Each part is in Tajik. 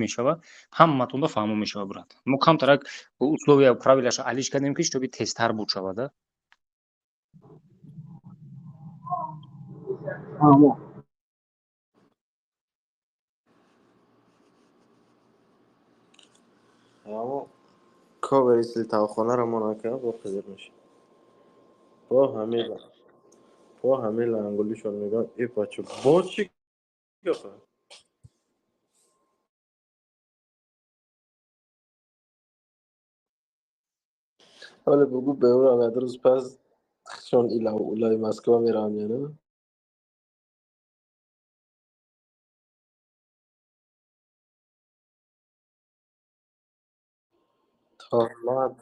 мешава, ҳаматонда фаҳмо мешава, брат. Мо камтарак условия, правилаша алиш кардем, ки чтобы тезтар буд шавада. Фаҳмо. Аммо ковери силтавхонаро мо накард, бо қизиқ мешид. Бо ҳамин лангулишон мегӯянд: «Э, бача, боз чӣ гапа?» Ҳоле бугӯ, беурам, як рӯз пас чон илаи Москва меравам, я на? Тӯҳмат,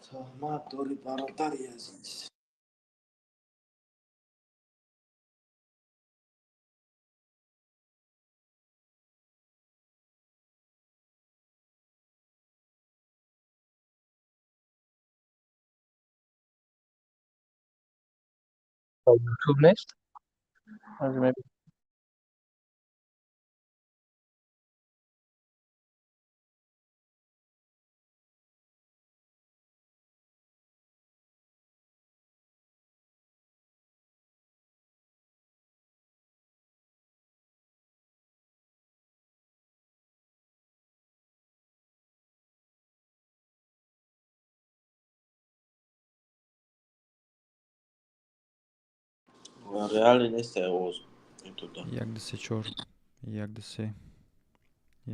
тӯҳмат дорӣ, бародари азиз. Ютуб нест. Реалӣ нест овоз ютубда. Як, ду, се, чор, як, ду, се,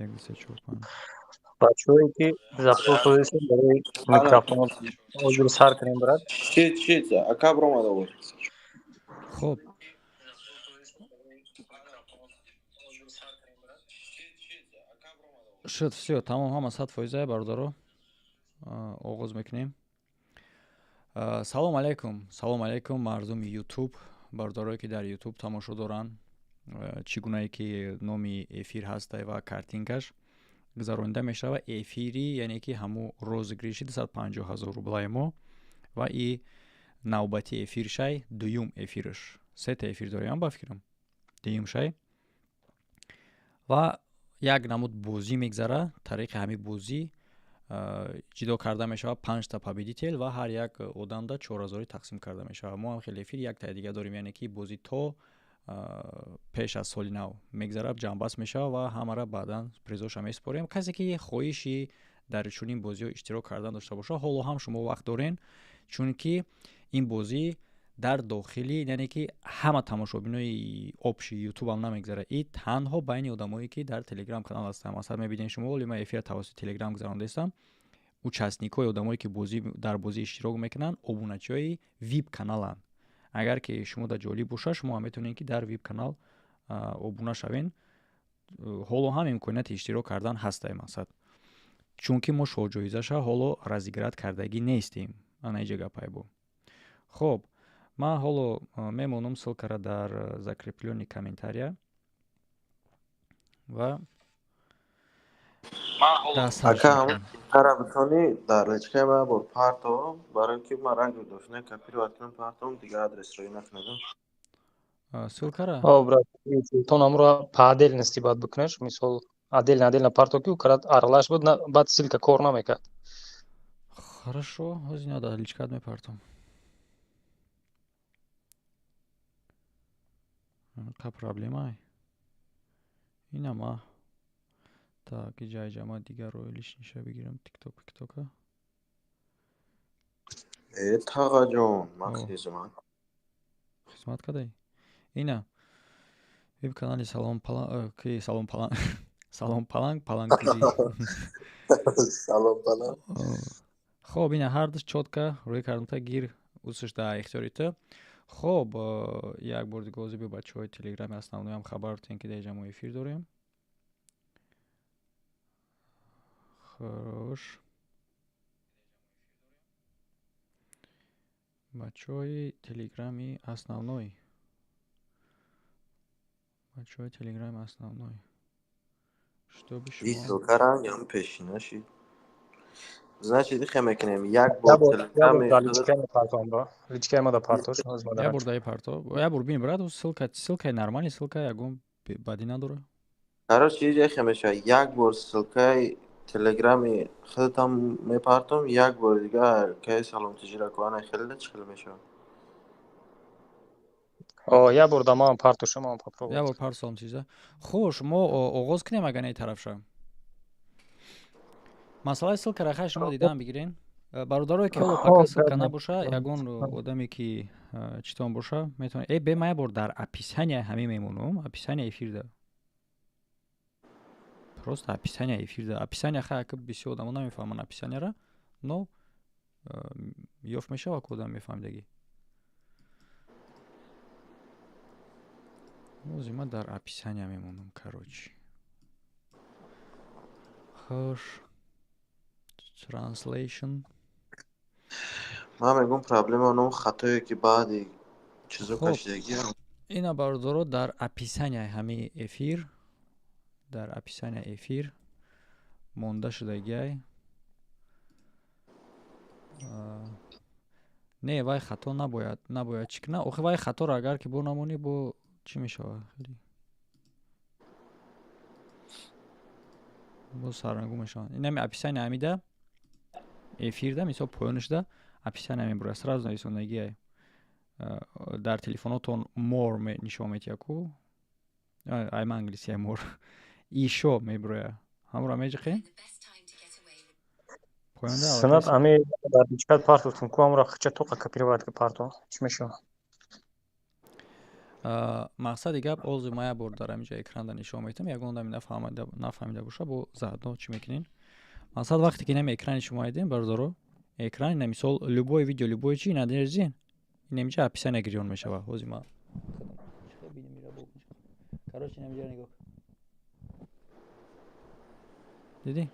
як, ду, се, чор, панҷ. Бачаҳое ки запрос додистем барои микрофон, ҳозир сар кунем, брат. Чит, чит, ака, биромад овоз. Хуб, шуд, всё, тамом, ҳама 100%, бародаро, оғоз мекунем. Салом алайкум, салом алайкум, мардуми Ютуб, бародарое ки дар Ютуб тамошо доранд. Чӣ гунае ки номи эфир ҳастай ва картинкаш гузаронида мешавад эфири, яъне ки ҳамун розыгрыши 250 000 рублаи мо ва и навбати эфиршай, дуюм эфирш. Сета эфир дорем, ба фикрам, дуюмшай. Ва як намуд бозӣ мегзара. Тариқи ҳамин бозӣ ҷидо карда мешавад панҷта победитель ва ҳар як одамда чорҳазорӣ тақсим карда мешавад. Мо ҳам хеле эфир яктаи дига дорем, яъне ки бозӣ то пеш аз соли нав мегзарад, ҷамъбаст мешавад ва ҳамара баъдан призоша месупорем. Касе ки хоҳиши дар чунин бозиҳо иштирок кардан дошта бошад, ҳоло ҳам шумо вақт дорен, чунки ин бозӣ дар дохили, яъне ки ҳама тамошобинои общий Ютубам намегзарад, и танҳо байни одамое ки дар Телеграм канал ҳастанд. Масалан, мебинед шумо, оли ман эфира тавассути Телеграм гузарондаистам. Участникҳои, одамое ки дар бозӣ иштирок мекунанд, обуначиҳои вип каналанд. Агар ки шумо дар ҷолиб бошад, шумо ҳам метавонед ки дар вип канал обуна шавен. Ҳоло ҳам имконияти иштирок кардан ҳастай, мақсад, чунки мо шоҳҷоизаша ҳоло разыграть кардагӣ нестем. Ана иҷа гапай бо. Хоб, ман ҳоло мемонам ссылкара дар закреплённый комментария ва Ака, ҳамара битонӣ дар личкаи ман бор парто, барои ки ман ранги дофина копировать кунам, партом, дигар адресро накунадам. Ссылкара? Брат, тон амро по отдельности баъд бикунеш, мисол, отдельно, отдельно парто, ки карат аралаш буд, баъд ссылка кор намекард. Хорошо, ҳозир ина дар личкат мепартом. Ка проблемай инама. Так, иҷа, иҷа ма дигар рои лишниша бигирам, Тикток, тиктока. Э, тағаҷон, ман хизмат. Хизмат кардаи? Ина веб канали Салом Паланг, ки Салом Паланг, Салом Паланг, Паланг ТВ. Салом Паланг. Хоб, ина ҳардуш чётко рӯй кардам, та гир, усш дар ихтиёри ту. Хоб, як бор дига ҳозир биё, бачаҳои Телеграми основноям хабар тен, ки дар иҷа мо эфир дорем. Хорош, бачаҳои Телеграми основной, бачаҳои Телеграми основной, чтобы И шумо ссылка рангам пешина шид. Значит, ихе мекунем. Як бор телеграми личкаи ма да партош. Як бор даи парто. Як бор бин, брат, ссылка, ссылкаи нормальный, ссылка ягон бадӣ надора. Короче, иҷа ихе мешавад. Як бор ссылкаи телеграми худатам мепартом, як бор дигар каи саломтиҷира куана хеле чӣ хел мешавад? Як бор да ман партоша, ман попробовать. Як бор парт саломтиҷира. Хуш, мо оғоз кунем агар не тарафша. Масъалаи ссылкара хай шумо дидаам бигирен. Бародарое ки ҳоло пока ссылка набоша, ягон одаме ки читон боша, метавонед. Э, бе, ман як бор дар описания ҳамин мемонам, описания эфирда. Просто описания эфирда. Описания хай ака бисёр одамо намефаҳманд описанияра, но ёфт мешава ку одам мефаҳмидагӣ. Ози ман дар описания мемонам, короче. Хуш. Translation. Ман мегӯм, проблема ном хатое ки баъди чизо кашидагӣ. Ина, бародаро, дар описания ҳамин эфир, дар описания эфир монда шудагиай. Не, вай хато набояд чӣ кунад? Охи, вай хаторо агар ки бо намонӣ, бо чӣ мешавад? Хеле боз сарнагун мешаванд. Инами описания ҳамида эфирда, мисол, поёнашда описания мебурад, сразу нависондагиай. Дар телефонотон more нишон метиҳад ку, ай ман англисия more ишо мебурояд, ҳамонро меҷиқем поёнда. Сунат, ами дар чат партотум ку, ҳамонро хича тоқа копировать ки парто, чӣ мешавад? Мақсади гап, ози ма як бор дар ҳаминҷа экранда нишон метиҳам, ягон одаме нафаҳмида боша, бо заодно чӣ мекунем. Мақсад, вақте ки инами экрани шумо дидем, бародаро, экран ина, мисол, любое видео, любое чи ина дерзин, инамиҷа описание гирён мешава. Ҳози ма, короче, инамиҷа нигоҳ, дидӣ?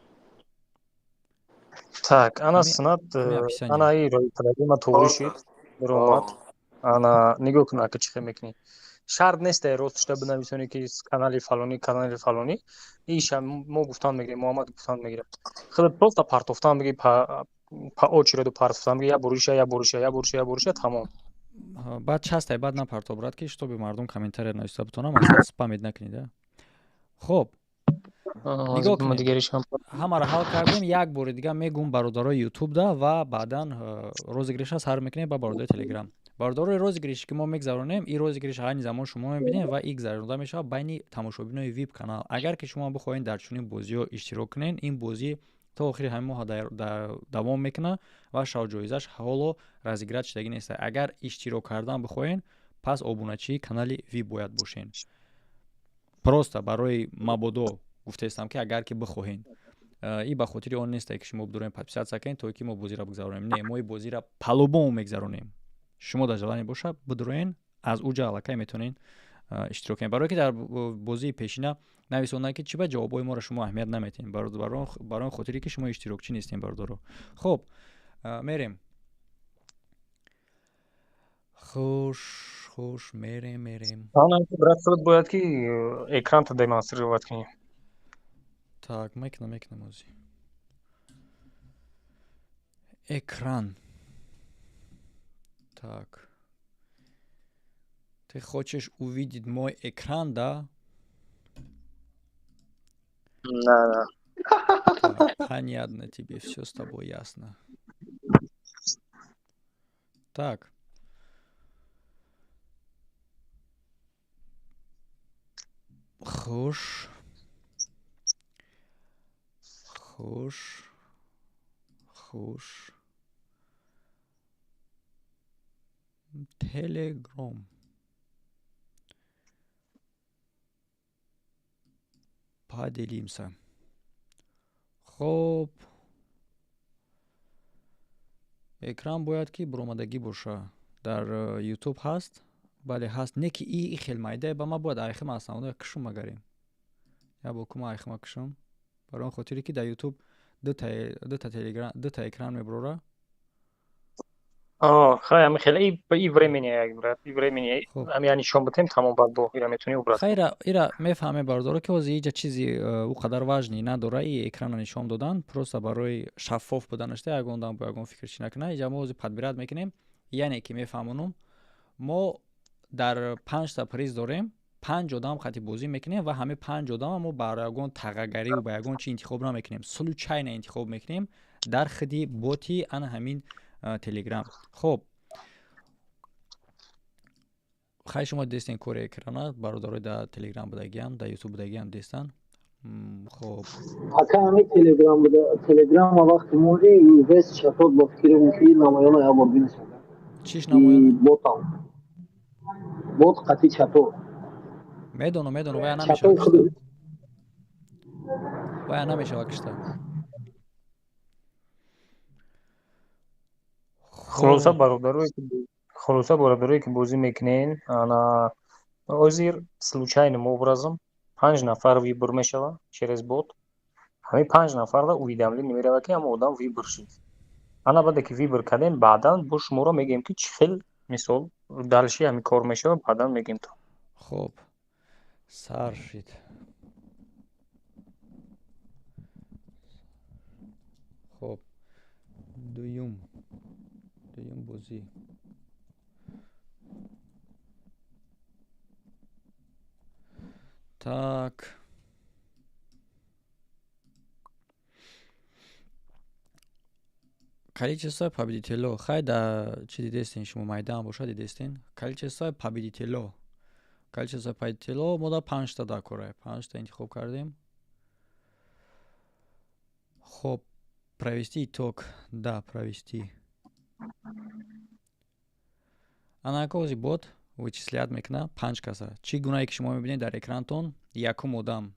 Так, ана сунат, ана и рои кадаги ма туғри шид, даромад. Ана нигоҳ кун, ака, чӣ хел мекунӣ. Шарт нест ростшда бинависонӣ ки канали фалонӣ, канали фалонӣ. Иша мо гуфтан мегирем, Муҳаммад гуфтан мегирем. Худ просто партофтан меги, по очереду партофтан меги, як бориша, як бориша, як бориша, як бориша, тамом. Баъд частай баъд напарто, брат, ки чтобы мардум комментария нависта бутонам, асла спамид накунед. Хоб, нигоҳ кунед, ҳамаро ҳал кардем. Як бори дига мегӯм бародарои ютубда ва баъдан розыгрыша сар мекунем ба бародарои телеграм. Бародарои, розыгрыше ки мо мегзаронем, ин розыгрыш айни замон шумо мебинед ва и гузаронида мешавад байни тамошобинои вип канал. Агар ки шумо бихоҳед дар чунин бозиҳо иштирок кунед, ин бозӣ то охири ҳамин моҳ давом мекунад ва шавҷоизаш ҳоло разыграть шудагӣ нест. Агар иштирок кардан бихоҳед, пас обуначии канали вип бояд бошед. Просто барои мабодо гуфтаистам, ки агар ки бихоҳед. И ба хотири он несте, ки шумо бидорем подписаться кунед, то ки мо бозиро бигзаронем. Не, мо и бозиро по-любому мегзаронем. Шумо дар желание боша, бидуроен, аз уҷа аллакай метавонед иштирок кунед. Барое ки дар бозии пешина нависонданд, ки чӣ ба ҷавобҳои моро шумо аҳамият наметиҳед, барои он хотире ки шумо иштирокчӣ нестем, бародаро. Хуб, мерем. Хуш, хуш, мерем, мерем. Брат, худ бояд ки экранта демонстрировать кунӣ. Так, мекунам, мекунам ози экран. Так, ты хочешь увидеть мой экран, да? Да. Так, понятно тебе, все с тобой ясно. Так, хуш, хуш, хуш. Телеграм поделимся. Хоб, экран бояд ки буромадагӣ боша. Дар ютуб ҳаст? Бале, ҳаст. Не ки и хел майдае ба ма бояд айхима основное кушум. Агарем як бор кума айхима кушум, барои он хотире ки дар ютуб дута телеграм, дута экран мебурора. Хай, ами хеле и времени як, брат, и времени. Ами яъни нишон битем, тамом, баъд бо ира метавонӣ убрат. Хайра, ира мефаҳме, бародаро, ки ҳозир иҷа чизи ӯ қадар важный надора. И экрана нишон додан просто барои шаффоф буданашта, ягон дам бо ягон фикр чӣ накунад. Иҷа мо ҳозир подбирать мекунем, яъне ки мефаҳмонум: мо дар панҷта приз дорем, панҷ одам хати бозӣ мекунем ва ҳамаи панҷ одама мо бар ягон тағагариву ба ягон чи интихоб намекунем, случайно интихоб мекунем дар хиди боти ана ҳамин Телеграм. Хоб, хай, шумо дестен кори экрана, бародарои дар Телеграм будагиам, дар Ютуб будагиам дестан. Хоб. Ака, ҳами Телеграм буда, Телеграма вақти моди вес чатот бо фикрем ки намоёна як бор бинисад. Чиш намоёна? Ботам бот қати чато. Медонам, медонам, вая намешава кишта, вая намешава кишта. Хулоса, бародарое ки бозӣ мекунен, ана ҳозир случайным образом панҷ нафар выбор мешава через бот. Ҳамин панҷ нафарда уведомление мерава, ки ҳама одам выбор шуд. Ана баъде ки выбор кардем, баъдан бо шуморо мегӯем, ки чӣ хел, мисол, дальше ҳамин кор мешава, баъдан мегӯем то. Хоб, сар шид. Хоб, дуюм бозӣ. Так, количество победитело. Хай, да, чӣ дидестен шумо, майдаам боша дидестен. Количество победитело, количество победитело мо да панҷта дакора, панҷта интихоб кардем. Хоб, провести итог, да, провести. Анака, ози бот вычислять мекуна панҷ каса. Чӣ гунае ки шумо мебинед дар экрантон: якум одам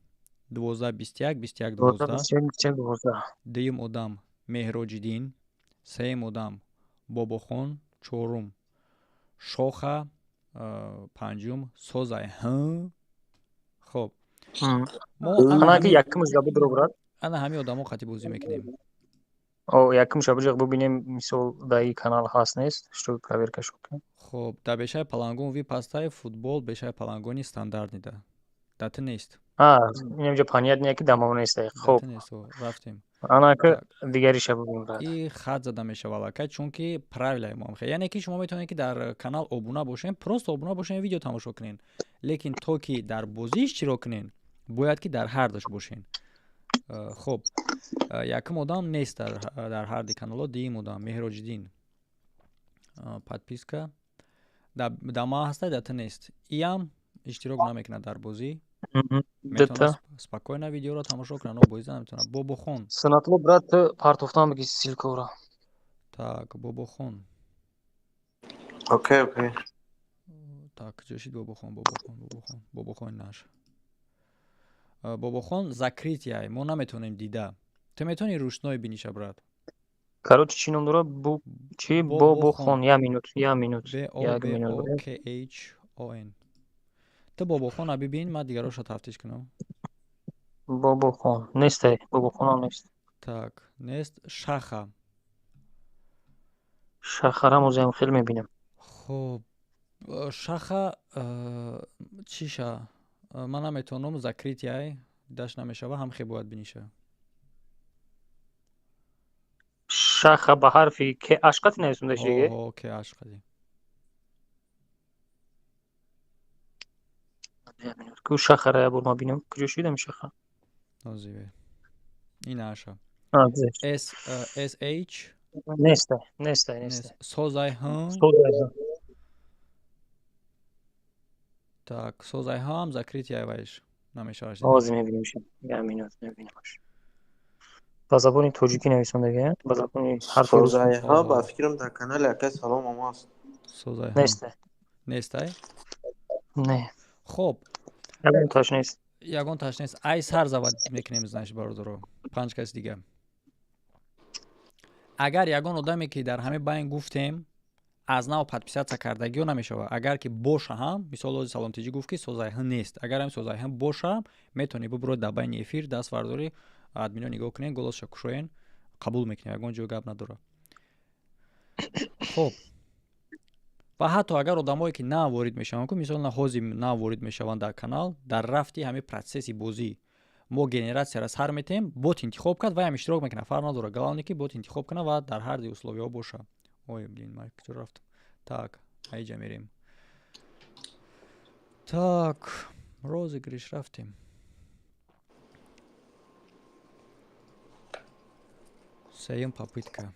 12 21 21 12, дуюм одам Меҳроҷиддин, сеюм одам Бобохон, чорум Шоха, панҷум Созай ҳ. Хоб, мо ана ҳамин одамо қати бозӣ мекунем. Якумша биҷақ бубинем, мисол, дар ин канал ҳаст, нест, чтобы проверка шо кунем. Хоб, дар бешаи палангон ви пастай футбол, бешаи палангони стандартный да ту нест. Инамҷа понятно, ки дамо нест. Хоб, рафтем. Анака, дигариша бубинем. И хат зада мешава аллакай, чунки правилаи мо яъне ки шумо метавонед, ки дар канал обуна бошем, просто обуна бошем, видео тамошо кунен, лекин то ки дар бозӣ иштирок кунен, бояд ки дар ҳардаш бошен. Хоб, якум одам нест дар ҳарди каналҳо. Дуюм одам Меҳроҷиддин, подписка да ма ҳаста, да ту нест, иам иштирок намекунад дар бозӣ, метавонад спокойно видеоро тамошо кунад, но бозида наметавонад. Бобохон. Санатло, брат, партофтан бигӣ ссылкаро. Так, Бобохон. Окей. Так, куҷо шид Бобохон? Бобохон, Бобохон, Бобохон наш. Бобохон закрытый, мо наметавонем дида. Ту метавонӣ ручной биниша, брат? Короче, чӣ ном дора? Бу чи? Бобохон. Я минут, я минут. Як минут. К H О Н. Ту Бобохона бибин, ман дигароша тафтиш кунам. Бобохон несте, Бобохонам нест. Так, нест. Шаха. Шахарам озиам хеле мебинам. Хоб, Шаха чиша, ман наметавонам, закрытый, даш намешава, ҳам хе бояд биниша. Шаха ба ҳарфи к ашқати нависонда шиге? К ашқати. Ку шахара я бор ма бинам, куҷо шидам шаха? Озиве, ин аша. С С H. Неста, неста, неста. Созай ҳ. Так, созай ҳам закрытый, айвайш намешавад. Ҳозир мебинем, як минут, мебинамаш. Ба забони тоҷикӣ нависондага, ба забони ҳарфи. Созайҳо ба фикрам дар канали акай Салом ом аст. Созайҳо неста. Нестай? Не. Хоб. Ягон таш нест. Ягон таш нест. Ай, сар завод мекунем, значит, бародаро, панҷ кас дига. Агар ягон одаме, ки дар ҳамин байн гуфтем, аз нав подписаться кардагиё намешавад. Агар ки боша ҳам, мисол, ози Саломтиҷӣ гуфт, ки Созайҳ нест, агар ҳами Созайҳ боша, метавонӣ бубуро дар байни эфир, даст вардорӣ, админо нигоҳ кунен, голосша кушоен, қабул мекунем, ягон ҷо гап надорад. Хоб. Ва ҳатто агар одамое ки нав ворид мешаванд, ку мисол ҳозир нав ворид мешаванд дар канал, дар рафти ҳамин процесси бозӣ мо генератсияро сар метаҳем, бот интихоб кард, ваям иштирок мекунад, фарқ надорад. Главное ки бот интихоб кунад ва дар ҳар ди условияҳо боша. Ой, блин, ман куҷо рафтам? Так, аиҷа мерем. Так, розыгрыш рафтем. Сеюм попытка.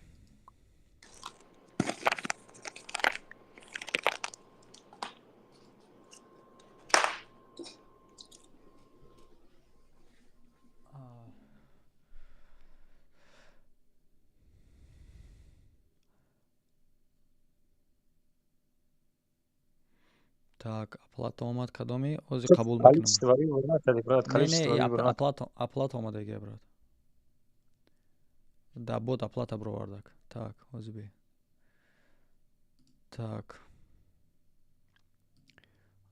Так, оплата омад, кадоми? Ҳозир қабул мекунам. Не, оплата омадагия, брат. Да, бот оплата бировардак. Так, ҳозир би. Так.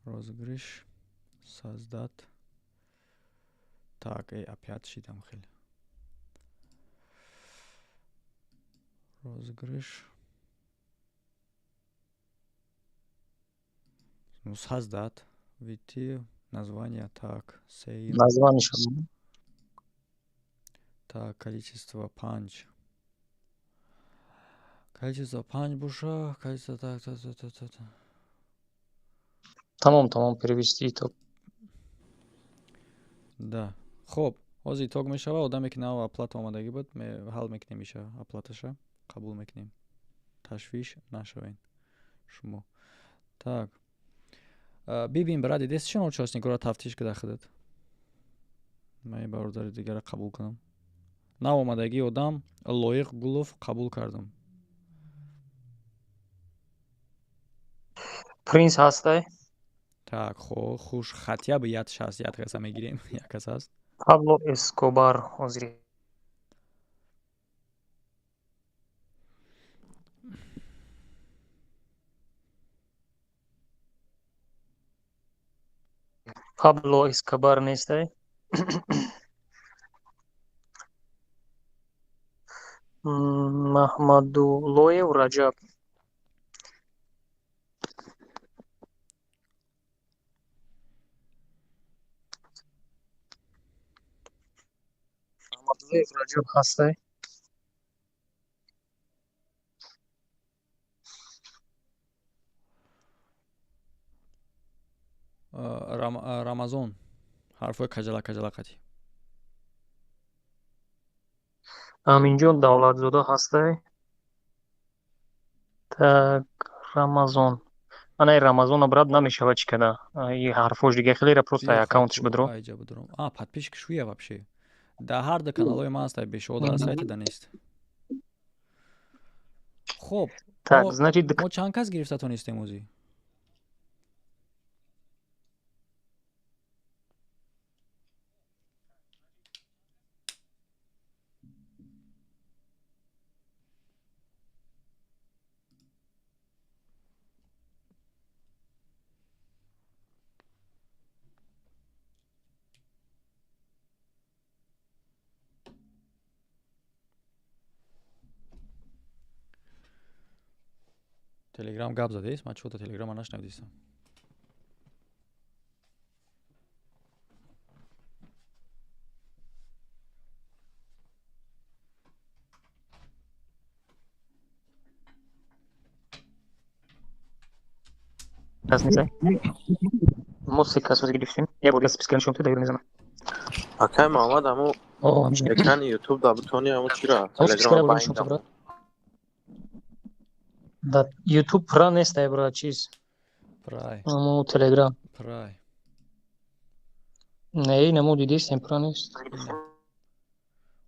Розыгрыш создать. Так, эй, опять шидам хеле. Розыгрыш. Ну, создать. Ввести название. Так, save. Название сейчас. Так, количество панч. Количество панч буша. Количество, так, так, так, так, так. Тамом, тамом, перевести итог. Да. Хоб, ҳозир итог мешава. Одаме ки нав оплата омадагӣ буд, ҳал мекунем иша оплаташа. Қабул мекунем. Ташвиш нашавед шумо. Так. Бибин, брат, дидест чун участникро тафтиш кида худат. Ман бародари дигара қабул кунам. Нав омадагии одам Лоиқ Гулов қабул кардам. Принц ҳастай? Так, хо, хуш, хотя бы яд шаст, яд каса мегирем, як кас ҳаст. Пабло Эскобар ҳозир. Пабло Эскобар нестай? Маҳмадуллоев Раҷаб. Маҳмадуллоев Раҷаб ҳастай? Рамазон, ҳарфҳои каҷала каҷала қатӣ. Аминҷон Давлатзода ҳастай? Так, Рамазон. Ана Рамазона, брат, намешава чӣ када. И ҳарфҳош дига хеле просто аккаунтш бидро. Айҷа бидро. А, подписчик шуя вообще. Дар ҳар ду каналҳои ман ҳастай, бешо дар сайта да нест. Хоб. Так, значит, мо чанд кас гирифта тонистем ӯзи? Телеграм гап задест? Ман чӯта телеграма нашнавдистам. Кас нестай? Мо се кас гирифтем. Як бор списка нишон дода, мезанам. Акай Муҳаммад, аму экрани YouTube да бутони аму чира? Телеграм байндам. Да, YouTube пра нестай, брат, чиз. Прай. Аму Telegram. Прай. Не, намо дидестем, пра нест.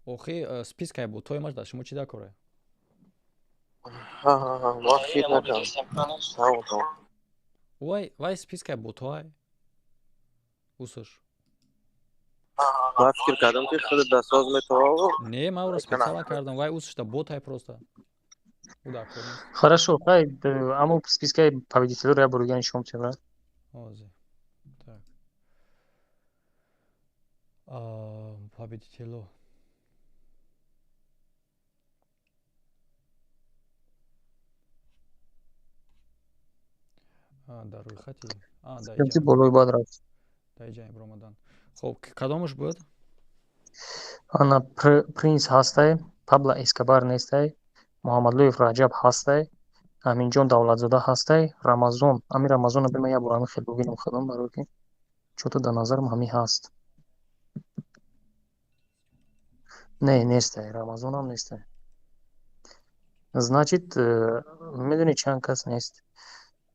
Охи, спискай ботои маш да шумо чӣ дакоре? Ха, ма фикр накардам. Тамом, тамом. Вай, вай спискай ботоай. Усш. Ман фикр кардам ки худат дастсоз метавонӣ. Не, ман ӯро специально кардам. Вай усшда ботай просто. Хорошо, хай, аму спискаи победителёро як бор дига нишон медиҳем, брат. Ҳозир. Так. Победитело. Дар рӯйхати болои бад рафт. Дар иҷа баромадан. Хоб, кадомаш буд? Ана, Принс ҳастай, Пабло Эскобар нестай, Муҳаммадлоев Раҷаб ҳастай, Аминҷон Давлатзода ҳастай, Рамазон. Ами Рамазона бима як бор ами хел бубинам худам, барое ки чото дар назарам ҳами ҳаст. Не, нестай, Рамазонам нестай. Значит, медони, чанд кас нест?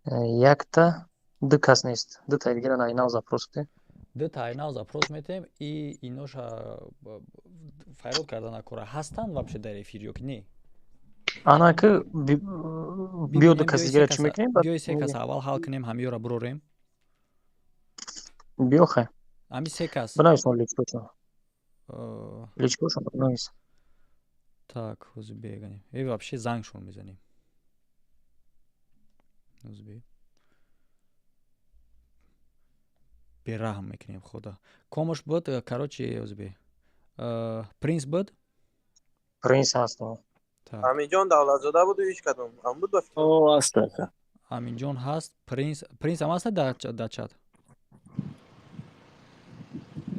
Якта, ду кас нест. Ду таи дигара найнав запрос кунем. Ду таи нав запрос метем и иноша файрод карда накора. Ҳастанд вообще дар эфир ё ки не? Ана ки биё, ду каси дигара чӣ мекунем? Биёи, се кас аввал ҳал кунем, ҳамиёра бурорем. Биё, хай. Ҳами се кас. Бинависон личкошон. Личкошон бинавис. Так, ҳозир беганем. Э, вообще зангшон мезанем. Ҳозир бераҳм мекунем худо. Комош буд, короче, ҳозир бе. Принс буд? Принс ҳаст. Аминҷон Давлатзода буду, ҳеҷ кадом ам буд ба фикр. Ҳаст, ака. Аминҷон ҳаст, Принс, Принс ҳам ҳаст дар чат?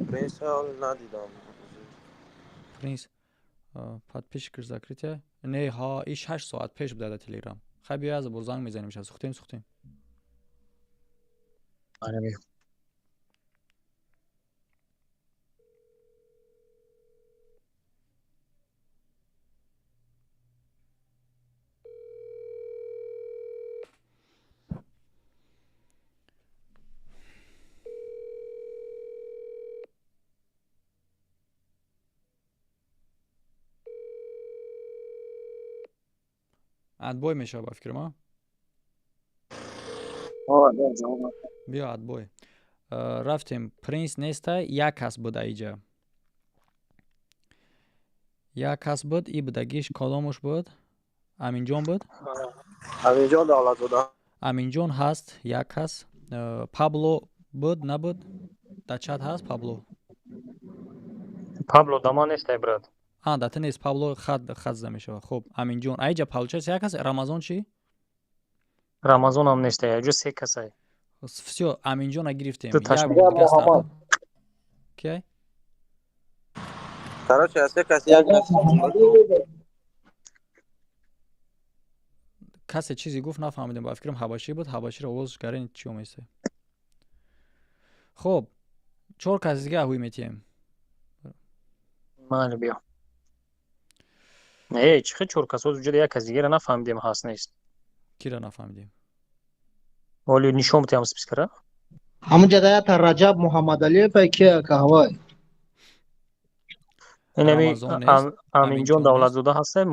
Принс надидам. Принс подписчик закрытия. Не, ҳа, и 6 соат пеш буда дар Телеграм. Хай, биё, аз бор занг мезанем, ша сухтем, сухтем. Ана, биё. Отбой мешава ба фикрам, а? Биё, отбой. Рафтем, Принс неста, як кас буд аиҷа. Як кас буд, и будагиш кадомуш буд? Аминҷон буд? Аминҷон Давлатзода. Аминҷон ҳаст, як кас. Пабло буд, набуд? Дар чат ҳаст Пабло? Пабло дама нестай, брат. А, да, ту нест Пабло, хат хат зада мешавад. Хуб, Аминҷон. Аиҷа получается як кас, Рамазон чӣ? Рамазонам нестай, аиҷа се касай. Всё, Аминҷона гирифтем. Ду Як ташбиҳ. бор дига старт. Киай? Короче, аз се кас як кас. Касе чизе гуфт, нафаҳмидем, ба фикрам ҳабашӣ буд, ҳабаширо овозш гарен чӣ оместа. Хуб, чор кас дига ҳуй метиҳем. Майли, биё. Не, чӣ хел чор кас? Ҳозир як кас дигара нафаҳмидем, ҳаст, нест. Кира нафаҳмидем? Оли нишон битиҳам спискара? Ҳамунҷа ята Раҷаб Муҳаммадалиев ки каҳвай. Инами Рамазон нест, Аминҷон Аминҷон нест. Давлатзода ҳастай,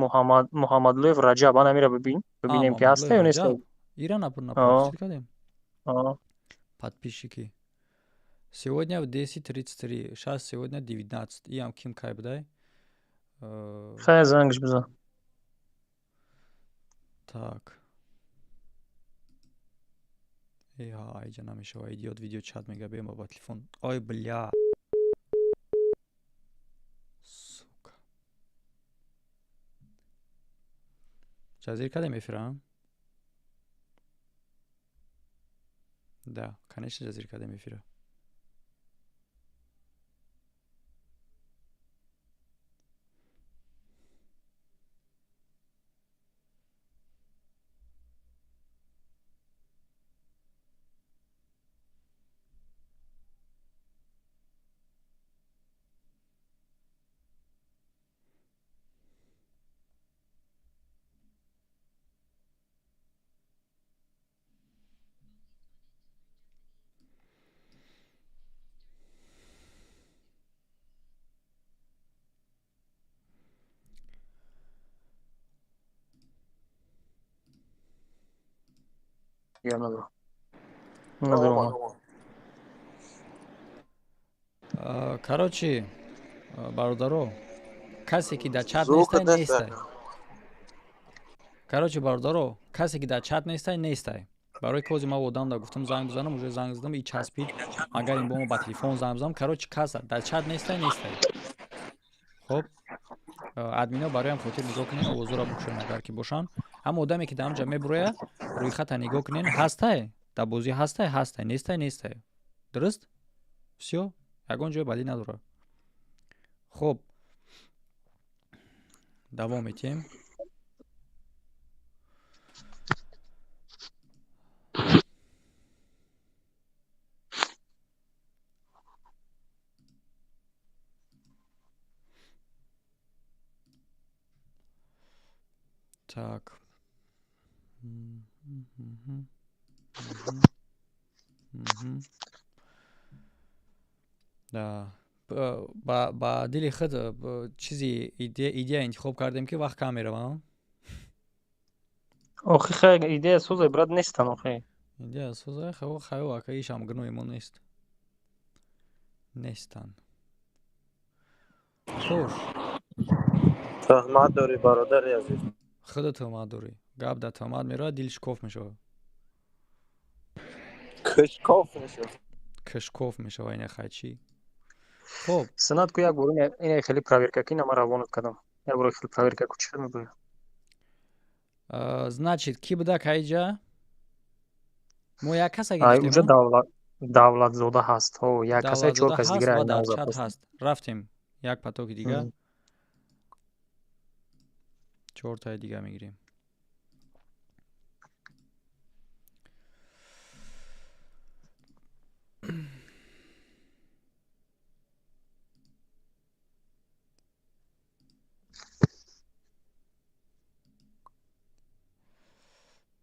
Муҳаммадлоев Раҷаб. Ана амира бибин, бибинем ки ҳастай ё Муҳаммадлоев нестай. Раҷаб. Ира напропустить кардем. Подписчики. Сегодня в 10:33, сейчас сегодня 19. Иам ким кай будай? Хай, зангш бизан. Так. Э, ҳа, айҷа намешава. Идиот видеочат мега, бема ба телефон. Ой, бля. Сука. Ҷазир кардем эфира? Да, конечно, ҷазир кардем эфира. Я надо. Надо. Короче, бародаро, касе ки дар чат нестай, нестай. Короче, бародаро, касе ки дар чат нестай, нестай. Барои кози ма одам да гуфтам занг бизанам, уже занг задам и часпид. Агар ин бо мо ба телефон занг бизанам, короче, каса дар чат нестай, нестай. Хоб, админо бароям хотир нигоҳ кунен, овозуро бикушен, агар ки бошанд. Ҳама одаме ки дар ҳамҷа мебурояд, рӯйхата нигоҳ кунен, ҳастай. Дар бозӣ ҳастай, ҳастай, нестай, нестай. Дуруст? Всё, ягон ҷои бадӣ надорад. Хуб, давом метиҳем. Так. Да. Ба дили худ чизи идея интихоб кардем, ки вақт кам мерава. Охи, хай, идея созай, брат, нестан, охи. Идея созай, хай, хай, ака, ишам гуноҳи мо нест. Нестан. Хуш. Туҳмат дорӣ, бародари азиз. Худо туҳмат дорӣ. Гап дар туҳмат меравад, дил шикоф мешавад. Кишкоф мешавад. Кишкоф мешавад, ина хай чӣ? Хуб. Санат ку, як бор ина хеле проверка ки, ма равонат кардам. Як бор хеле проверка ку, чӣ мебояд? Значит, ки буда кайҷа? Мо як каса Ай, гирифтем? Уҷа Давлатзода ҳаст. Ҳо, як каса, чор Давлатзода кас ҳаст дигар ва ай дар нав чат запас. ҳаст. Рафтем. Як потоки дига. Чортаи дига мегирем.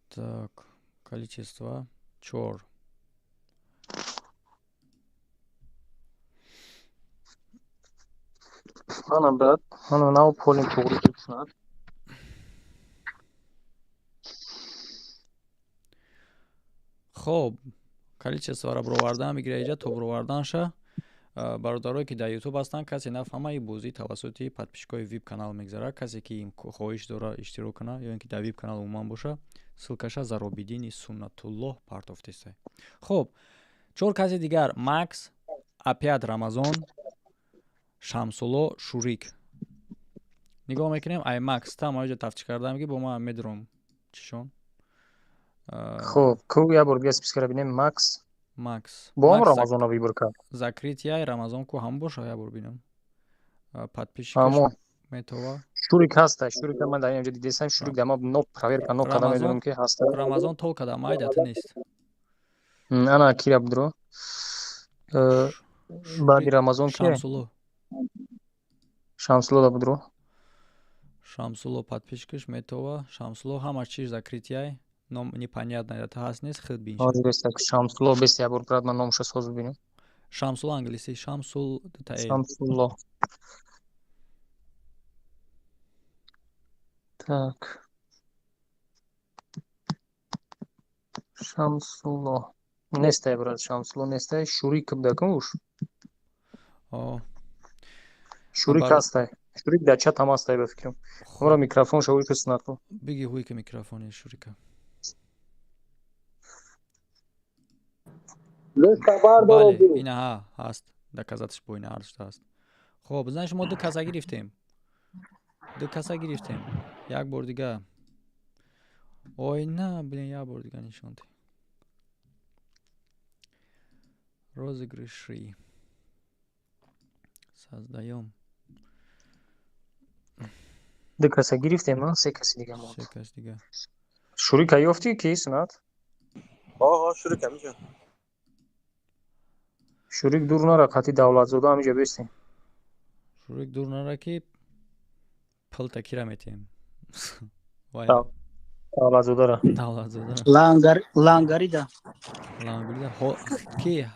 Так, количество чор. Ана, брат, ана нав полим туғри шуд, Санат. Хоб, количестворо бировардан мегира иҷа то бироварданша. Бародарое, ки дар Ютуб ҳастанд, касе нафаҳма, ин бозӣ тавассути подписчикои вип канал мегзарад. Касе ки хоҳиш дора иштирок кунад ё ин ки дар вип канал умуман боша, ссылкаша Заробиддини Суннатуллоҳ партофтеста. Хуб, чор каси дигар: Макс, опять Рамазон, Шамсулло, Шурик. Нигоҳ мекунем, ай Макс та ма иҷа тафтиш кардам, ки бо ман медурам чишон. Хуб, ку, як бор дига спискара бинем, Макс. Макс. Бо ҳам Макс Рамазона выбор кард. Закрытияй Рамазон ку ҳам боша, як бор бинам. Подписчикаш Ҳамон. метова. Шурик ҳаста, Шурик ман дар инҷа дидесам, Шурик дар ма но проверка но када Рамазон медонам, ки ҳаста. Рамазон тол када майдата нест. Ана кира будро? Баъди Шурик Рамазон кие? Шамсулло. Шамсулло да будро. Шамсулло подписчикаш метова. Шамсулло ҳама чиз закрытияй. Ном непонятно дата ҳаст, нест, худ бинша. Ҳозир беста, Шамсулло беста, як бор, брат, ман номша соз бибинам. Шамсулло англиси Шамсул дута э. Шамсулло. Так. Шамсулло. Нестай, брат, Шамсулло нестай. Шурик буда кун уш. О, Шурик бар ҳастай. Шурик дар чат ҳам ҳастай, ба фикрам. Ора хуб микрофон шавӣ ки снату. Биги ҳуй ки микрофони Шурика. Деста Бале, бардороди. ина ҳа ҳаст. Доказатиш бо ина ҳаршта ҳаст. Хоб, знаешь, мо ду каса гирифтем. Ду каса гирифтем. Як бор дига. Ой, на, блин, як бор дига нишонти. Розыгрыши. Создаем. Ду каса гирифтем, а? Се каси дига монд. Се кас дига. Шурика ёфтӣ ки, Сунат? Ҳо, Шурик ҳамиҷа. Шурик дур нара, қати Давлатзода ҳамиҷа бестем. Шурик дур нара, ки пулта кира метиҳем. Вай Давлатзодара. Давлатзода. Лангар лангарида. Лангурида ки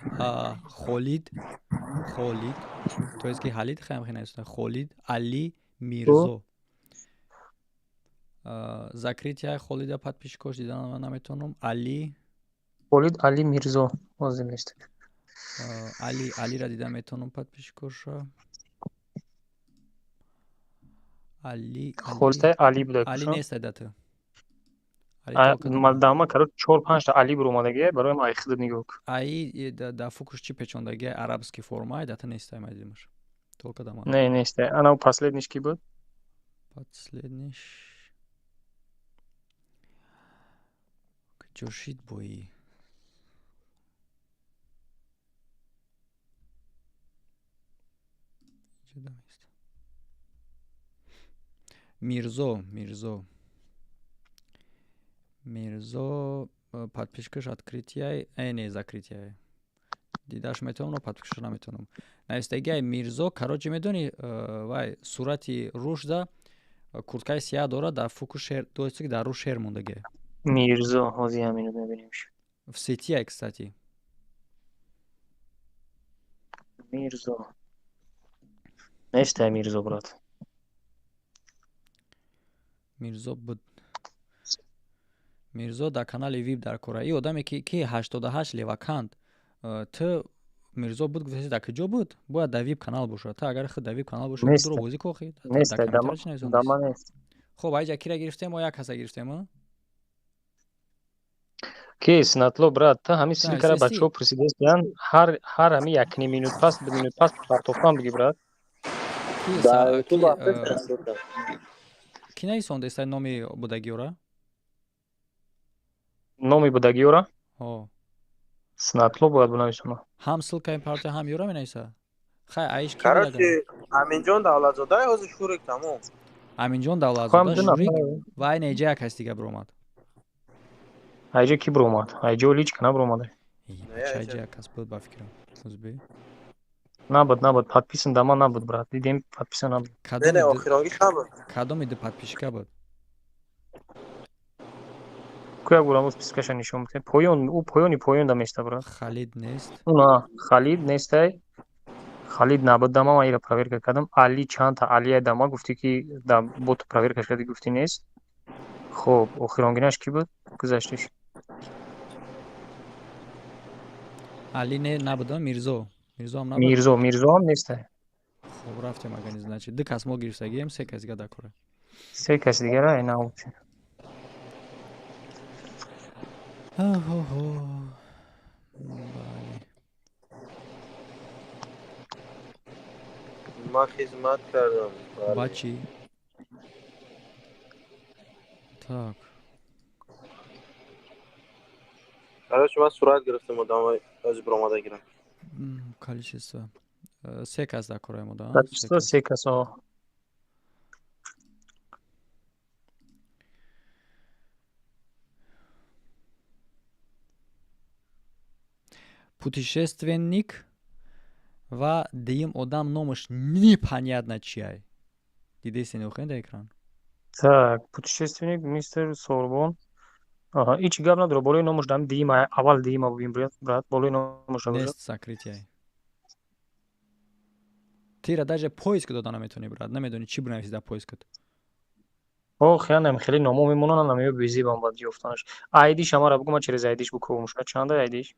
Холид, Холид, то есть ки Халид хаям хина иста Холид Али Мирзо. Закрытия Холида подписчикош дидан ман наметавонам. Али Холид Али Мирзо. Ҳозир беста. Али Алира дида метавонам подписчикоша. Али Холид Али Али буда Али кушо. нест дата. Али то кадом. Дама, короче, чор панҷта Али буромадагия, барои ман ай худат нигоҳ кун. Аи да фукуш чӣ печондаги арабский форма дата нест, ай мадимаш. То кадам. Не, нест. Ана последниш ки буд? Последниш куҷо шид бои? Мирзо, Мирзо. Мирзо подписчикаш открытияй, не закрытияй. Дидаш метавонам, подпискаш наметавонам. Навистагиай Мирзо, короче, медони, вай сурати рушда курткаи сияҳ дорад, дар фуку шер, доисти дар рӯ шер мондагиай. Мирзо, ҳозир ҳаминро мебинем. В сети, кстати. Мирзо. Нестай Мирзо, брат. Мирзо буд. Мирзо дар канали вип дар кора. И одаме ки 88 левакант. Ту Мирзо буд гуфтаси дар куҷо буд? Бояд дар вип канал бошад. Ту агар худ дар вип канал бошад, дуро бозӣ кохи. Дама нест. Хоб, айҷа кира гирифтем, мо як каса гирифтем, а? Ки Снатло, брат, та ҳамин ссылкара бачаҳо пурсидастиян, ҳар ҳамин якним минут пас, ду минут пас партофтан биги, брат. Ки нависондеста номи будагиёра? Номи будагиёра? Ҳо. Снатло бояд бинависона. Ҳам ссылкаи парта, ҳам ёра менависа? Хай, айш ки? Короче, Аминҷон Давлатзода ҳозир Шурик тамом. Аминҷон Давлатзода Шурик ва айна иҷа як кас дига биромад. Айҷа ки биромад? Айҷа личка набиромада. Айҷа як кас буд ба фикрам. Узби. Набуд, набуд, подписан дама набуд, брат. Дидем, подписан набуд. Не, охиронгиш набуд. Кадоми ду подписчика буд? Куя гурамоз спискаша нишон бите. Поён, ӯ поёни поён да места, брат. Халид нест. На, Халид нестай. Халид набуд дама, ман ира проверка кардам. Али чандта Алия дама гуфти ки да бот проверкаш карди гуфти нест. Хоб, охиронгинаш ки буд? Гузаштиш. Али не набуд, Мирзо. Мирзо ҳам набуд. Мирзо, Мирзо ҳам нестай. Хоб, рафтем агани, значит. Ду кас мо гирифтагием, се кас дига дакора. Се кас дигара ай набуд. Ман хизмат кардам. Ба чӣ? Так. Короче, ман сурат гирифтам одам аз биромада гирам. Количество. Се кас дар кораи мо, да? Количество се кас, о. Путешественник ва дуюм одам номаш непонятно чиай. Дидеси нохен дар экран? Так, путешественник мистер Сорбон. Аҳа, ҳеч гап надора, болои номаш дам дима, аввал дима бубин, брат, болои номаш. Нест закрытие. Тира даже поиск дода наметавонӣ, брат. Намедонӣ чӣ бинависӣ дар поискат. Ох, янам хеле номо мемонанд, намеё безибам бад ёфтанаш. Айдиш амара бугу, ман через айдиш букувам. Чанда айдиш?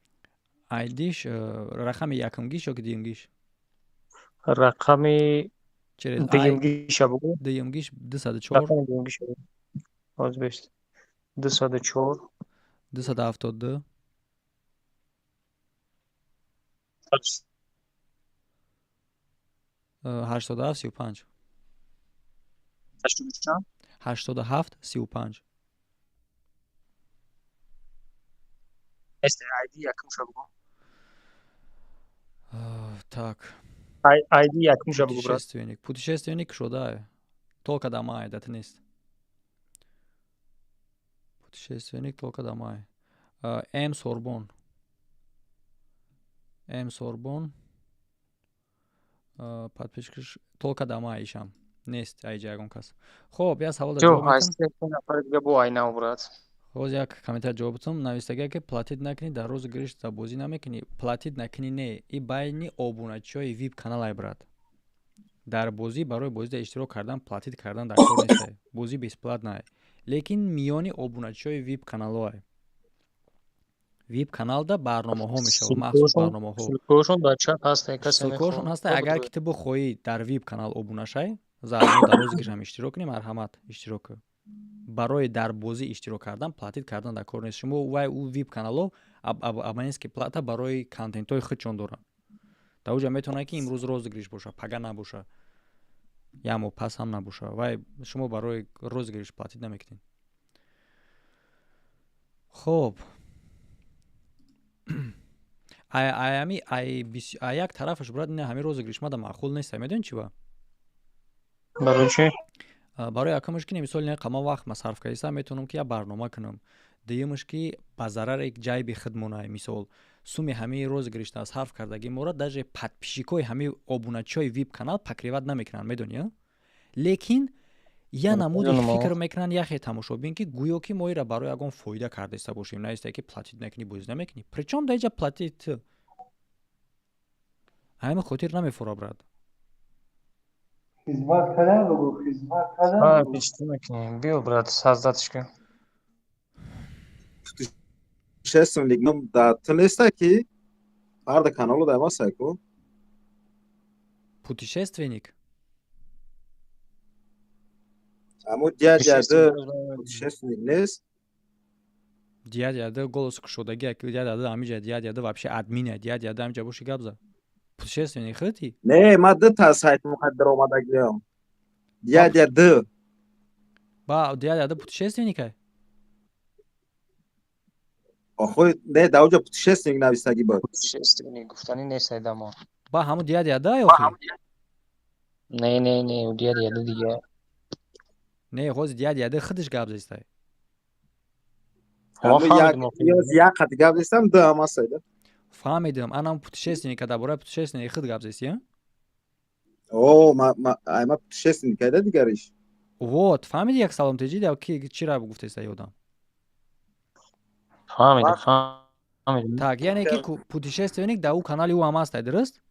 Айдиш рақами якумгиш ё ки дуюмгиш? Рақами дуюмгиша бугу. Дуюмгиш 204. Рақами дуюмгиша. Ҳозир бест. 204. 272. 87 35. 87 35. айди якумша бугу. Так. Айди якумша бугу, брат. Путешественник. Путешественник шуда. Только дамай, дата нест. Путешественник только дамай. М Сорбон. М Сорбон. Подписчикаш только дамай ишам. Нест айҷа ягон кас. Хоб, я савол ҷавоб метам. Нафар дига бо айнав, брат. Ҳозир як комментар ҷавоб бутам. Навистагия ки платит накунӣ дар розыгрыш да бозӣ намекунӣ. Платит накунӣ не, и байни обуначиҳои вип каналай, брат. Дар бозӣ барои бозида иштирок кардан платит кардан дар кор нестай. Бозӣ бесплатная. Лекин миёни обуначиҳои вип каналҳоай. Вип каналда барномаҳо мешавад, махсус барномаҳо. Ссылкаҳошон дар чат ҳаст, касе Ссылкаҳошон ҳаст. Агар ки ту бихоҳӣ дар вип канал обуна шай, заодно дар розыгрыш ҳам иштирок кунӣ, марҳамат, иштирок кун. Барои дар бозӣ иштирок кардан платит кардан дар кор нест. Шумо вай ӯ вип каналҳо абонентский плата барои контентҳои худшон доранд. Дар уҷа метавонад ки имрӯз розыгрыш боша, пага набоша, як моҳ пас ҳам набоша. Вай шумо барои розыгрыш платит намекунед. Хоб, ай ами ай як тарафаш, брат, ина ҳамин розыгрыш мада маъқул нест. Медонӣ чӣ ба? Барои чӣ? Барои якумаш ки, мисол, не қама вақт ма сарф кардистам, метавонам ки як барнома кунам. Дуюмаш ки ба зарари ҷайби худмона. Мисол, суми ҳамаи розыгрыш аз сарф кардагӣ мора даже подписчикои ҳамаи обуначиҳои вип канал покрывать намекунанд, медонӣ? Лекин я намуди фикр мекунанд яхе тамошобин, ки гӯё ки мо ира барои ягон фоида кардаиста бошем. Наиста ки платить накунӣ, бозӣ намекунӣ. Причём даиҷа платить? Ҳамин хотир намефура, брат. Хизмат кардан бугу, хизмат кардан. Чӣ мекунем? Биё, брат, создать кун. Путешественник да ту неста, ки ҳарда каналу дай масай ку. Путешественник. Амо дядя д путешественник нест? Дядя д голос кушодаги, дядя д амиҷа, дядя д вообще админа, дядя д амиҷа боши, гап за. Путешественник хити? Не, ма д та сайт муқаддар омадагиам. Дядя д. Ба дядя д путешественникай? Охой, не, да уҷа путешественник навистагӣ буд. Путешественник гуфтанӣ нест, айдамо. Ба ҳамун дядя д охи? Не, не, не, дядя д дига. Не, ҳозир дядя д худаш гап зестай. Як қати гап зестам, д ҳам ҳастай да. Фаҳмидам, анам путешественника, дар бораи путешественник худ гап зести? О, ма путешественник айда дигариш. Вот, фаҳмиди, як салом теҷи да ки чира гуфтеста ёдам. Фаҳмидам, фаҳмидам. Так, яъне ки путешественник дар ӯ канали ӯ ҳам ҳастай, дуруст?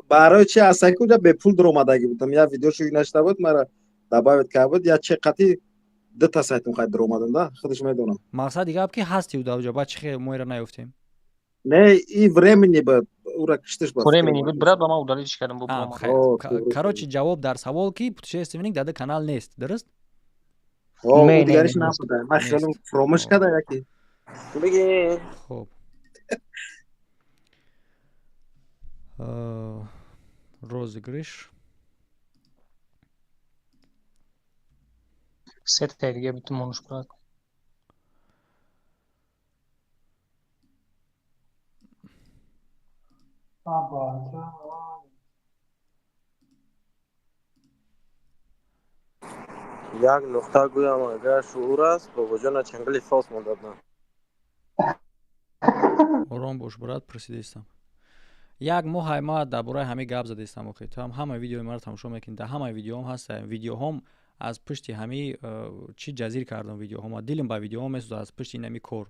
Барои чи ҳастай, ки уҷа бепул дуромадагӣ будам, як видеошо нашта буд, мара добавить карда буд, я че қати дута сайтм қати дуромадам да, худаш медонам. Мақсади гап ки ҳасти ӯ дар уҷа, баъд чи хел мо ира наёфтем? Не, и времени буд, ура киштиш буд. Времени буд, брат, ба ман удалить кардам. Бу. Короче, ҷавоб дар савол ки путешественник дар канал нест, дуруст? О, дигариш набуда, ман хелем фуромӯш карда яки. Бигин. Хуб, розыгрыш. Сета дига битумонуш, брат. Як нуқта гӯям, агар шуур аст, бобоҷона чангали фос мондадна. Ором бош, брат, пурсидистам. Як моҳ ма дар бораи ҳамин гап задистам. Охи, ту ҳам ҳамаи видеои маро тамошо мекунӣ, дар ҳамаи видеоҳом ҳаста. Видеоҳом аз пушти ҳамин чӣ ҷазир кардам, видеоҳома дилам ба видеоҳо месӯзад. Аз пушти инами кор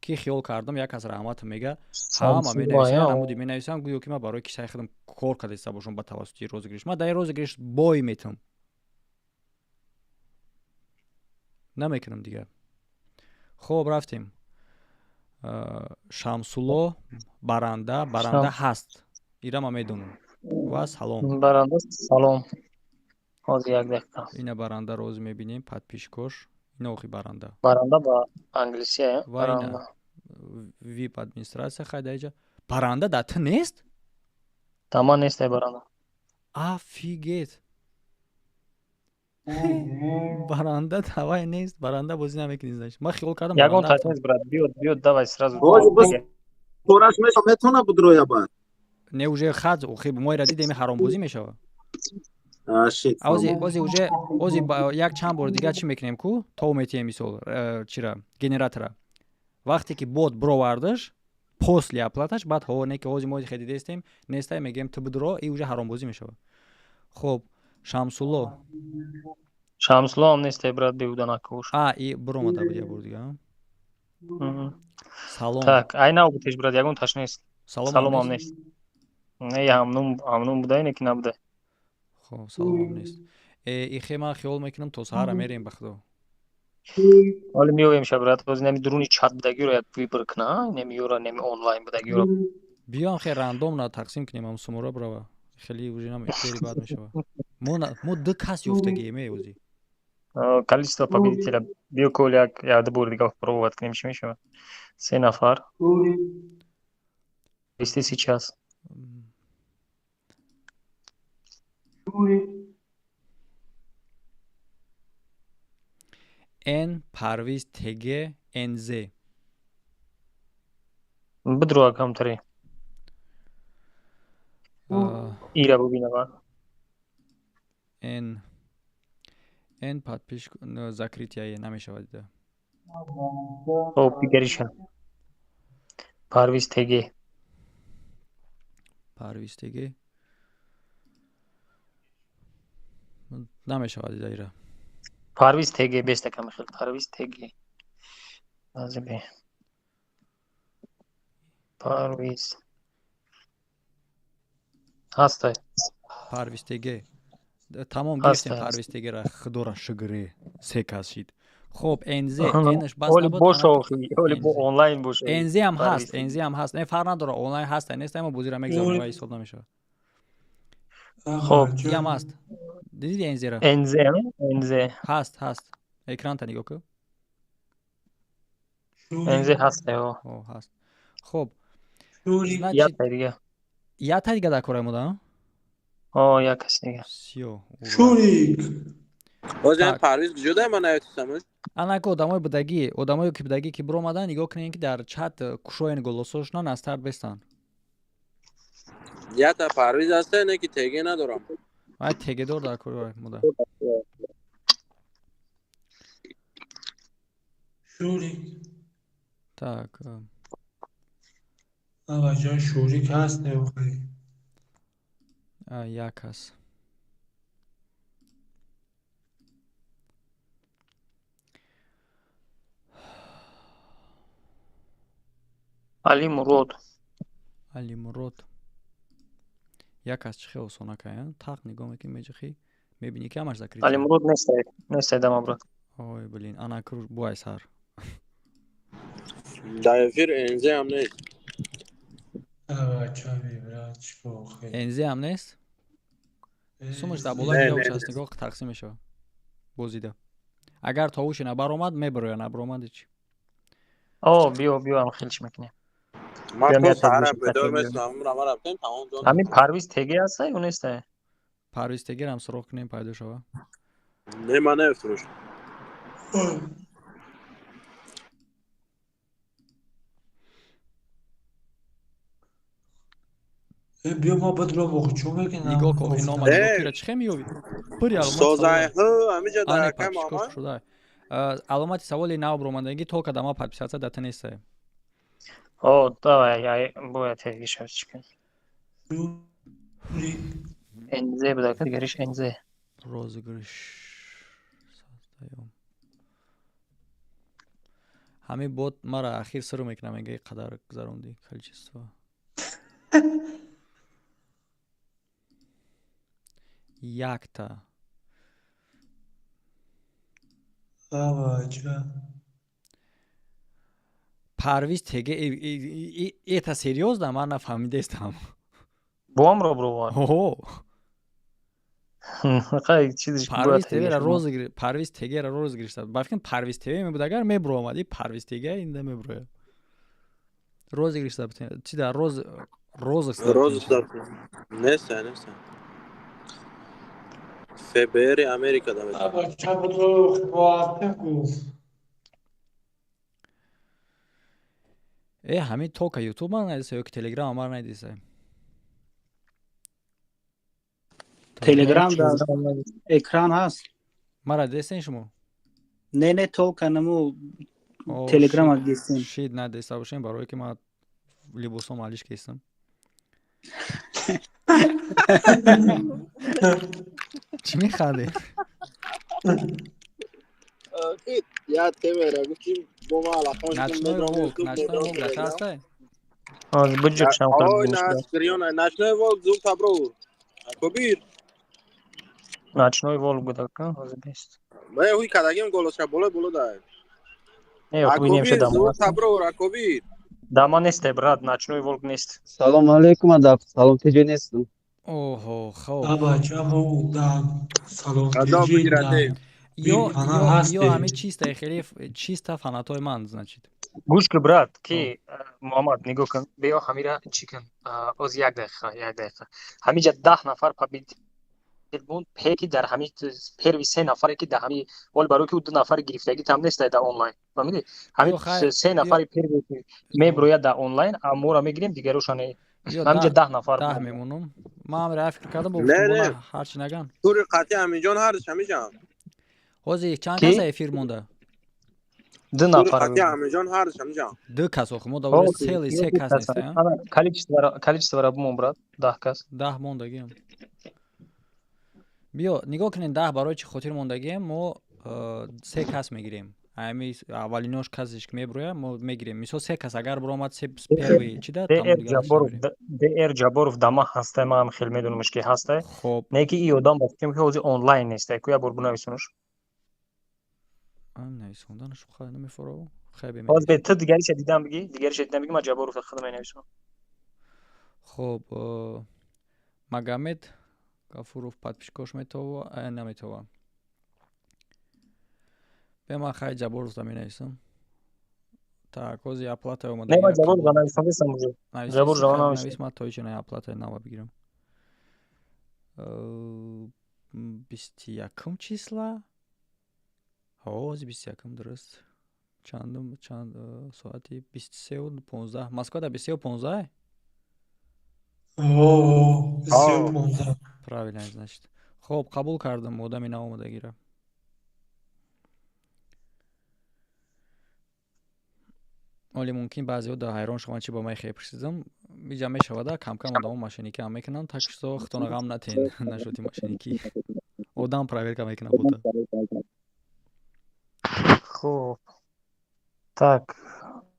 ки хиёл кардам, як кас раҳматам мега, ҳама менависам, намуди менависам, гӯё ки ман барои кисаи худам кор кардаиста бошам. Ба тавассути розыгрыш ман дар розыгрыш бой метам намекунам дигар. Хоб, рафтем. Шамсулло баранда, баранда ҳаст, ира ман медонам. Ва салом. Баранда, салом. Ҳозир, як дақиқа. Ина баранда роз мебинем, подписчикош ина охи баранда. Баранда ба англисия. Ва ина вип администрация хайдаиҷа. Баранда да ту нест? Да ман нестай баранда. Офигеть, баранда давай нест, баранда бозӣ намекунӣ, значит. Ман хиёл кардам. Ягон таш нест, брат, биёд, биёд, давай сразу. Кораш метавона будроя баъд. Не, уже хат охи мо ира дидем, ҳаромбозӣ мешава. Ози уже ози як чанд бор дигар чӣ мекунем ку, то метиҳем, мисол, чира, генератора. Вақте ки бот бировардаш, после оплаташ, баъд ҳо не ки ҳози мо хе дидестем, нестай, мегӯем ту бидро, и уже ҳаромбозӣ мешава. Хоб, Шамсулло. Шамсулло ҳам нестай, брат, беуда накуш. А, и биромада буд як бор дига. Салом. Так, ай нав бутеш, брат, ягон таш нест. Салом ҳам нест. Не, ҳамнум, ҳамнум буда, ине ки набуда. Хоб, салом ҳам нест. Ихе ман хиёл мекунам, то саҳара мерем, ба худо. Ҳоли меоем ша, брат, ҳозир нами дуруни чат будагиро як выбор кна, нами ёра, нами онлайн будагиро. Биём, хе рандомно тақсим кунем, ам сумора брава. Хеле уже нам хеле бад мешава. Мо ду кас ёфтагием, э, ози. Количество победителя. Биё, кол як як ду бор дига пробовать кунем, чӣ мешавад. Се нафар. Вести сейчас. Н Парвиз ТГ НЗ. Бидро камтаре. Ира бубинава. Н Н подписчик закрытие намешавад дида. Хоб, дигариша. Парвиз ТГ. Парвиз ТГ. Намешавад дида ира. Парвиз ТГ беста камихел. Парвиз ТГ. Азбе. Парвиз. Ҳастай. Парвиз ТГ. Тамом гирифтем Парвиз ТГ-ра, худора шукре, се кас шид. Хоб, НЗ, Нш бас набуд. Боша охи, оли бо онлайн боша. НЗ ҳам ҳаст, НЗ ҳам ҳаст. Не, фарқ надорад, онлайн ҳаст, нест, ама бозиро мегзаронем ва ҳисоб намешавад. Хоб, ям ҳаст. Дидӣ НЗ-ра? НЗ, НЗ. Ҳаст, ҳаст. Экранта нигоҳ кун. НЗ ҳаст, о. Ҳаст. Хоб. Як дига. Як дига дар кораи мода? О, як кас дига. Всё. Шурик. Боз Парвиз куҷо дай ман наётисам? Анака одамои будагӣ, одамое ки будагӣ ки биромадан, нигоҳ кунед ки дар чат кушоен голосошонан аз тард бестанд. Ята Парвиз ҳаста, не ки теге надорам. Ай тегедор дар кори мода. Шурик. Так. Ава ҷон Шурик ҳаст не охи? Як ҳаст. Али Мурод. Али Мурод. Як аз чӣ хел осона кая? Тақ нигоҳ мекунӣ, меҷихӣ, мебинӣ ки ҳамаш закрыт. Али Мурод нестай, нестай дама брат. Ой, блин, ана круж буай сар. Дар эфир НЗ ҳам нест. Ава чаби брат, чӣ охи? НЗ ҳам нест? Сумаш дар боло нигоҳ аст, нигоҳ тақсим мешавад. Бозида. Агар товуши набаромад, мебарояд, набаромад чӣ? О, биё, биё, ам хелш мекунем. Ҳамин Парвиз ТГ ҳастай ё нестай? Парвиз ТГ-рам суроғ кунем, пайдо шава. Не, ман наёфтам. Биё ма бадром охи чӣ мекунам? Нигоҳ кун, охи нома нигоҳ кира чӣ хе меёвӣ? Пури аломати Созайҳо ҳамиҷа дар акай Муҳаммад. Шуда. Аломати саволи нав баромадагӣ то кадама подписаться дата нестай. О, давай, ай, бояд теги шавад чӣ кунем. НЗ буда, дигариш НЗ. Розыгрыш создаём. Ҳамин бот мара ахир сиру мекунам, мега қадар гузарондӣ количество. Якта. Ава ча. Парвиз ТГ это серьёзно? Ман нафаҳмидаистам. Боам ро бровар. О. Хай чизиш Парвиз ТВ-ра розыгрыш, Парвиз ТГ-ра розыгрыш. Ба фикрам Парвиз ТВ мебуд, агар мебуромад, и Парвиз ТГ инда мебурояд. Розыгрыш чи да роз розыск. Розыск. Нест, нест. ФБР Америка да мешавад. Ава ча бадром охи бо ҳастем гуфт. Э, ҳамин тока Ютуб ман надиса ё ки Телеграм ман надиса? Телеграм дар экран ҳаст. Мара дестен шумо? Не, не, тока наму Телеграм дестен. Шид надеста бошем, барое ки ман либосом алиш кестам. Чӣ механдӣ? Я темера гуфтим бо ма алахон. Ночной волк, ночной волк дар ҳастай? Ҳозир буҷиқшам. Ой, наскриёна, ночной волк зум таброр. Акобир. Ночной волк буда, ҳозир бест. Ма ҳуй кадагим голоша боло боло дай. Не, ҳуй немша дамо. Зум таброр, Акобир. Дама нестай, брат, ночной волк нест. Салом алейкум, адаб. Салом ТЖ нестам. Оҳо, хоб. Аба чамо да салом ТЖ да. Ё ҳамин чиста хеле чиста фанатои ман, значит. Гӯш кун, брат, ки Муҳаммад, нигоҳ кун, биё ҳамира чӣ кун. Оз як дақиқа, як дақиқа. Ҳамиҷа 10 нафар победитель буд, пеки дар ҳами первый се нафаре ки дар ҳами вол барои ки ӯ 2 нафари гирифтагӣ там нестай дар онлайн. Фаҳмидӣ? Ҳами се нафари первый меброяд дар онлайн, амора мегирем, дигарошане. Ҳамиҷа 10 нафар. 10 мемонам. Ман ҳамира фикр кардам, бо Не, гуфтам, не. бо на ҳарчи наган. Тури қати Аминҷон ҳардуш ҳамиҷан. Ҳозир чанд Ки? каса эфир монда? Ду Тури нафар. қати Аминҷон ҳардуш ҳамиҷан. Ду кас охи мо давра сели се кас нестем. Ана количество ра бумон, брат, 10 кас. 10 мондагием. Биё, нигоҳ кунед, 10 барои чӣ хотир мондагием? Мо се кас мегирем. Ами аввалинош касеш ки меброя, мо мегирем. Мисол, се кас агар биромад, се первый чи да, тамом ДР дигар Ҷабборов, мегирем. ДР Ҷабборов дама ҳастай, ман ҳам хел медонамш ки ҳастай. Хоб. Не ки и одам ба фикрам ки ҳозир онлайн нестай. Ку як бор бинависонаш. Ам нависонданаш хай намефорав. Хай Ҳозир беменависем. бе ту дигариша дидам бигӣ, дигариша дидам бигӣ, ман Ҷабборов худам менависонам. Хоб, Магомед Гафуров подписчикош метова, наметова. Бе ман хай Ҷабборов да менависам. Так, ҳозир оплата Не, омадагӣ ман Ҷабборов қабул. нависондесам уже. Ҷабборов Нависеси, хай нависам. навис, ман то ичи на оплатаи нава бигирам. 21 числа? Ҳозир 21-ум, дуруст. Чандум, чанд соати 23:15. Москва да 23:15? О, 23:15. Правильно, значит. Хоб, қабул кардам одами наомадагиро. Оле мумкин баъзеҳо да ҳайрон шаванд, чи ба ман хе пурсидам. Иҷа мешавада, камкам одамо мошенникӣ ҳам мекунанд, так что худтона ғам натен нашоти мошенникӣ. Одам проверка мекунад бота. Хуб. Так,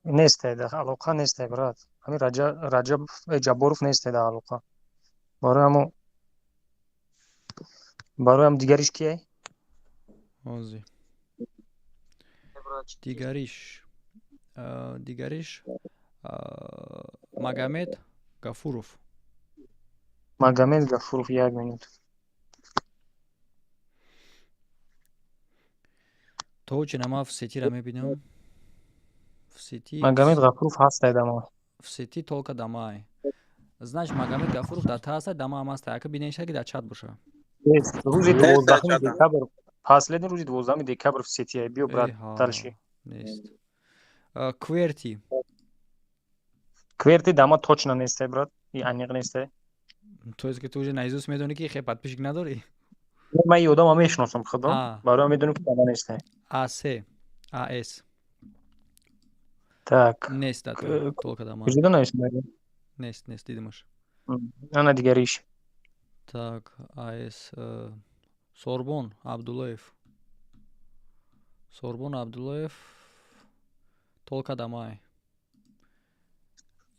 нестай да алоқа нестай, брат. Ҳамин Раҷаб Ҷабборов нестай да алоқа. Барои ҳамо барои ҳам дигариш кияй? Ҳозир. Дигариш. Дигариш Магомед Гафуров. Магомед Гафуров, як минут. То чина ман в сетира мебинам. В сети Магомед Гафуров ҳастай дамо. В сети только дамай. Значит, Магомед Гафуров да та ҳастай, дама ҳам ҳастай. Ака бинеша ки дар чат боша. Нест. Рӯзи Нест дар 12 чатам. декабр. Последний рӯзи 12 декабр в сети. Биё, брат, Эҳа, дальше. нест. Кверти. Кверти дама точно нестай, брат. И аниқ нестай. То есть ки ту уже наизусть медонӣ ки хе подписчик надорӣ? Ман и одама мешиносам худо. А. Барои медонам ки дама нестай. АС. АС. Так. Нест да то. Только дама. Куҷода нависондаги? Нест, нест, дидимаш. Ана дигариш. Так, АС Сорбон Абдуллоев. Сорбон Абдуллоев только дамай.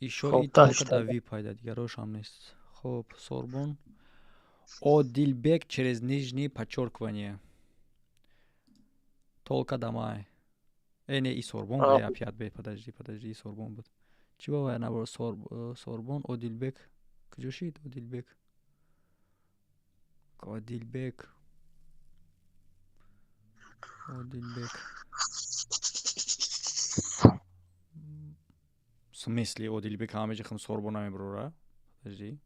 Ишо Хоб, и только дальше. Да ви пайда, дигарошам нест. Хоб, Сорбон. Одилбек через нижнее подчеркивание. Только дамай. Не, и Сорбон, А. бля, опять, бе, подожди, подожди, и Сорбон буд. Чӣ бо набор Сорбон, Одилбек. Куҷо шид Одилбек? Одилбек. Одилбек. В смысле Одилбек ҳамаҷа хим Сорбон намеброра? Подожди.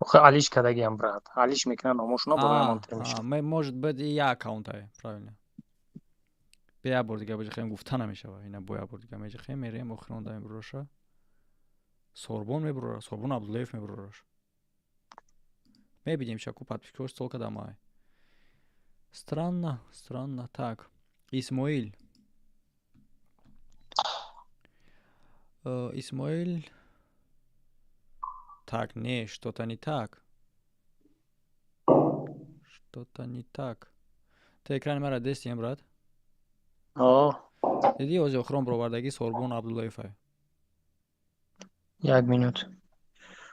Охе алиш кардагиам, брат. Алиш мекунан номошуна барои ҳамон А, тир мешавад. Может быть, и я аккаунтай, правильно. Бе як бор дига бижихем, гуфта намешава. Ина бо як бор дига межихем, мерем, охирон да меброраша. Сорбон меброра, Сорбон Абдуллоев меброраш. Мебинем шаку подписчикош столько дамай. Странно, странно. Так, Исмоил. Исмоил. Так, не, что-то не так. Что-то не так. Ты экрани мара дестием, брат? О, Диди, ҳозир охирон бировардагӣ Сорбон Абдуллоев ай. Як минут.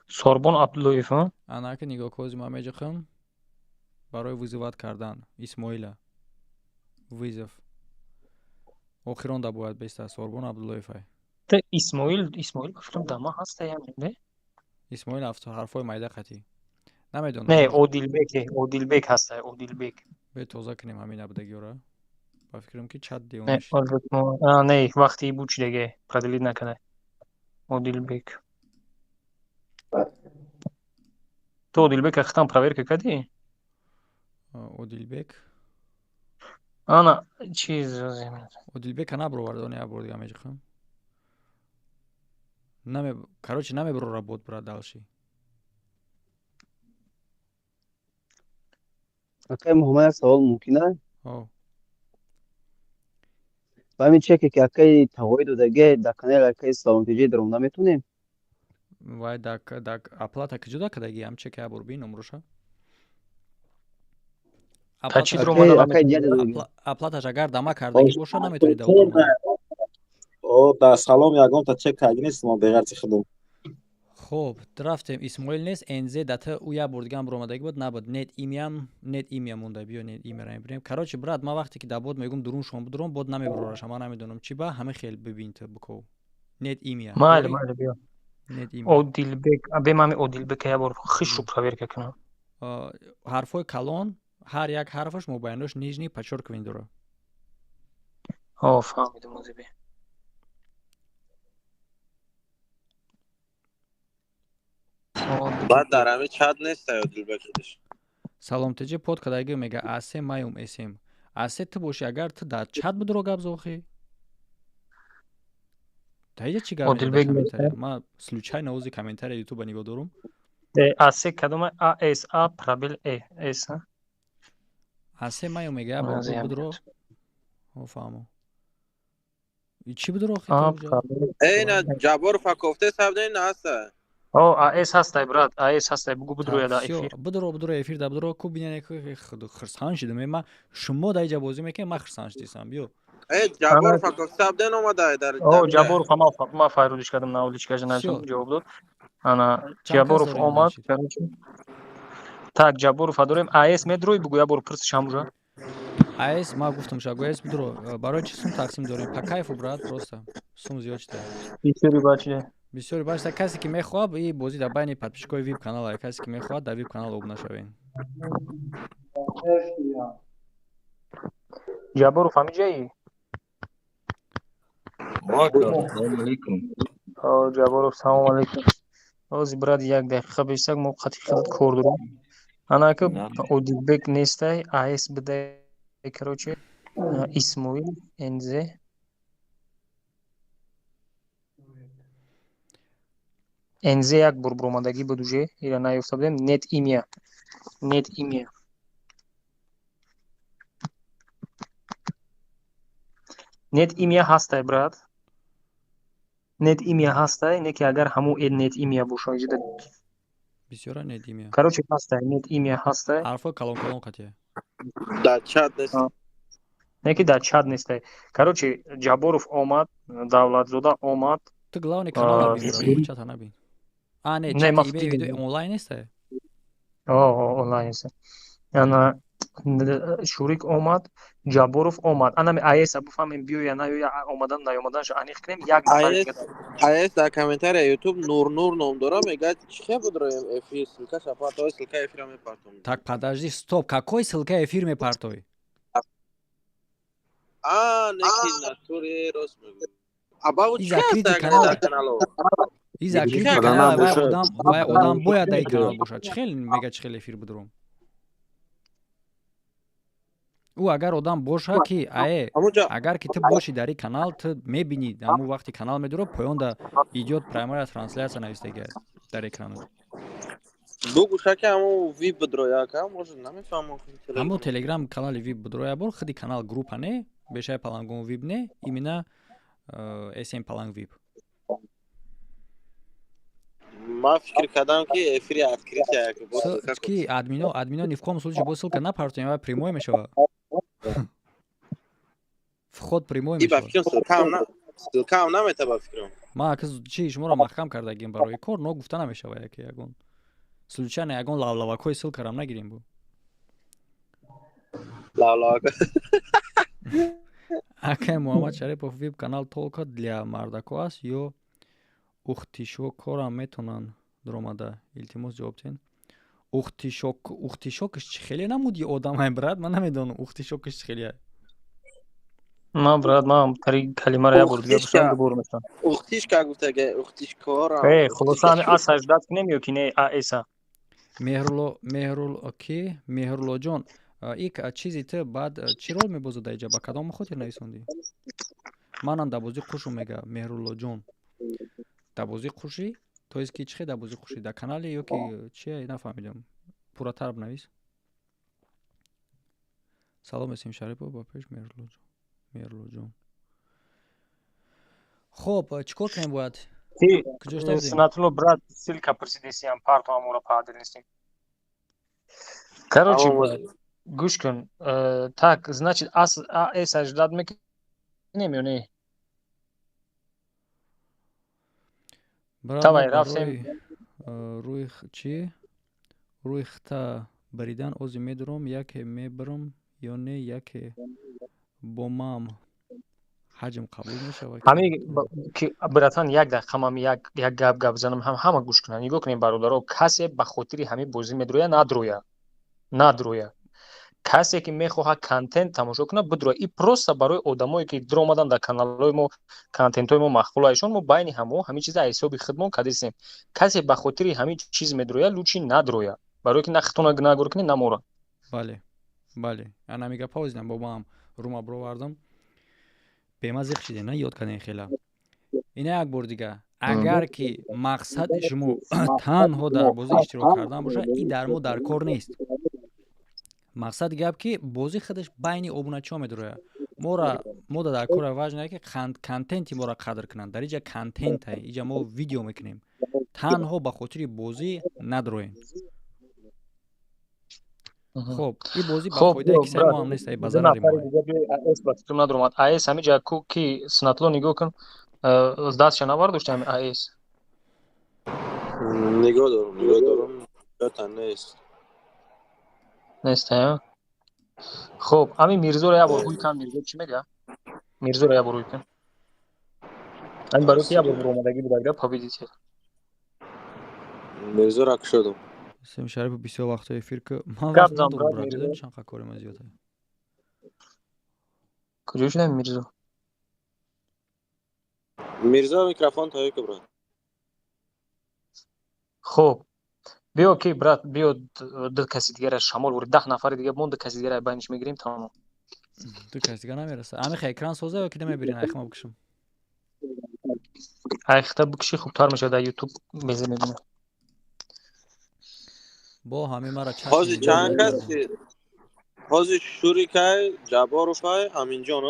Сорбон Абдуллоев, ҳа? Анаки нигоҳ ку, ҳозир ман меҷиқам барои вызывать кардан Исмоила. Вызов. Охирон да бояд беста Сорбон Абдуллоев ай. Та Исмоил, Исмоил гуфтам дама ҳастай ям, не? Исмоил ҳарфҳои майда қатӣ. Намедонам. Не, Одилбек, Одилбек ҳастай, Одилбек. Бе тоза кунем ҳамин абдагиёра. Ба фикрам ки чат Не, девона шид. Одилбек, а, не, вақти буд чидаге, продлить накарда. Одилбек. Ту Одилбека хитам проверка кардӣ? Одилбек. Ана, чиз. Одилбека набровард, он як бор дига меҷиқам. Наме, короче, намеброра бот, брат, дальше. Акай Муҳаммад, як савол мумкин аст? О. Ба ҳамин чеке ки акаи Тағоӣ додагӣ дар канали акаи Саломтиҷӣ даром наметонем? Вай дар оплата киҷо кадаги ам чеке абур бин умруша. Та чӣ даромада? Акаи дия додагӣ. Оплаташ агар дама кардагӣ боша, наметонӣ да даромада. О, да салом ягонта чек кардагӣ нест мо беғарзи худум. Хуб, рафтем. Исмоил нест, НЗ дата ӯ як бор дигам баромадагӣ буд, набуд. Нет имям, нет имя монда. Биё, нет имяра мебинем. Короче, брат, ман вақте ки дар бод мегум дурун шом будуром, бод намебарораша. Ман намедонам чӣ ба ҳама хел бибин ту биков. Нет имя. Майли, майли, биё. Нет имя. Одилбек, бемами Одилбек як бор хишу проверка кунам. Ҳарфҳои калон, ҳар як ҳарфаш мобайнош нижний подчёркивание дорад. О, фаҳмидам, озиби. Баъд дар ҳами чат нест Одилбек худаш. Салом ТЖ под кадаги мега асе маюм см. Асе ту боши, агар ту дар чат будро гап зохи. Та иҷа чӣ гап? Одилбек. Ма случайно ози комментария ютуба нигоҳ дорум. Асе кадома? А С А пробел Э С. Асе маюм мега будро. О, фаҳмо. Чӣ будро охи? Э, на Ҷабборов акофте сабден на ҳаста. О, АС ҳастай, брат, АС ҳастай, бугу будро да эфир. Будро, будро эфир да будро, ку биняне ку хирсан шидам. Ма шумо да иҷа бозӣ мекунем, ма хирсан шидисам. Биё. Э, Ҷабборов акофте сабден омада дар. О, Ҷабборов ма файрудиш кардам, на уличкажа нависам, ҷавоб дод. Ана Ҷабборов омад, короче. Так, Ҷабборов дорем. АС медрои, бугу я бор пурсиш ҳамужа. АС ма гуфтам шагу АС будро. Барои чӣ сум тақсим дорем? По кайфу, брат, просто. Сум зиёд шуда. Бисёри бача. Бисёри бача, касе ки мехоҳад, и бозӣ дар байни подписчикои вип канал, касе ки мехоҳад дар вип канал обуна шавед. Ҷабборов ҳамиҷаи? Салому алейкум. О, Ҷабборов, салому алейкум. Ҳозир, брат, як дақиқа бешак, мо қатъи худат кор дорем. Ана ки Одилбек нестай, АС бидай, короче, Исмоил, НЗ. НЗ як бор баромадагӣ буд уже, ира наёфта будем. Нет имя. Нет имя. Нет имя ҳастай, брат. Нет имя ҳастай, не ки агар ҳамун нет имя боша, иҷода. Бисёра нет имя. Короче, ҳастай, нет имя ҳастай. Ҳарфҳои калон калон қатия. Дар чат нест. Не ки дар чат нестай. Короче, Ҷабборов омад, Давлатзода омад. Ту главный канал набин, чата набин. А, не, чат имею в виду онлайн нестай? О, онлайн нестай. Ана Шурик омад, Ҷабборов омад. Ана АС буфаҳмем биёя наёя, омадан наёмаданша аниқ кунем. Як нафар АС дар комментария YouTube Нур Нур ном дора, мегӯяд чӣ хел будроем эфир, ссылка шапартой, ссылка эфира мепартом. Так, подожди, стоп, какой ссылка эфир мепартой? А, не ки натуре рост мегӯяд. Абау И чӣ закрытый ҳаст канал. дар канало? И закрытый Канал канал, вай бошад. одам, вай одам бояд дар канал бошад. Чӣ хел мега, чӣ хел эфир будуром? Ӯ агар одам боша ки ае, агар ки ту бошӣ дар ин канал, ту мебинӣ, ҳамун вақти канал медуро, поён да идёт прямая трансляция навистага дар экранат. Бугӯша ки ҳамун вип будроя ака, может намефаҳмам. Ҳамун телеграм канали вип будроя бор, худи канал группа не, бешаи палангон вип не, именно см паланг вип. Ман фикр кардам ки эфири открытия Ки админо, админо ни в коем случае бо ссылка напартоем, ва прямой мешава. Вход прямой И ба мешава. фикрам ссылкаам на ссылкаам намета ба фикрам. Ман аказ чи шуморо маҳкам кардагим барои кор, но гуфта намешава яке ягон. Случайно ягон лавлавакҳои ссылкарам нагирем бу. Лавлавак. Акай Муҳаммад Шарипов, вип канал только для мардако аст ё ухтишокорам метонанд дуромада? Илтимос, ҷавоб диҳед. Ухтишок, ухтишокаш чӣ хеле намуди одамай, брат, ман намедонам ухтишокаш чӣ хеле. Ман, брат, ман тари калимаро як бор дига бушам, дубор мешавам. Ухтишка гуфтага, ухтишкорам. Э, хулоса ҳами А саждат кунем ё ки не АС-а? Меҳрулло, Меҳрулло ки Меҳруллоҷон, ик чизи ту баъд чӣ рол мебозад дар иҷа? Ба кадом хотир нависондӣ? Манам дар бозӣ қушу мега Меҳруллоҷон. Дар бозӣ қушӣ? То есть ки чӣ хел дар бозӣ қушӣ? Дар канале ё ки чие, нафаҳмидам. Пурратар бинавис. Салом, Эсим Шарипов, ба пеш Мерлоҷон. Хоб, чӣ кор кунем бояд? Сунатулло, брат, ссылка пурсидесиям, парту амора падилнистем. Короче, гӯш кун. Так, значит, ас ас ждать мекунем ё не? Давай, рафтем. Рӯи чӣ? Рӯи хта баридан ози медурам, яке мебарам ё не, яке бо мам ҳаҷм қабул мешавад. Ҳамин ки, братан, як дақиқа, ман як гап занам, ҳам ҳама гӯш кунанд. Нигоҳ кунем, бародаро, касе ба хотири ҳамин бозӣ медуроя, надуроя, надуроя. Касе ки мехоҳад контент тамошо кунад, бидуроя. И просто барои одамое ки дуромадан дар каналҳои мо, контентҳои мо маъқулаишон, мо байни ҳамо ҳамин чиза ҳисоби худмон кардистем. Касе ба хотири ҳамин чиз медуроя, лучше надуроя, барое ки на худтона гунаҳгор кунед, на мора. Бале, бале, ана ҳамин гапҳо зидам, бо маам рума бировардам, бема зиқ шидем, на ёд кардем хела. Ина як бор дига, агар ки мақсади шумо танҳо дар бозӣ иштирок кардан бошад, и дар мо дар кор нест. Мақсади гап ки бозӣ худаш байни обуначиҳо медурояд. Мора мода дар кора важно ки контенти моро қадр кунанд. Дар иҷа контента, иҷа мо видео мекунем. Танҳо ба хотири бозӣ надуроем. Хоб, ин бозӣ ба фоидаи кисаи мо ҳам нест, ба зарари мо. Надуромад АС ҳамиҷа ку ки Сунатулло, нигоҳ кун, дастша набардошта ҳами АС. Нигоҳ дорум, нигоҳ дорум, ҷота нест. Нест, а? Хоб, ҳамин Мирзоро як бор ҳуй кун. Мирзо чӣ мега? Мирзоро як бор ҳуй кун. Ҳамин барои ки як бор буромадагӣ будагда победитель. Мирзоро кушодум. Сем Шарипов бисёр вақтҳо эфир ки ман вақт надорам, брат, медонӣ чанд қа кори ман зиёд. Куҷо шудам, Мирзо? Мирзо, микрофон тайёр ку, брат. Хоб, биё ки, брат, биё, ду каси дигара шамол бури, 10 нафари дига мон, ду каси дигара байниш мегирем, тамом. Ду каси дига намераса. Амиха экран соза ё ки намебирин, айхма бикушам? Айхта бикуши, хубтар мешавад, дар Ютуб мезе мебинам. Бо ҳамин мара ҳозир чанд каси? Ҳозир Шурикай, Ҷабборовай, Аминҷон.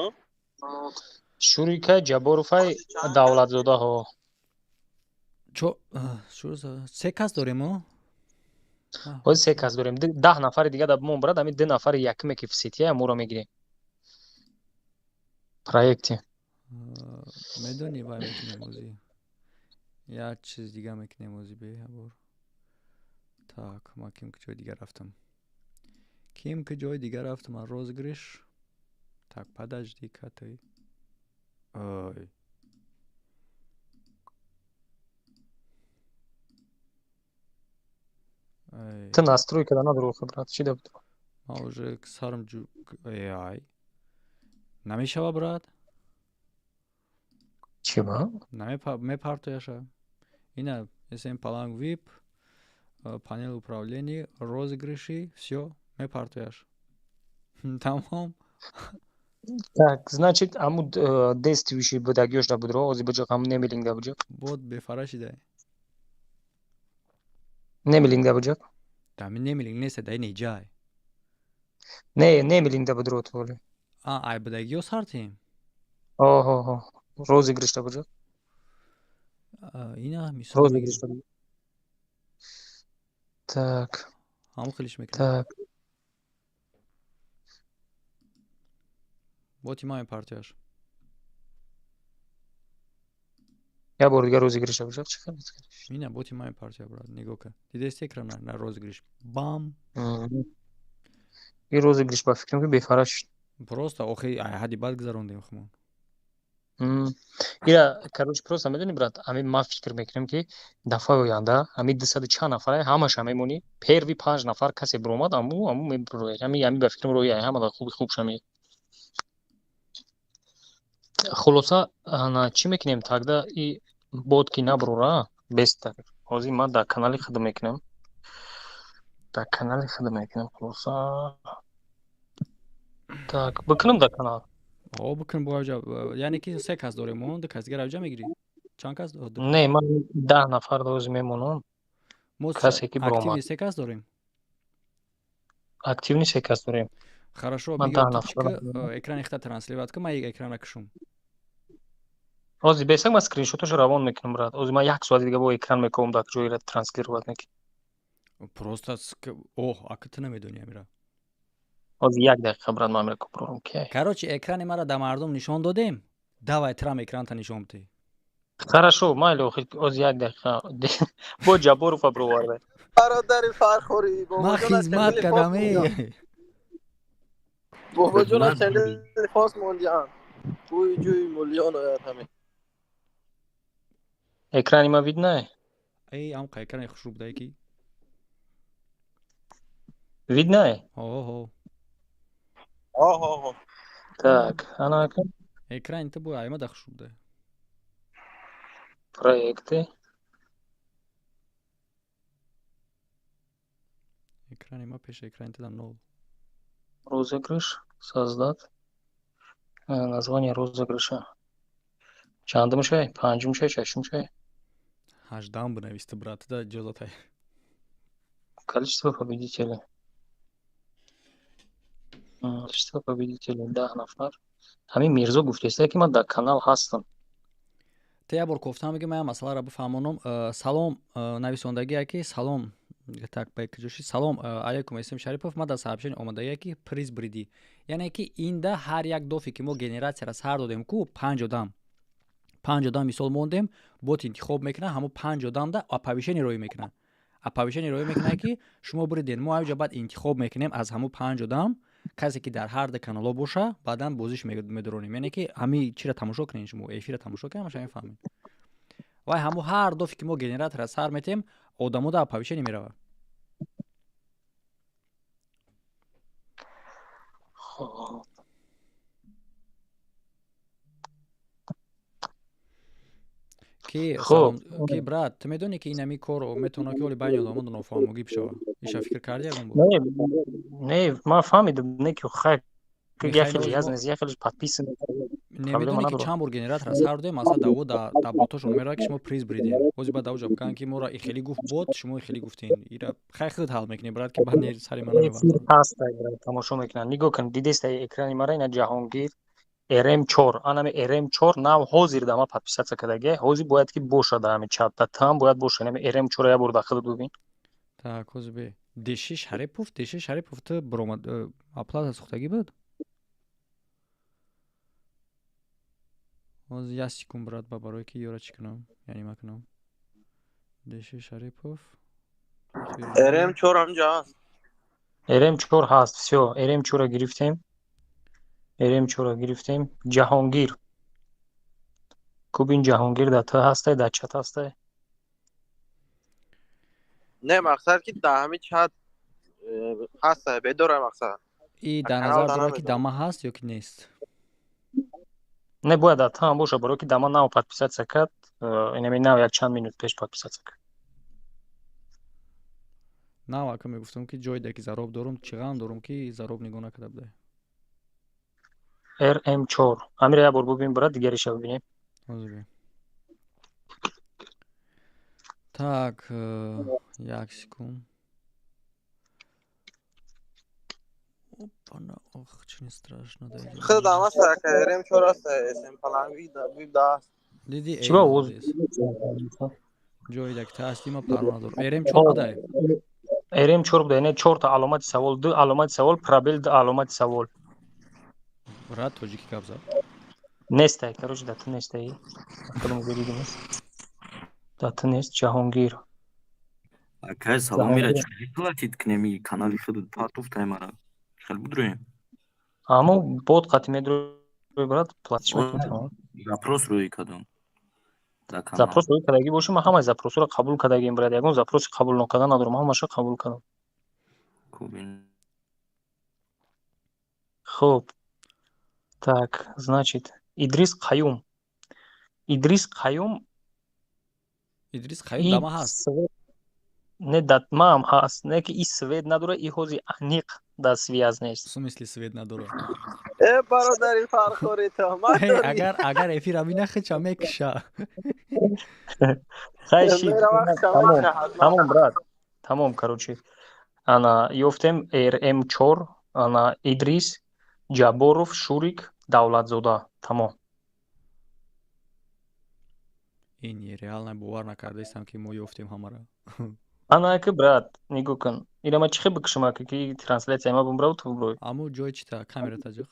Шурикай, Ҷабборовай, Давлатзодаҳо. Се кас дорем о? Ҳозир се кас дорем. 10 нафари дига дар бимон, брат, ҳамин ду нафари якуме ки в сетия моро мегирем. Проекти. Медонӣ, вай мекунем озӣ. Як чиз дига мекунем озӣ беҳабор. Так, ман ким ки ҷои дигар рафтам? Ким ки ҷои дигар рафтам? Ман розыгрыш. Так, подожди-ка ты. Ой. Ты настройка да надорӣ, брат, чӣ да буд? Ман уже сарам ай. Намешава, брат? Чӣ ба? Мепартояша. Ина СМ Паланг VIP, панел управления, розыгрыши, всё, мепартояш. Тамом. Так, значит, аму действующий будагиёш да будро, ози буҷоқ, ҳаму немилинг да буҷоқ. Бод бефара шидай. Немилинг да буҷоқ. Дами немилинг нест, дай неҷай. Не, немилинг да будро тволи. А, ай будагиё сартем. Оҳо, розыгрыш да буҷоқ. Ина мисол. Розыгрыш да. Так. Ҳамон хелиш мекунем. Так. Боти ман партияш. Як бор дигар розыгрыш да буҷоқ, чӣ хел? Ина боти ман партия, брат, нигоҳ кун. Дидести экран на розыгрыш. Бам. Ин розыгрыш ба фикрам ки бефара шуд. Просто охи ай ҳадди бад гузарондем хумон. Ира, короче, просто медонӣ, брат, ҳамин ман фикр мекунам ки дафъаи оянда ҳамин дусаду чанд нафара ҳамаша мемонӣ, первый панҷ нафар касе биромад, аму мебирояд. Ҳамин ба фикрам роҳи ҳама хуби хубша меяд. Хулоса, ана чӣ мекунем тогда? И бод ки набурора, беста. Ҳозир ман дар канали худ мекунам. Дар канали худ мекунам, хулоса. Так, бикунам дар канал. О, бикун, бо авҷа. Яъне ки се кас дорем мо, ду кас дигар авҷа мегирӣ. Чанд кас? Не, ман 10 нафар ҳозир мемонам. Мо касе ки биромад. Активный се кас дорем. Активный се кас дорем. Хорошо, Ман биё 10 ту чӣ нафар. ки экрани хита транслировать ки, ман як экрана кушум. Ҳозир бесак, ман скриншоташо равон мекунам, брат. Ҳозир ман як соати дига бо экран мекунам, дар ҷоира транслировать мекунам. Просто оҳ, ака, ту намедонӣ амира. Ҳозир як дақиқа, брат, ман амира купрорам ки. Короче, экрани мара да мардум нишон додем. Давай, трам экранта нишон бите. Хорошо, майли, охи ҳозир як дақиқа. Бо Ҷабборова бироварда. Бародари Фархорӣ, Ман бобоҷон аз хизмат чандили кардам фос э. мондиям. Бобоҷон аз Хизмат. чандили фос мондиям. Бӯи ҷӯи муллиён ояд ҳаме. Экрани ма видно? Эй, амқа экрани хушрӯ будае ки. Видно? Ҳо. Оҳ. Так, ана ака. Экрани ту бо айма да хушрӯ будае. Проекты. Экрани ма пеша экрани ту да нол. Розыгрыш. Создать. Название розыгрыша. Чандум шай? Панҷум шай, шашум шай? 18-ам бинавис ту, брат, да иҷозатай. Количество победителей. Количество победителей 10 нафар. Ҳамин Мирзо гуфтеста, ки ман дар канал ҳастам. Ту як бор кофтам, ки ман як масъаларо бифаҳмонам. Салом, нависондагие ки салом, так, ба куҷоши, салом алейкум, Эсм Шарипов, ман дар сообщение омадагие ки приз бриди, яъне ки инда ҳар як дофе ки мо генератсияра сар додем ку, панҷ одам, панҷ одам мисол мондем, бот интихоб мекунад, ҳамо панҷ одамда оповещение роӣ мекунад, оповещение роӣ мекунад, ки шумо буриден. Мо ҳамҷа баъд интихоб мекунем аз ҳамо панҷ одам касе ки дар ҳар ду каналҳо боша, баъдан бозиш медоронем. Яъне ки ҳами чира тамошо кунед, шумо эфира тамошо кунед, ҳамаша мефаҳмед. Вай ҳамо ҳар дофе ки мо генератора сар метем, одамо да оповещение меравад. Хоб. Ки Хоб. Салом, ки брат, ту медонӣ, ки инами кор метавонад, ки оли байни одамон нофаҳмогӣ бишавад? Иша фикр кардӣ ягон бор? Не, не, ман фаҳмидам, не ки хай як Михаил хеле мо яз, як хеле подписан. Проблема Немедонӣ, ки надорам. чанд бор генератора сар додем, масалан, даво да ботошон меравад, ки шумо приз бридем. Ҳозир баъд даво ҷавоб кунанд, ки моро и хеле гуфт бот, шумо и хеле гуфтен. Ира хай худ ҳал мекунӣ, брат, ки баъд не сари ман Эфир намебанданд. ҳаст, брат, тамошо мекунанд. Нигоҳ кун, дидеста экрани мара, ина Ҷаҳонгир RM4, анами RM4 нав ҳозир да ма подписаться кардагия, ҳозир бояд ки бошад дар ҳами чат, да там бояд бошад, инами RM4 як бор дар худат бибин. Так, ҳозир бе. Деши Шарипов, Деши Шарипов, ту биромад, оплата сухтагӣ буд? Ҳозир як секунд, брат, ба барое ки ёра чӣ кунам, яъне ма кунам. Деши Шарипов. РМ 4 ҳамҷа ҳаст. RM4 ҳаст, всё, RM4 гирифтем. RM4 гирифтем. Ҷаҳонгир. Кубин Ҷаҳонгир дар ту ҳастай, дар чат ҳастай? Не, мақсад ки дар ҳами чат ҳаста, бедора мақсад. И Дар дар канал назар да дорад, ки намедонам. дама ҳаст ё ки нест? Не, бояд дар ту ҳам боша, барое ки дама нав подписаться кард, инами нав як чанд минут пеш подписаться кард. Нав ака мегуфтам, ки ҷойда ки зароб дорум, чӣ ғам дорум, ки зароб нигоҳ накарда будай. RM4. Ҳамира як бор бубин, брат, дигариша бибинем. Ҳозир бе. Так, як секунд. Опана, ох, чи не страшно да иҷоза. Худ ам ҳаст, ака, РМ 4 ҳаст, СМ паланги да биб да ҳаст. Диди, Чӣ ба эй, овоз? молодец. Ҷойда ки ту ҳастӣ, ман парво надорам. RM4 будай. RM4 буда, яъне чорта аломати савол, ду аломати савол, пробел, ду аломати савол. Брат, тоҷикӣ гап зад. Нестай, короче, дар ту нестай. Худам гиридим нест. Дар ту нест Ҷаҳонгир. Акай, салом, ира Ҷаҳонгир. чӣ платить кунем, и канали худат партофтай мара. Хел будроем. Аммо бот қати медрои, брат, платиш мекунӣ, тамом. Запрос рӯй кардам. Дар канал. Запрос рӯй кардагӣ бошӣ, ман ҳамаи запросҳоро қабул кардагием, брат. Ягон запроси қабул нокарда надорам, ҳамаашро қабул кардам. Кубин. Хуб. Так, значит, Идрис Қаюм. Идрис Қаюм. Идрис Қаюм И дама ҳаст. Не, да маам ҳаст, не ки и свет надора, и ҳози аниқ дар связь нест. В смысле свет надора? Э, бародари Фархорӣ, туҳмат Эй, дорӣ. агар эфира бина, хича мекиша. Хай шид. Мерава, хича Тамом, мекиша, ҳатман. тамом, брат. Тамом, короче. Ана, ёфтем RM4. Ана Идрис, Ҷабборов, Шурик, Давлатзода. Тамом. Ин реально бовар накардаистам, ки мо ёфтем ҳамаро. Ана ака, брат, нигоҳ кун. Ира ма чӣ хел бикушам, ака, ки трансляция ма бумбрав, ту буброй? Аму ҷои чита камерата ҷиқ.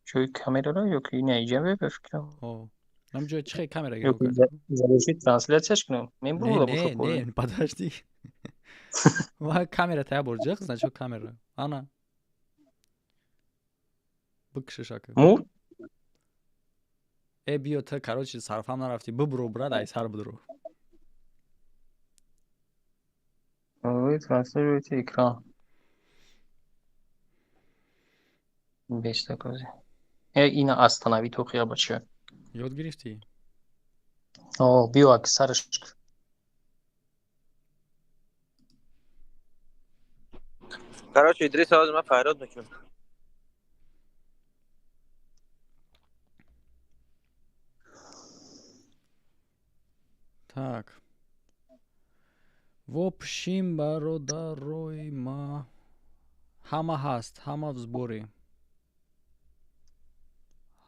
Ҷои камераро ё ки ина иҷа бе фикрам. О. Нам ҷои чӣ хел камера Ё ки завершить трансляцияш кунам. Мен Не, бурда не, боша. не, подожди. Ва камера тая бор ҷиқ, значок камера. Ана. Бикушиш, ака. Мур? Э, биё, ту, короче, сарфам нарафтӣ. Бубро, брат, ай сар бидро. Ой, транслируйте экран. Бешта кози. Э, ина остановить охи бача. Ёд гирифтӣ? О, биё, ака, сараш. Короче, Идрис, ҳозир ман фарёд мекунам. Так. В общем, бародарои ма, ҳама ҳаст, ҳама в сборе.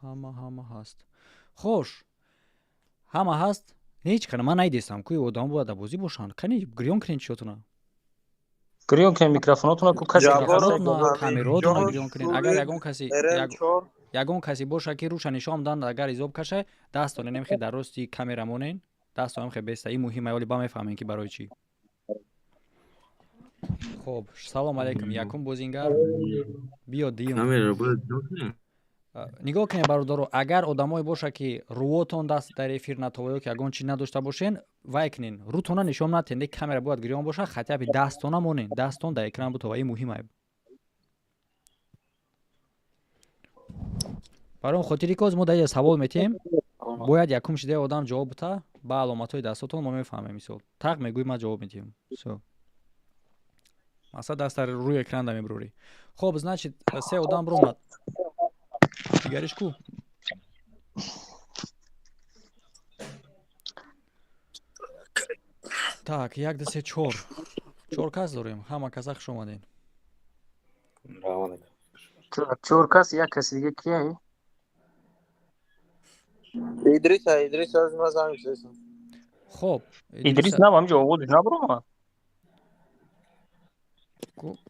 Ҳама ҳаст. Хош. Ҳама ҳаст? Ҳеҷ кана ман надидестам, куи одам бояд дар бозӣ бошанд. Кани гирён кунед чиётона. Гирён кунед микрофонотона, ку касе Ҷабборов, Микрофонотона, камеротона Ҳамидҷон, гирён кунед. Агар Шурик, ягон каси РМ4. Ягон касе боша, ки рӯша нишон дан, агар изоб каша, дастон немхе дар рости камера монен, дастон ҳамхе беста. Ин муҳим аёли ба мефаҳмем, ки барои чӣ. Хоб, салом алейкум. Якум бозингар. Биё, дуюм. Камераро бояд ҷо кунем. Нигоҳ кунед, бародаро, агар одамое боша, ки рӯотон даст дар эфир натова ё ки ягон чиз надошта бошен, вай кунен, рӯтона нишон натен, не, камера бояд гирён боша, хотя бы дастона монен, дастон дар экран бутова, ин муҳим ай. Барои он хотири ки ҳозир мо дар инҷа савол метиҳем, бояд якум шидаи одам ҷавоб бита, ба аломатҳои дастотон мо мефаҳмем. Мисол, тақ мегӯй, ман ҷавоб медиҳем. Всё. Масалан, даст дар рӯи экран да мебурорӣ. Хоб, значит, се одам биромад. Дигариш ку? Так, як, ду, се, чор. Чор кас дорем. Ҳама каса хуш омадед. Чор кас, як каси дига кия? Идрис, Идрис, ҳозир ман занг мезанам. Хоб, Идрис нам ҳамҷо овозиш набуромад.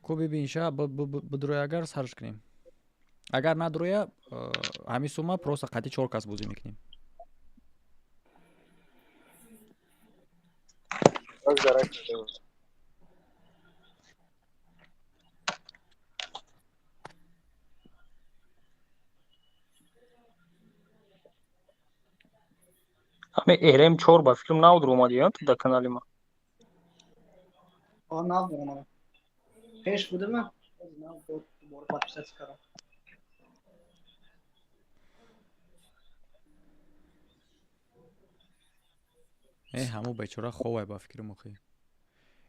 Ку бибин, ша бидроя, агар сарш кунем. Агар надроя, ҳамин сумма просто қатъи чор кас бозӣ мекунем. Ҳозир дарак мекунам. Ҳаме РМ4 ба фикрам нав дуромад ё ту дар канали ма. О, нав дуромад. Пеш будама? Нав дубора подписаться кардам. Э, ҳамо бечора ховай ба фикри охи.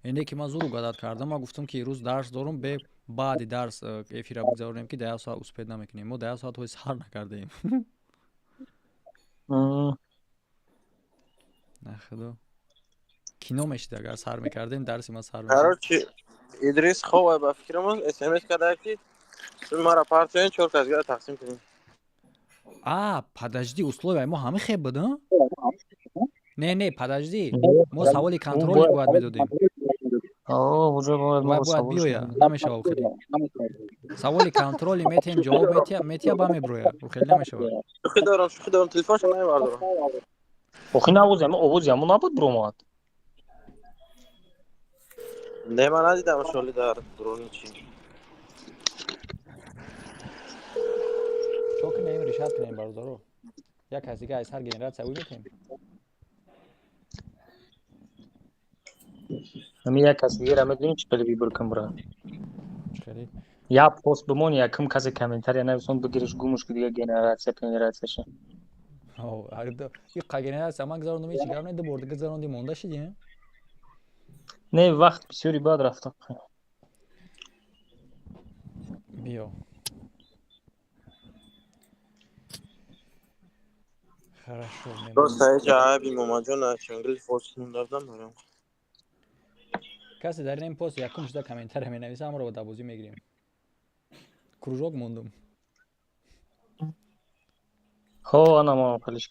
Эне ки ман зур угадать кардам, ман гуфтам, ки ирӯз дарс дорум, бе баъди дарс эфира бигзаронем, ки дар як соат успеть намекунем. Мо дар як соат ҳои сар накардаем. На худо. Кино мешид, агар сар мекардем, дарси ман сар мешид. Короче, Идрис ховай ба фикрамон, СМС карда, ки маро партоен, чор кас гара тақсим кунем. А, подожди, условия мо ҳама хеб буд, а? Не, не, подожди. Мо саволи контролӣ бояд медодем. О, уже бояд Вай мо бояд савол биёя, шудем. намешава хеле. Саволи контролӣ метиҳем, ҷавоб метиҳа, метиҳа, ба меброя. Хеле намешава. Шӯхӣ дорам, шӯхӣ дорам, телефоншо намебардорам. Охи навози ҳама овози ҳамо набуд биромад. Не, ман надидам шоли дар дуруни чӣ. Чо кунем, решать кунем, бародаро. Як кас дига аз ҳар генератсия ӯ метиҳем. Ҳами як каси дигара медонӣ чӣ хеле выбор кун, брат? Чӣ хеле? Як пост бимон, якум касе комментария нависон, бигириш, гумуш ки, дига генератсия генератсияша. О, иқа генератсия ман гузарондум, ҳеҷ гап не, ду бор дига гузарондӣ, монда шидӣ, э? Не, вақт бисёри баъд рафта. Биё. Хорошо, Просто ҳеҷ айби Момаҷон чангили форсӣ нундардам барам. Касе дар ин пост якум шуда комментария менависа, ҳамаро ба бозӣ мегирем. Кружок мондум. Ҳо, ана мо қалиш.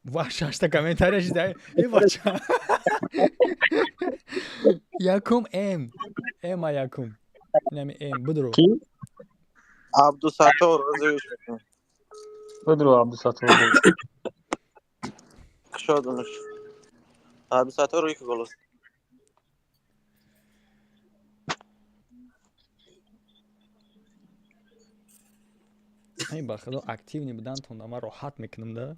Ва, шашта комментария шида. Э, бача. Якум М. М якум. Инами М будро. Ки? Абдусаттор розовиш мекунам. Будро, Абдусаттор. Кушодунуш. Абдусаттор ики голос. Ай, ба худо, активный будан тонда ман роҳат мекунам да.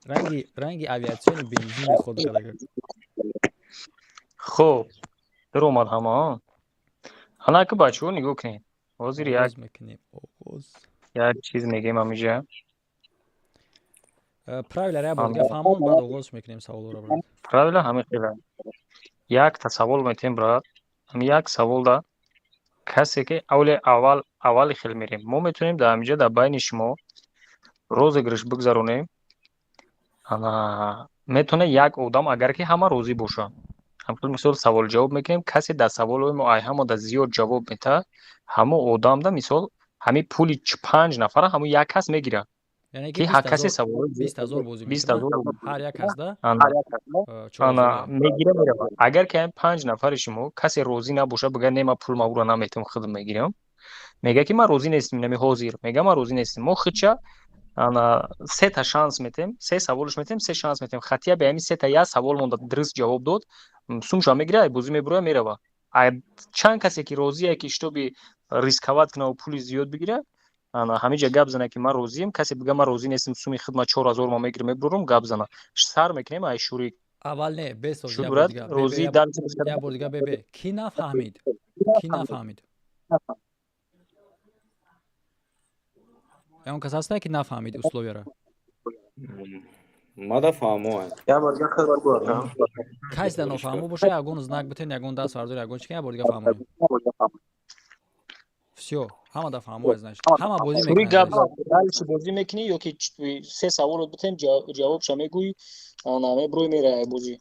Ранги авиатсиони бензини худ кардага. Хуб, даромад ҳама. Ана ки бачаҳо, нигоҳ кунед. Ҳозир як Оғоз мекунем. Оғоз. як чиз мегем ҳамиҷа. Правила ра бор дига фаҳмон, баъд оғоз мекунем саволҳоро, брат. Правила ҳамин хела. Якта савол метем, брат. Ҳами як саволда касе ки аввали аввал аввали хел мерем. Мо метавонем дар ҳамиҷа дар байни шумо розыгрыш бигзаронем. Ана метавона як одам, агар ки ҳама розӣ бошанд. Ҳамхел мисол савол ҷавоб мекунем, касе дар саволҳои мо ай ҳама да зиёд ҷавоб метаҳад, ҳамо одамда мисол ҳамин пули панҷ нафара ҳамон як кас мегирад. Яъне ки ки ҳар касе саволҳои 20 000 бозӣ бист мекунад, ҳазор ҳар як касда ана 4 000. Ана мегира меравад. Агар ки ҳамин панҷ нафари шумо касе розӣ набошад, бигӯяд: «Не, ман пул ма ӯро наметавам, худам мегирам», мега ки ман розӣ нестам, нами ҳозир мега ман розӣ нестам, мо худча ана сета шанс метем, се саволш метем, се шанс метем. Хатия бе ҳамин сета як савол монда, дуруст ҷавоб дод, сумша мегира, ай бозӣ мебуроя, мерава. Чанд касе ки розие ки чтобы рисковать кунаву пули зиёд бигира, ана ҳамиҷа гап зана ки ман розием. Касе бига ман розӣ нестам, суми худ ман 4000 ма мегирам, мебурам, гап зана. Сар мекунем ай Шурик. Аввал не, бесоз. Шуд, я бор брат, дига, бе, бе, розӣ я дар я бор дига, бе, бе. Кӣ нафаҳмид? Кӣ нафаҳмид? Ягон кас ҳастае ки нафаҳмид условияра? Мада фаҳмо. Я бор дига худат бигӯ, ака. Касе да нофаҳмо боша, ягон знак битен, ягон даст бардор, ягон чи, я бор дига фаҳмонем. Всё, ҳама да фаҳмо, значит. Ҳама бозӣ Шурик, мекунад. гап зан. Дальше бозӣ мекунӣ ё ки се саволот битем, ҷавобша мегӯӣ, ана мебурӯй, меравай бозӣ.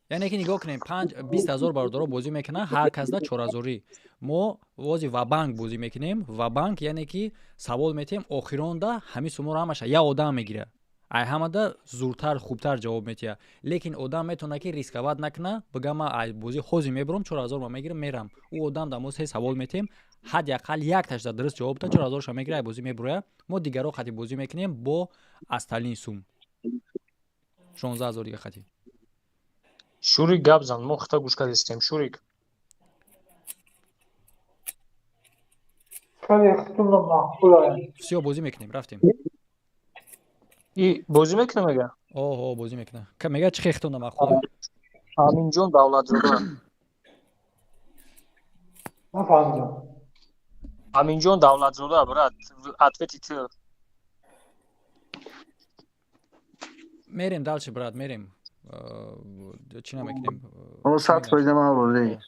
Яъне ки нигоҳ кунем, панҷ 20 000 бародаро бозӣ мекунанд, ҳар касда чорҳазорӣ. Мо вози ва-банк бозӣ мекунем. Ва-банк, яъне ки савол метиҳем, охиронда ҳамин суморо ҳамаша як одам мегирад. Ай ҳамада зуртар, хубтар ҷавоб метиҳад. Лекин одам метавонад ки рисковать накуна, бига ман ай бозӣ ҳозир мебурам, 4000 ма мегирам, мерам. Ӯ одам да мо се савол метиҳем, ҳадди ақал якташда дуруст ҷавоб диҳад, 4000-ша мегирад, ай бозӣ мебурояд. Мо дигарро хати бозӣ мекунем бо остальной сум. 16 000 дига хати. Шурик, гап зан, мо хита гӯш кардистем, Шурик. Хеле хитумна маъқулае. Всё, бозӣ мекунем, рафтем. И бозӣ мекунем, мега? Оҳо, бозӣ мекунам. Мега чӣ хехтонда маъқуле? Аминҷон Давлатзода. Нафаҳмидам. Аминҷон Давлатзода, брат, ответи ту. Мерем дальше, брат, мерем. Чӣ намекунем? О, 100% ман розӣ.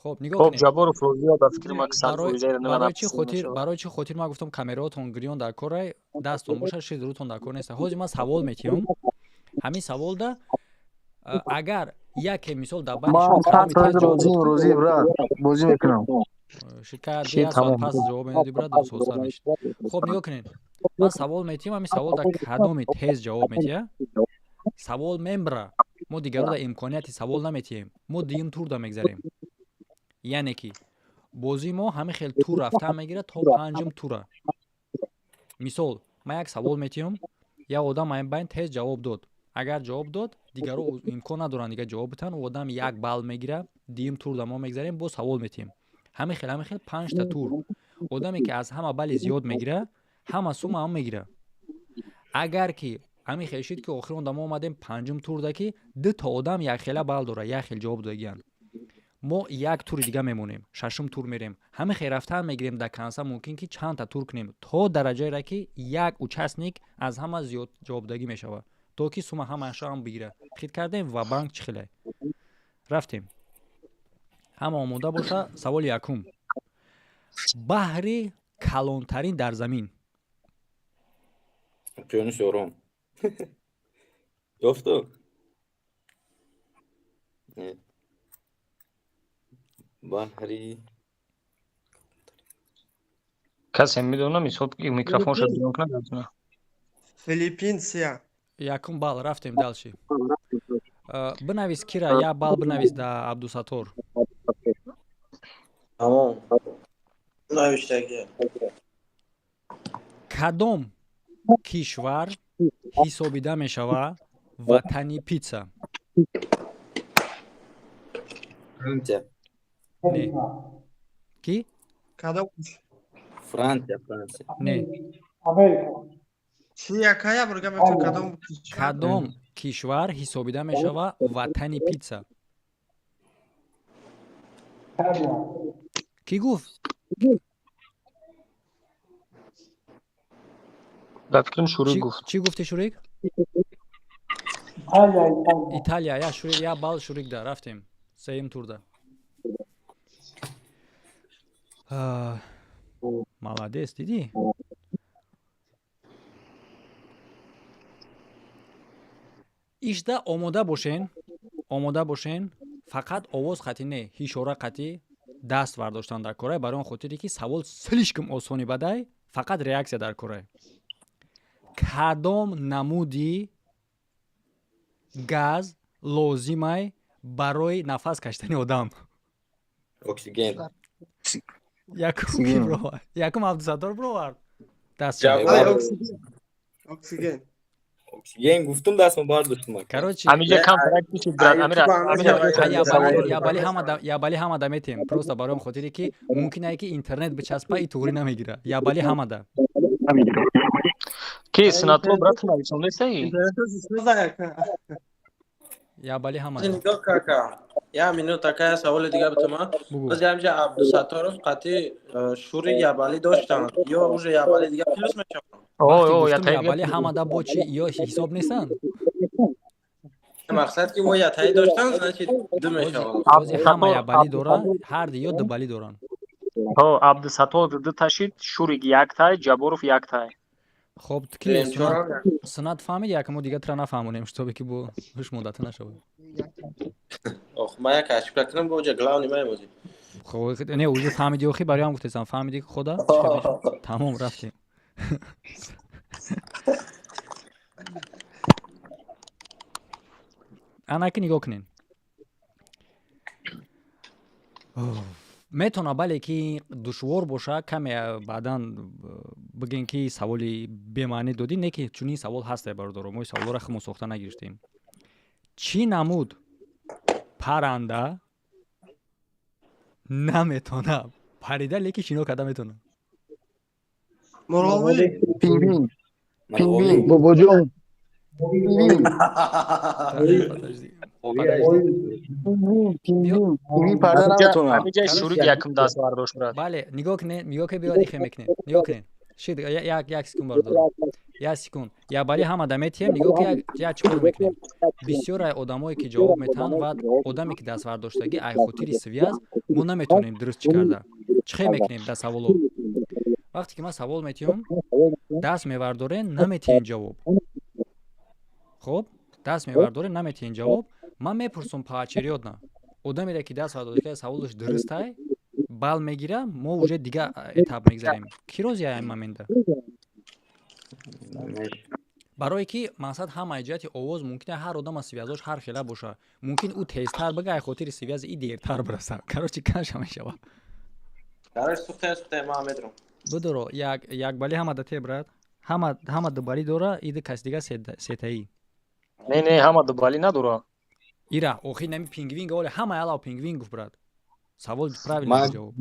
Хоб, нигоҳ Хоб, кунем. Ҷабборов розия, ба фикри ман, ки сад Барои фоизаро барои чӣ намепурсем хотир мешавад. Барои чӣ хотир ман гуфтам, камераотон гирён дар корай, дастон бошад, шиз рӯтон дар кор нест. Ҳозир ман савол метиҳам. Ҳамин саволда агар яке мисол дар байни шумо Ман сад кадоми тез фоиз ҷавоб дод, розием, розӣ, брат. Бозӣ мекунам. Шикаят Чи як соат тамом. пас ҷавоб медоди, брат, созтар мешид. Хоб, нигоҳ кунед. Ман савол метиҳам, ҳамин савол дар кадоми тез ҷавоб метиҳад, савол мембра. Мо дигарро дар имконияти савол наметиҳем. Мо дуюм турда мегзарем. Яъне ки бозии мо ҳамин хел тур рафтан мегирад то панҷум тура. Мисол, ман як савол метиҳам, як одам айн байн тез ҷавоб дод. Агар ҷавоб дод, дигарро имкон надоранд дига ҷавоб битаҳанд, ӯ одам як балл мегирад, дуюм турда мо мегзарем, боз савол метиҳем. Ҳамин хел, ҳамин хел панҷта тур. Одаме ки аз ҳама балли зиёд мегирад, ҳама сума ҳам мегирад. Агар ки ҳамин хел шид ки охирон да мо омадем панҷум турда, ки дута одам якхела балл дорад, як хел ҷавоб додагиянд, мо як тури дига мемонем, шашум тур мерем. Ҳамин хел рафтан мегирем, до конца мумкин ки чандта тур кунем, то дараҷаеро ки як участник аз ҳама зиёд ҷавобдагӣ мешавад, то ки сума ҳамаашро ҳам бигирад. Хит кардем, ва-банк чӣ хеле рафтем. Ҳама омода боша. Саволи якум: баҳри калонтарин дар замин? Уқёнуси Ором. Ёфту? Не. Баҳри Касе медонам, мисол, микрофонша бирон кунад, натуна. Филиппинсия. Якум балл, рафтем дальше. Бинавис, кира, як балл бинавис да Абдусатор. Тамом. Навиштагӣ. Кадом кишвар ҳисобида мешавад ватани питса? Франция. Не. Ки? Кадом? Франция, Франция. Не. Америка. Чи якая бурга мефтам, кадом кишвар? Кадом кишвар ҳисобида мешавад ватани питса? Кӣ гуфт? Ба фикрам, Шурик гуфт. Чӣ гуфти, Шурик? Италия. Я Шурик, я балл Шурик да, рафтем. Сеюм турда. Молодец, дидӣ? Ишда омода бошен, омода бошен, фақат овоз қатъӣ не, ишора қатъӣ даст вардоштан дар корай, барои он хотире ки савол слишком осони бадай, фақат реаксия дар корай. Кадом намуди газ лозимай барои нафас кашидани одам? Оксиген. Якум ки бировард? Якум Абдусаттор бировард. Даст. Оксиген. Оксиген. Оксиген гуфтум, дастма бардоштум. Короче, Амиҷа кам практики, брат, Амира. Ябали ҳама да метем. Просто барои он хотире ки мумкин ае ки интернет бичаспа и туғрӣ намегира. Ябали ҳама да. Ки синатло, брат, нависондесаи? Ябали ҳама. Нигоҳ кака. Я минут, такая саволи дига битума. Боз ямҷа Абдусатторов қатъи шури ябали доштанд. Ё уже ябали дига плюс мешавад? Ябали ҳамада бо чи ё ҳисоб нестанд? Мақсад ки во ятаи доштанд, значит, ду мешавад. Бози ҳама ябали доранд, ҳарди ё дубали доранд. Ҳо, Абдусаттор ду ташид, Шурик як тай, Ҷаборов як тай. Хоб, ки сунат фаҳмид, якмо дига тра нафаҳмонем, шитобе ки бо ҳуш модата нашавад. Ох, ма як ошибка кунам, бо ҷа главный май бозӣ. Хоб, не, уже фаҳмиди, охи, барои ҳам гуфтесам, фаҳмиди худа? Тамом, рафтем. Анаки нигоҳ кунед. Метавона, бале, ки душвор боша каме, баъдан бигем ки саволи бемаънӣ додӣ, не ки чунин савол ҳасте, бародаро, мо саволро худмон сохта нагирифтем. Чӣ намуд парранда наметона парида, лекин шино карда метавона? Мурғобӣ. Пингвин. Пингвин. Бобоҷон. Пингвин. Пингвин. Пингвин парда наметавонад. Ҳамиҷа Шурик якум даст бардошт, брат. Бале, нигоҳ кунед, нигоҳ кунед, биёд ихе мекунед. Нигоҳ кунед. Шид, як як секунд, бародаро. Як секунд. Я бали ҳама да метиҳем, нигоҳ кунед, як чӣ кор мекунем. Бисёр ай одамое ки ҷавоб метаҳанд ва одаме ки даст бардоштагӣ, ай хотири связь мо наметавонем дуруст чӣ карда. Чӣ хел мекунем дар саволо? Вақте ки ман савол метиҳам, даст мевардорен, наметиҳен ҷавоб. Хоб, даст мевардорен, наметиҳен ҷавоб. Ман мепурсам поочередно. Одамере ки даст бардошта, саволаш дурустай, балл мегира, мо уже дига этап мегзарем. Кӣ розия ин момента? Барое ки мақсад ҳамаи ҷиҳати овоз мумкин ҳар одам аз связош ҳар хела боша. Мумкин ӯ тезтар бага, ай хотири связи и дертар бираса. Короче, каша мешава. Короче, сухта, сухта, ман медрам. Бидоро, як як бали ҳама да те, брат. Ҳама ҳама дубали дора, иди каси дига сетаӣ. Не, не, ҳама дубали надора. Ира, охи нами пингвин оле ҳама алав пингвин гуфт, брат. Савол правильно ҷавоб.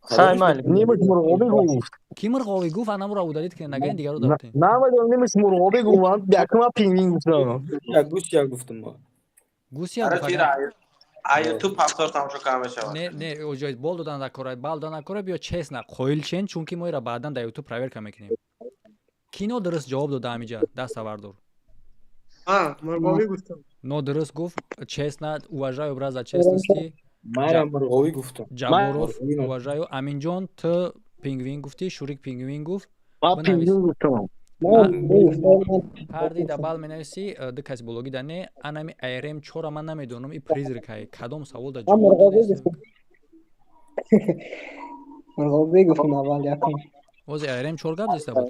Хай, майли. Немис мурғобӣ гуфт. Ки мурғобӣ гуфт, анамуро удалить кунед, нагаин дигаро дафтем. Намедонам, немис мурғобӣ гуфт, якума пингвин гуфтам. Я гусия гуфтум ма. Гусия гуфт. А ютуб ҳафтор тамошо карда мешавад. Не, не, оҷои бол додан дар кора, бал додан дар кора, биё честно, қоил чен, чунки мо ира баъдан дар ютуб проверка мекунем. Ки нодуруст ҷавоб дода ҳамиҷа? Даста вардор. А, мурғобӣ гуфтам. Нодуруст гуфт, честно, уважаю брат за честности. Мара мурғобӣ гуфтам. Ҷаборов, уважаю. Аминҷон, ту пингвин гуфтӣ, Шурик пингвин гуфт. Ман пингвин гуфтам. Ҳарди да бал менависӣ, ду каси бологӣ да не, анами РМ чора ман намедонам, и призракай. Кадом савол да ҷавоб додестем? Мурғобӣ гуфтам аввал якум. Ози РМ чор гап зиста буд.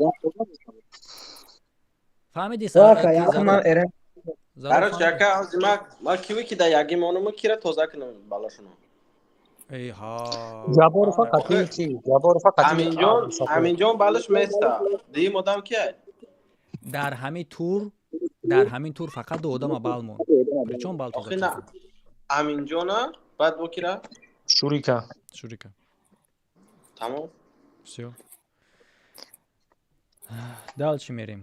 Фаҳмидӣ? Короче, ака, ҳози ма киви ки да яги монуму кира тоза кунам балашуно. Эй ҳа. Ҷабборова қатъи ки? Ҷабборова қатъи Аминҷон, Аминҷон балаш места. Дуюм одам кия? Дар ҳамин тур, дар ҳамин тур фақат ду одама бал монд. Причём бал тоза кардем? Аминҷона, баъд бо кира? Шурика. Шурика. Тамом. Всё. Дальше мерем.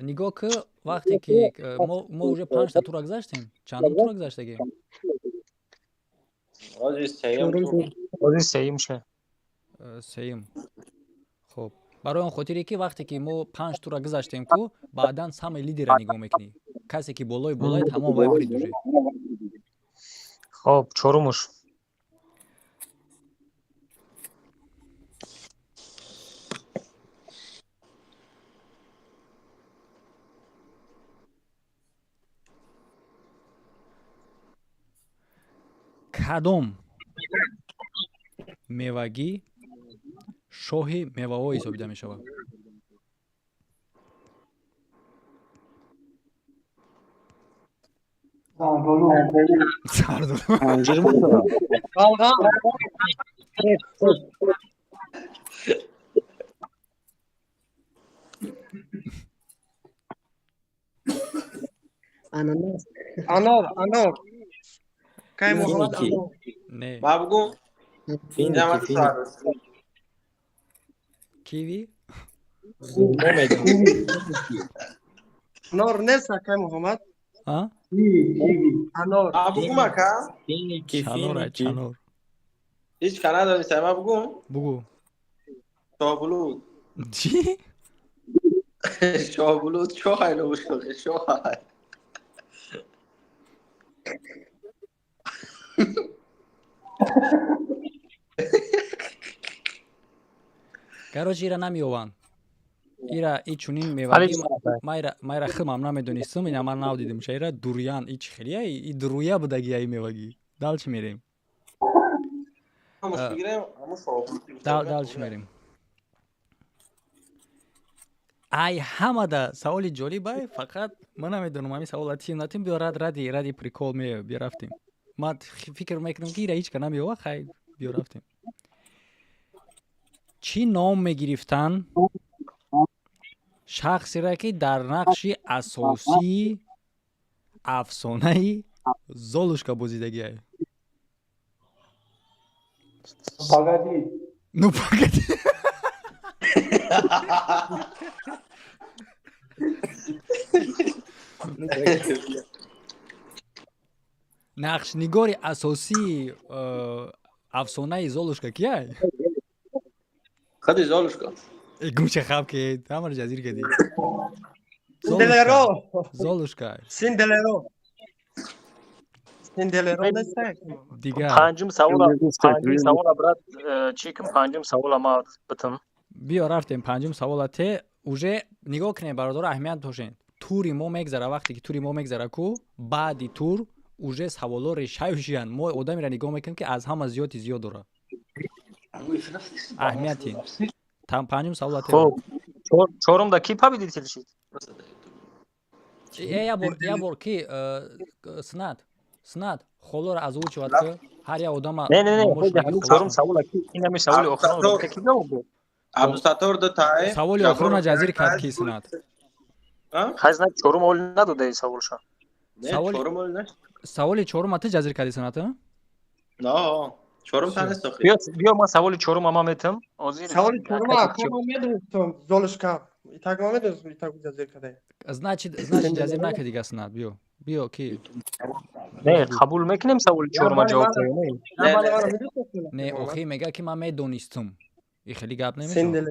Нигоҳ ки вақте ки мо уже панҷта тура гузаштем, чандум тура гузаштагем? Ҳози сеюм ша. Сеюм. Хоб, барои он хотире ки вақте ки мо панҷ тура гузаштем ку, баъдан самаи лидера нигоҳ мекунӣ, касе ки болои болои тамом вай бурид уже. Хоб, чорумуш. Кадом мевагӣ шоҳи меваҳо ҳисобида мешавад? Зардолу. Балғам. Ананас. Анор, анор. Кай Муҳаммад анор. Не. Ма бугум? Финики, финики. Киви? Анор нест, акай Муҳаммад? А? Анор. Ма бугум, ака? Финики, Чанор, финики. чанор. Ҳеҷ ка надонистам, ма бугум? Бугу. Шоҳбулуд. Чӣ? Шоҳбулуд, шоҳай нобушохи, шоҳай. Короче, ира намеёванд. Ира и чунин мевагӣ майра химам намедонистам, ина ман нав дидим ша ира дурьян, и чӣ хелия, и дуруя будаги ай мевагӣ. Дальше мерем. Дальше мерем. Ай ҳамада саволи ҷолиб ай, фақат ман намедонам ҳамин савола тим натим, биё рад ради прикол ме биё рафтем. Ман фикр мекунам ки ира ҳеҷ ка намеёва, хай биё рафтем. Чӣ ном мегирифтанд шахсеро ки дар нақши асосии афсонаи Золушка бозидагиай? Погоди. Ну погоди. Нақшнигори асосии афсонаи Золушка кияй? Худи Золушка. Гумча хаб ки ҳамаро ҷазир кардӣ. Синделеро. Золушка. Синделеро. Синделеро нест? Дигар. Панҷум савола, панҷум савола, брат, чӣ кун, панҷум савола ма битам. Биё рафтем панҷум савола те уже нигоҳ кунем, бародаро, аҳамият дошен. Тури мо мегзара, вақте ки тури мо мегзара ку, баъди тур уже саволо решающиянд. Мо одамеро нигоҳ мекунем ки аз ҳама зиёди зиёд дорад. Аҳамияти. Панҷум савола те. Хоб, чорум да ки победитель шид? Э, я бор ки снат, снат холоро озвучивать ки ҳар як одама. Не, не, не, чорум савола ки, ин ҳами саволи охирон ки ҷавоб дод? Абдусаттор ду тай. Саволи охирона ҷазир кард ки снат? Хай, знак чорум оли надодаи саволша. Саволи чорум ту ҷазир кардӣ, санат? Но, чорум та нест охи. Биё, биё, ман саволи чорум ама метам. Ҳозир Саволи чорум ака ман медонистам, Золушка. Итак ман медонистам, итак ҷазир кардем. Значит ҷазир накардӣ га, снат, биё. Биё ки Не, қабул мекунем саволи чорума ҷавоб диҳем. Не, охи мега ки ман медонистам. И хеле гап намешавад.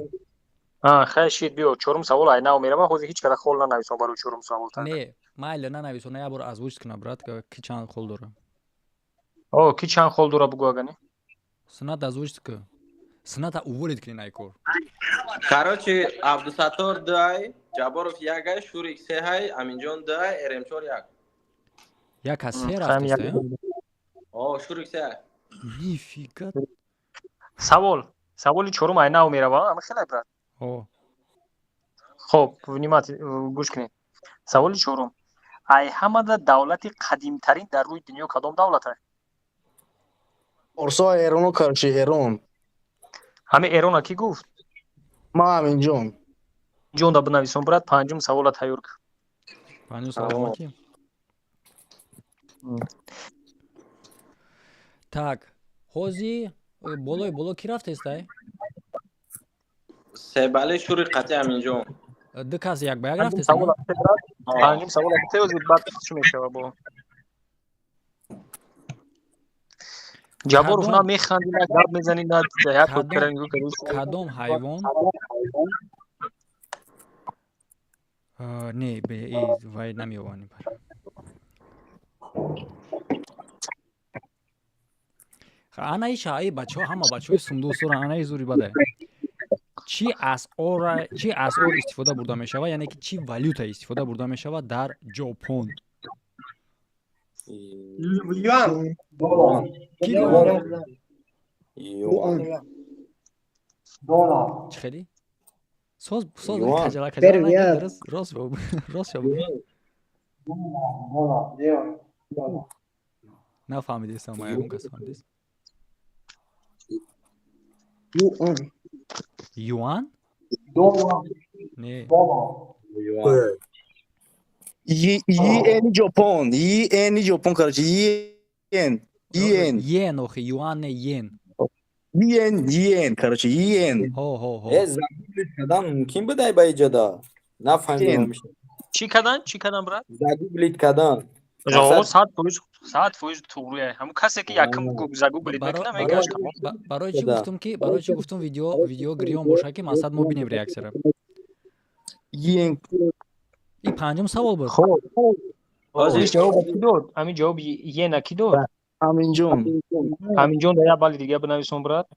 А, хай шид, биё, чорум савол ай нав мерава, ҳозир ҳеҷ када хол нанависон барои чорум савол. Не, майли, нанависон, як бор озвучить кунам, брат, ки чанд хол дора. О, ки чанд хол дора бугӯ агани? Снат озвучить ку. Сната уволить кунен ай кор. Короче, Абдусаттор 2, Ҷабборов 1, Шурик 3, Аминҷон 2, РМ4 1. Як аз се рафтеста? О, Шурик 3. Нифига. Савол. Саволи чорум ай нав мерава, ама хеле брат. О. Хоб, внимательно гӯш кунед. Саволи чорум. Ай ҳамада давлати қадимтарин дар рӯи дунё кадом давлат аст? Орсо Эроно, короче, Эрон. Ҳами Эрона кӣ гуфт? Ма Аминҷон. Ҷон да бинависон брат, панҷум савола тайёр кун. Панҷум савол ки? Так, ҳози болои боло кӣ рафтестай? Себали Шури қати Аминҷон. Ду кас як ба як рафтеста? Панҷум савола теози баъд чӣ мешава бо? Ҷабборов на механди, на гап мезанӣ, на як кадом ҳайвон не вай намеёвани бар. Анаи шаи бачаҳо, ҳама бачаҳои сундусура, анаи зури бадай. Чӣ асъор истифода бурда мешавад, яъне ки чӣ валюта истифода бурда мешавад дар Ҷопон? Юан. Юан. Чӣ хели? Соз соз хаҷала хаҷала рост рост рост шо. Нафаҳмидистам, ягон кас фаҳмидист? Юан. Юан? Не. Йен Ҷопон, Йен Ҷопон, короче, Йен, Йен. Йен, охи, юан не йен. Йен, Йен, короче, Йен. Ҳо, ҳо, ҳо. Э, загуглить кардан мумкин будай ба иҷода? Нафаҳмидам. Чӣ кардан? Чӣ кардан, брат? Загуглить кардан. 100%, 100% туғрие. Ҳамун касе ки якум загуглить мекунад, мегӯяд тамом. Барои чӣ гуфтум ки, барои чӣ гуфтум видео гирён боша ки мақсад мо бинем реаксияро. Йен. И панҷум савол буд. Хоб. Ҳозир ҷавоб кӣ дод? Ҳамин ҷавоби Йена кӣ дод? Аминҷон. Аминҷон да як балли дига бинависон брат.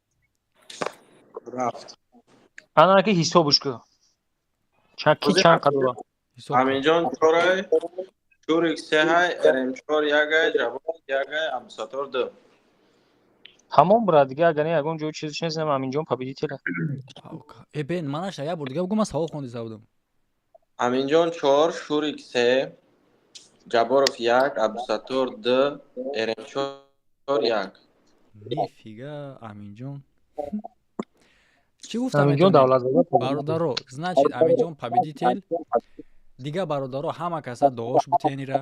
Рафт. Ана ки ҳисобуш ку. Чанд ки чанд қадора? Аминҷон 4, Шурик 3, РМ4 1, Ҷабборов 1, Абдусаттор 2. Тамом брат, дига агар не ягон ҷо чиз чиз Аминҷон победитель. Э бен, манаша як бор дига бугу, ман савол хондиса будам. Аминҷон 4, Шурик 3, Ҷабборов 1, Абдусаттор 2, РМ4 1. Нифига, Аминҷон. Чӣ гуфтам? Аминҷон давлатзода. Бародаро, значит, Аминҷон победитель. Дига бародаро ҳама каса дуош бутенира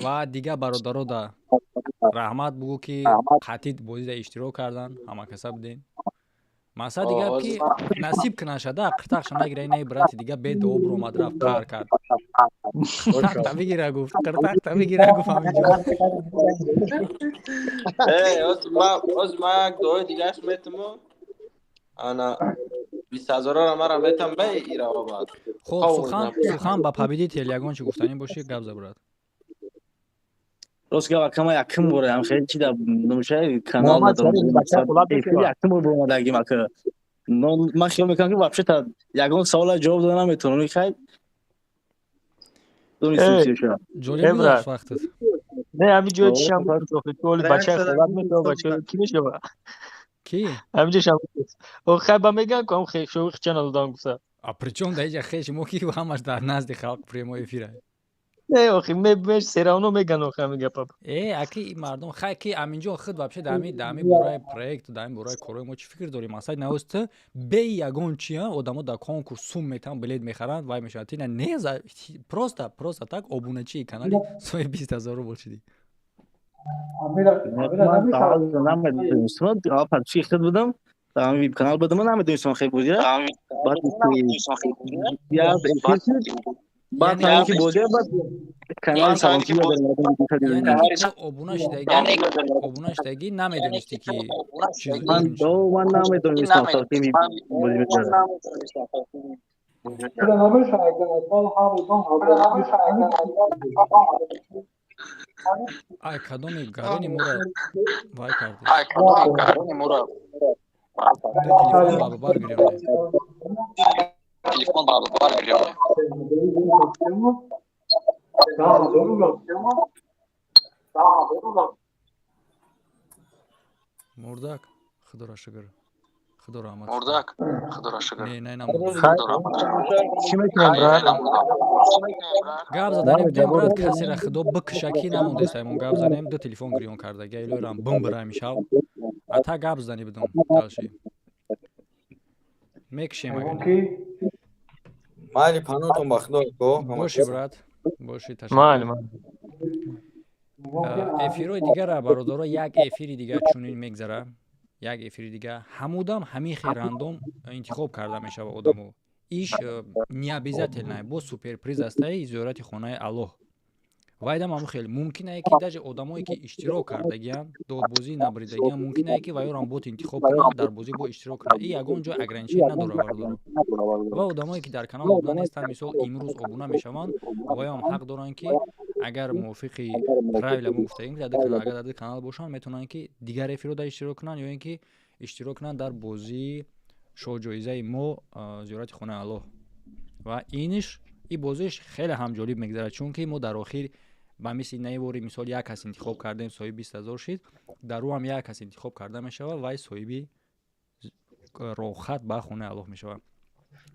ва дига бародаро да раҳмат бугӯ ки қатъи бозида иштирок кардан, ҳама каса буден. Масъала дига ки насиб кунашада, қиртақша нагира, инаи брати дига бе дуо буромад рафт қаҳр кард. Қиртақта бигира гуфт, қиртақта бигира гуфт Аминҷон. Э, оз ма як дуои дигаш метуму. Ана 20 ҳазорро мара метам бе ираво баъд. Хоб, сухан ба победитель ягон чӣ гуфтанӣ бошӣ, гап за брат. Рост гап, акама якум бора ам хеле чи да номшаи канал надорам. Якум бор буромадагим ака. Ман хиёл мекунам ки вообще та ягон савола ҷавоб дода наметавонам. Хай. Ҷолиб буд вақтат. Не, ҳамин ҷои чишам буд, бачаи холат мешава, бачаи кӣ мешава? Ки? Ҳамин ҷо шам буд. Хай ба меган ку ҳам хешови хича надодам гуфта. А причём да иҷа хеши мо ки ҳамаш дар назди халқ прямой эфира. Не, охи, меш серавно меган охи ҳамин гапа. Э, аки мардум хай ки Аминҷон худ вообще дар ҳамин бораи проект, дар ҳамин бораи корҳои мо чӣ фикр дорӣ? Масалан, навост ту бе ягон чи одамо дар конкурс сум метавон билет мехаранд, вай мешавад. Ти не за просто так обуначии канали сои 20 ҳазор рубл шидӣ. Намедонистам, чи худ будам, дар канал будам, намедонистам хел бозира. Баъд баъд ҳамин ки бозия, баъд канали саломтӣ обуна шудагӣ намедонистӣ ки ман намедонистам бозӣ мекардам. Ай кадоми гарони моро вай кардӣ? Ду телефон баробар гирёне. Телефон баробар гирёне. Мурдак, худоро шукр. Худо раҳмат. Мурдак, худоро шукр. Не, не, намурдак. Чӣ мекунем, брат? Гап заданем будем, брат, касера худо бикша ки намондест, аймон гап занем, ду телефон гирён карда. Гайлорам бумбира мишав. Ата гап задани будум дальше. Мекшем агар. Майли, панотон ба худо ко. Боши, брат. Боши, ташаккур. Майли, майли. Эфирҳои дигара, бародаро, як эфири дигар чунин мегзара, як эфири дигар ҳамудам ҳамин хел рандом интихоб карда мешава одамо. Иш необязательно, бо суперприз астаи зиёрати хонаи Аллоҳ. Вайдам ҳамун хел мумкин ае, ки даже одамое, ки иштирок кардагианд, додбозӣ набридагианд, мумкин ае, ки ваёрам бот интихоб кунанд, дар бозӣ бо иштирок кунанд. И ягон ҷой ограничение надора, бародаро. Ва одамое, ки дар канал обуна нестанд, мисол, имрӯз обуна мешаванд, ваёам ҳақ доранд, ки агар мувофиқи правила мо гуфтагим, дар ду канал, агар дар ду канал бошанд, метавонанд, ки дигар эфирро дар иштирок кунанд ё ин ки иштирок кунанд дар бозии шоҳҷоизаи мо, зиёрати хонаи Аллоҳ. Ва иниш, и бозиш хеле ҳам ҷолиб мегзарад, чунки мо дар охир ба мисли наивори, мисол, як кас интихоб кардем, соҳиби 20 000 шид, дар ӯ ҳам як кас интихоб карда мешавад, вай соҳиби рохат ба хонаи Аллоҳ мешавад.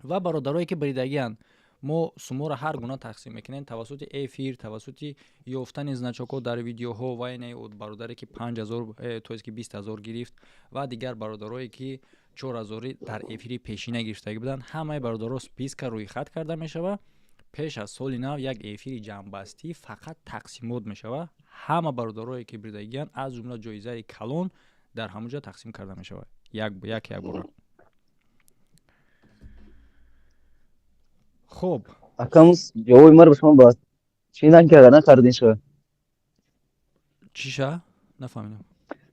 Ва бародарое, ки бридагианд, мо суморо ҳар гуна тақсим мекунем: тавассути эфир, тавассути ёфтани значокҳо дар видеоҳо. Ва ине бародаре, ки 5000, то есть ки 20 000 гирифт, ва дигар бародарое, ки 4000-и дар эфири пешина гирифтагӣ буданд, ҳамаи бародаро списка рӯйхат карда мешавад. Пеш аз соли нав як эфири ҷамъбастӣ фақат тақсимот мешавад. Ҳама бародарое, ки бридагианд, аз ҷумла ҷоизаи калон дар ҳамон ҷо тақсим карда мешавад як як бора. Хуб. Акамус, ҷавоби маро шумо ба чӣ накарда накардин шумо? Чиша? Нафаҳмидам.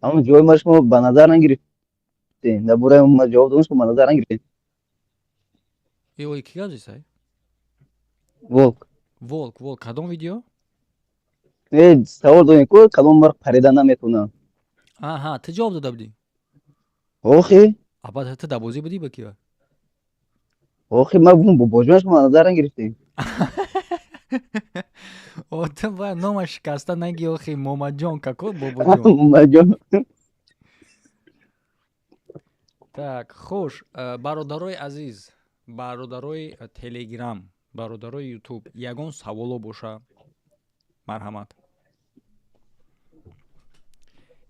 Ҳамон ҷавоби маро шумо ба назар нагирифтем. Дар бораи ма ҷавоб додам, шумо ба назар нагирифтем. Э, ой, ки гап зисай? Волк. Волк, волк, кадом видео? Э, савол додем ку, кадом мурғ парида наметавонад? Аҳа, ту ҷавоб дода будӣ? Охи. Аба, ту дар бозӣ будӣ ба кива? Охи, ма гум бобоҷон, шумо ба назар нагирифтем. О, ту бояд нома шикаста наги, охи, Момаҷон, какой бобоҷон? Момаҷон. Так, хуш, бародарои азиз, бародарои Телеграм, бародарои Ютуб, ягон саволо боша, марҳамат.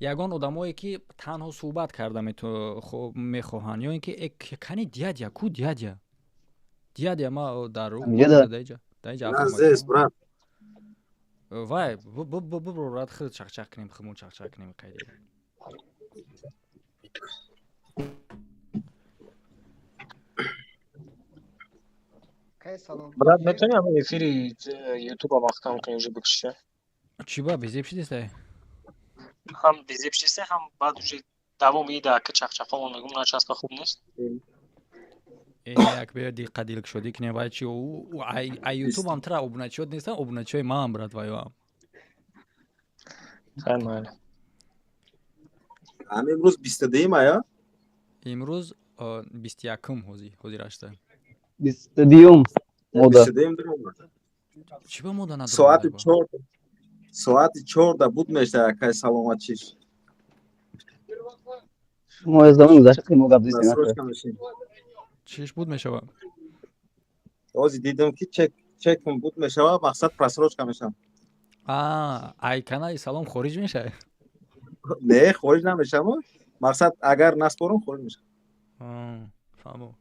Ягон одамое, ки танҳо суҳбат карда мехоҳанд, ё ин ки кани дядя ку, дядя, дядя ма дар даиҷа. Вай буброрад, худ чақчақ кунем, худмон чақчақ кунем, қайди. Брат, метавонӣ ҳамин эфири ютуба маҳкам кунӣ, уже бикуши? Чӣ ба безеб шидистай? Ҳам безеб шидистай, ҳам баъд уже давом ида, ки чақчақомон мегум, начаспа, хуб нест. Як бея диққат дилкушодӣ кунем. Вай чи, ай ютубам тра обуначиёт нестан, обуначиёи маам, брат, ваёам. Хай, майли. Ҳам имрӯз 22-юм ая? Имрӯз 21-ум, ҳозир ашта. 22-юм мода. 22-юм дуромад. Чӣ ба мода надорад? Соати 4, соати 4-да буд мешта, якай саломат чиш. Шумо аз замони гузашта мо гап зистем. Насрочка мешин. Чиш буд мешава? Ҳозир дидам, ки чекм буд мешава, мақсад просрочка мешавам. А, ай канали Салом хориҷ мешавӣ? Не, хориҷ намешавам, мақсад, агар наспорам, хориҷ мешавам. Фаҳмо.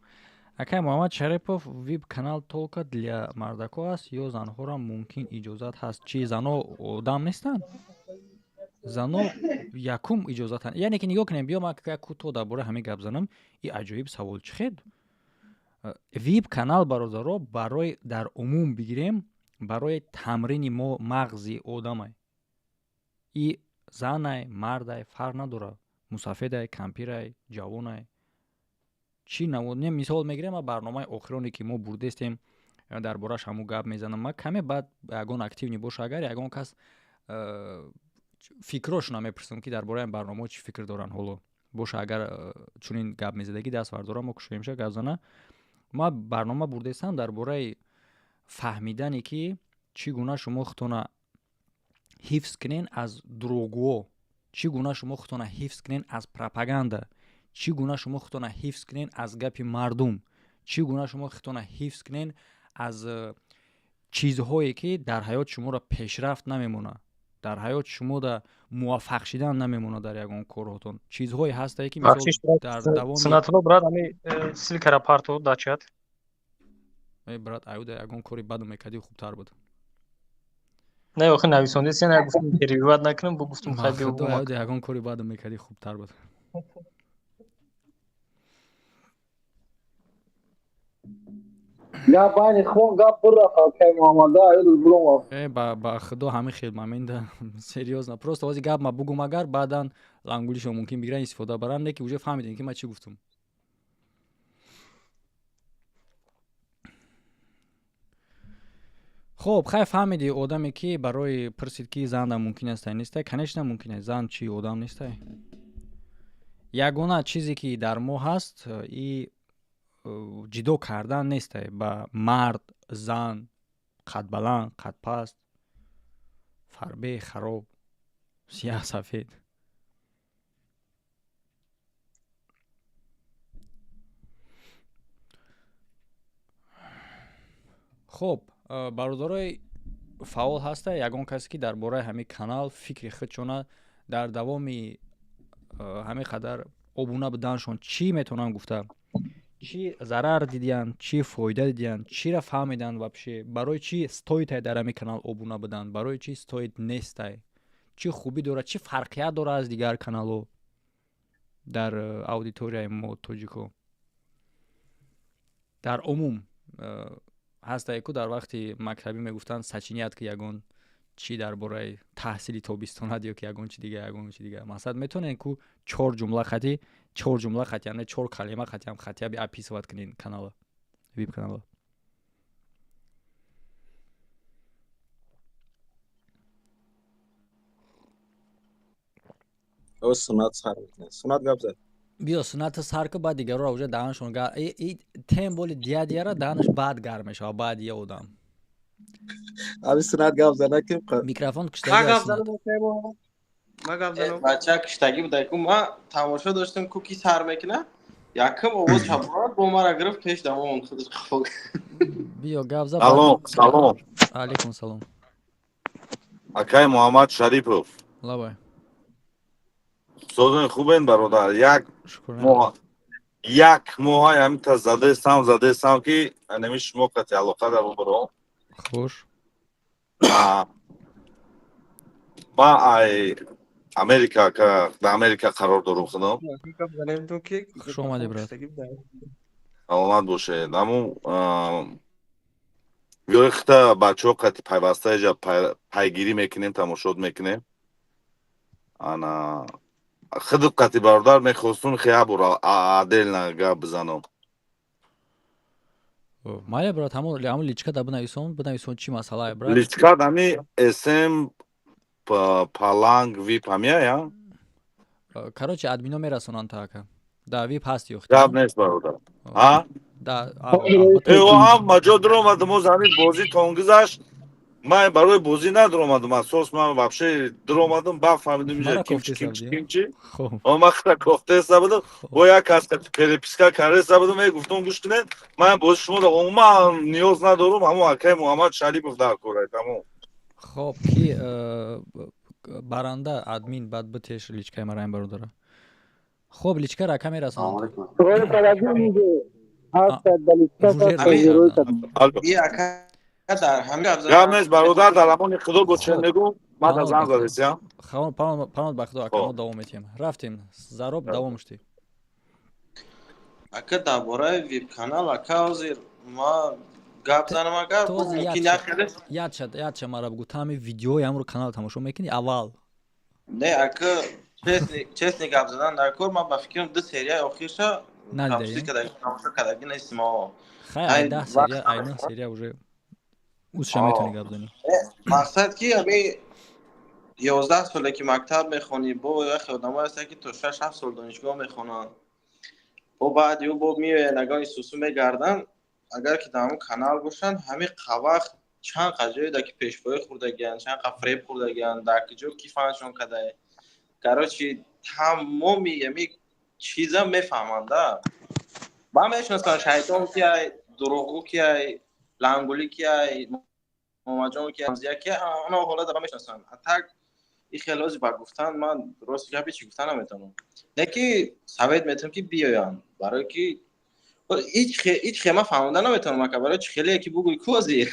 Акай Муҳаммад Шарипов, вип канал только для мардако аст ё занҳоро мумкин иҷозат ҳаст? Чи, зано одам нестанд? Зано якум иҷозатанд. Яъне ки нигоҳ кунем, биё ман як кӯтоҳ дар бораи ҳамин гап занам. И аҷоиб савол, чӣ хед вип канал, бародаро, барои дар умум бигирем, барои тамрини мо мағзи одамай. И занай, мардай, фарқ надорад, мусафедай, кампирай, ҷавонай, чӣ намуд. Не, мисол мегирем, ма барномаи охироне, ки мо бурдестем, дар борааш ҳамун гап мезанам. Ма каме баъд ягон активный боша, агар ягон кас фикрошона мепурсам, ки дар бораи барномаҳо чӣ фикр доранд. Ҳоло Боша, агар чунин гап мезадагӣ, даст бардора, мо кушоемша, гап зана. Ма барнома бурдестам дар бораи фаҳмидане, ки чӣ гуна шумо худтона ҳифз кунен аз дурӯғгӯҳо, чӣ гуна шумо худтона ҳифз кунен аз пропаганда, чӣ гуна шумо худтона ҳифз кунен аз гапи мардум, чӣ гуна шумо худтона ҳифз кунен аз чизҳое, ки дар ҳаёт шуморо пешрафт намемонад, дар ҳаёт шумода муваффақ шидан намемонад дар ягон корҳотон. Чизҳое ҳастае, ки мисол дар давоми Сунатулло, брат, ами ссылка ра парту дар чат. Э, брат, аюда ягон кори баду мекардӣ, хубтар буд. Не, охи нависондеси, на гуфтам перебивать накунам, бу гуфтам хай биё. Худо, аюда ягон кори баду мекардӣ, хубтар буд. Гап байни хон гап бурафт, акай Муҳаммада, аюду буром. Э, ба худо, ҳамин хел момента серьёзно, просто ҳози гап ма бугум, агар баъдан лангулишо мумкин бигиран, истифода баранд, не ки уже фаҳмидем, ки ман чӣ гуфтум. Хоб, хай, фаҳмиди, одаме ки барои пурсид, ки занда мумкин астай, нестай. Конечно, мумкин аст. Зан чӣ, одам нестай? Ягона чизе, ки дар мо ҳаст, и ҷидо кардан нестай ба мард, зан, қадбаланд, қадпаст, фарбе, хароб, сияҳ, сафед. Хоб, бародарои фаъол, ҳаста ягон касе, ки дар бораи ҳамин канал фикри худшона дар давоми ҳамин қадар обуна буданашон чӣ метавонанд гуфта? Чӣ зарар дидиянд, чӣ фоида дидиянд, чиро фаҳмиданд вообще, барои чӣ стоит ай дар ҳамин канал обуна будан, барои чӣ стоит нестай, чӣ хубӣ дорад, чӣ фарқият дорад аз дигар каналҳо дар аудиторияи мо, тоҷико дар умум? Ҳастае ку, дар вақти мактабӣ мегуфтанд, сочинять ки ягон чӣ дар бораи таҳсили тобистонат ё ки ягон чи дига, ягон чи дига. Мақсад, метавонед ку чор ҷумла хати, чор ҷумла хати, яъне чор калима хатиам хотя бы описывать кунед канала, вип канала. О, Сунат сар мекунад. Сунат, гап зад. Биё, Суната сар ку, баъд дигарро уже даҳаншон тем боли дия дияра даҳанаш баъд гарм мешавад, баъд я одам. Ами Сунат гап зана ки. Микрофон. Ма гап занам, ма гап занам. Бача киштагӣ буда ку, ма тамошо доштам ку, ки сар мекуна, якум овоз шаборад бо мара гирифт, пеш давом худаш қафо. Биё, гап за. Салом, салом. Алейкум салом. Акай Муҳаммад Шарипов. Лабай. Созон, хубен, бародар? Як моҳ, як моҳай ҳамита задестам, задестам, ки анами шумо қати алоқа дар бубуром. Хуш. Ма ай Америка, дар Америка қарор дорум худам. Хуш омадӣ, брат. Саломат бошед. Аму ёихта бачаҳо қати пайваста иҷа пайгирӣ мекунем, тамошот мекунем. Ана худат қати, бародар, мехостум хея бор отдельно гап бизанам. Майя, брат, ҳамон личка да бинависон, бинависон, чӣ масъалае, брат. Личка ами см паланг вип ҳамия я. Короче, админо мерасонанд та, ака. Да вип ҳаст ё? Гап нест, бародар, а да. Ҳам маҷо дуромадам, оз ҳамин бозӣ тонгизашт. Ман барои бозӣ надуромадам, асос ман вообще дуромадам, баъд фаҳмидам инҷа кимчи, кимчи, кимчи. Ман хита кофтеста будам, бо як кас переписка кареста будам, гуфтам, гӯш кунед, ман бози шуморо умуман ниёз надорам, ҳамон акаи Муҳаммад Шарипов дар корай, тамом. Хоб, ки баранда, админ баъд битеш личкаи маро ин бародара. Хоб, личка рака мерасонанд. Гап нест, бародар, дар амони худо бошед, мегӯм, ман да занг задесиям. Паноҳ ба худо, ака, мо давом метиҳем. Рафтем, Зароб, давом шудӣ. Ака, дар бораи вип канал, ака, ҳозир ма гап занам, агар мумкин як ядша, ядша, мара бугу, та ҳами видеои ҳамро канал тамошо мекунӣ аввал? Не, ака, честно гап задан дар кор, ман ба фикрам, ду серияи охирша тамошо кардаги нестим. Хай, ай 10 серия, ай 9 серия уже узша метавонӣ гап занӣ. Мақсад ки ами 11 соле ки мактаб мехонӣ, бо яхе одамое ҳастанд, ки то 6-7 сол донишгоҳ мехонанд, бо баъди ӯ бо меоянд, ягони сусу мегарданд. Агар ки дар ҳамон канал бошанд, ҳамин вақт чанд қа ҷое ки пешпоӣ хӯрдагианд, чанд қа фреб хӯрдагианд, дар куҷо ки фаншон кардае, короче, тамоми ами чиза мефаҳманд, да. Ман мешиносам, шайтон кияй, дурӯғгӯ кияй, лангулӣ кияй, момаҷон кияй, ҳамзия кияй, ана ҳолата ман мешиносам. А так и хелози ба гуфтан, ман рости гапи чӣ гуфтан наметавонам, не ки совет метавонам, ки биёянд, барое ки ҳеҷ хе ман фаҳмонда наметавонам, ака, барои чӣ хеле ки бугӯй кози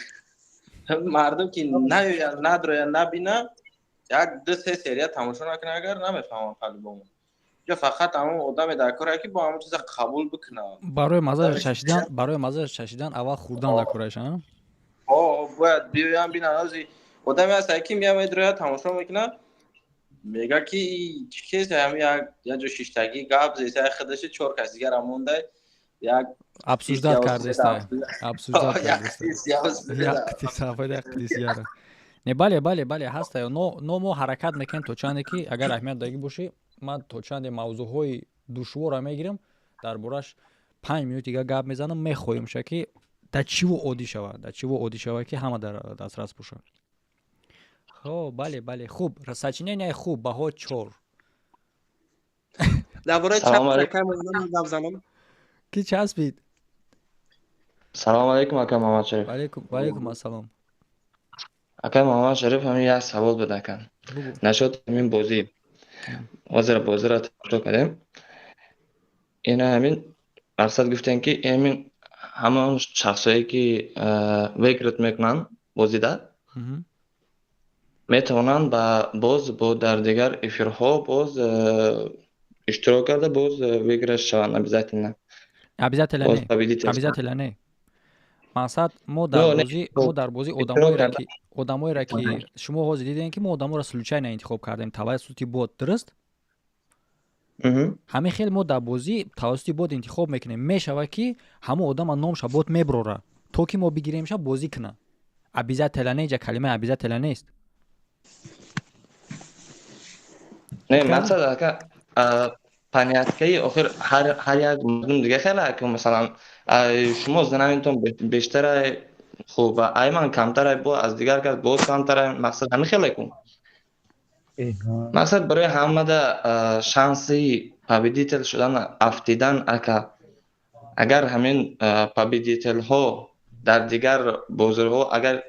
мардум ки наёянд, надроянд, набинанд, як ду се серия тамошо накунанд, агар намефаҳмам по-любому. Ҷо фақат ҳамон одаме дар коре, ки бо ҳамон чиза қабул бикунад. Барои мазааш чашидан, барои мазааш чашидан аввал хӯрдан дар кораша. О, бояд биёянд, бинанд. Ози одаме ҳаст, ки меяд, медрояд, тамошо мекунад, мега ки чӣ кесе, ҳами як ҷо шиштагӣ гап зеса, худаши чор кас дигара мондай як Обсуждать кардеста, обсуждать кардеста, як. Не, бале, бале, бале, ҳаста. Но мо ҳаракат мекунем то чанде ки агар аҳамият дагӣ бошӣ, ман то чанде мавзӯъҳои душворро мегирам, дар бораш 5 минут дига гап мезанам. Мехоҳем ша, ки дар чиво оддӣ шавад, дар чиво оддӣ шавад, ки ҳама дар дастрас бошад. Хоб, бале, бале, хуб, сочинения хуб, баҳо 4. Дар бораи гап занам. Ки часпид? Салому алайкум, ака Муҳаммадшариф. Ваалайкум ассалом. Ака Муҳаммадшариф, ҳамин як савол буд, ака, насчёт ҳамин бозӣ. Ҳозир бозиро тамошо кардем. Ина ҳамин мақсад гуфтем, ки ҳамин ҳамон шахсое ки выиграть мекунанд бозида, метавонанд ба боз бо дар дигар эфирҳо боз иштирок карда, боз выиграть шаванд обязательно? Обязательно не, обязательно не. Мақсад, мо дар бозӣ одамоеро ки шумо ҳозир дидем, ки мо одаморо случайно интихоб кардем тавассути бот, дуруст? Ҳамин хел мо дар бозӣ тавассути бот интихоб мекунем. Мешавад, ки ҳамон одама номша бот меброра, то ки мо бигиремша, бозӣ куна. Обязательно не, ҷа калимаи обязательно нест. Не, мақсад, ака, понятка и охир ҳар як мардум дига хеле, ака. Масалан, шумо занамитон бештарай, хуб, ай ман камтарай, бо аз дигар кас боз камтарай. Мақсад ҳамин хеле кун, мақсад барои ҳамада шанси победитель шудан афтидан, ака. Агар ҳамин победитель ҳо дар дигар бозиҳо агар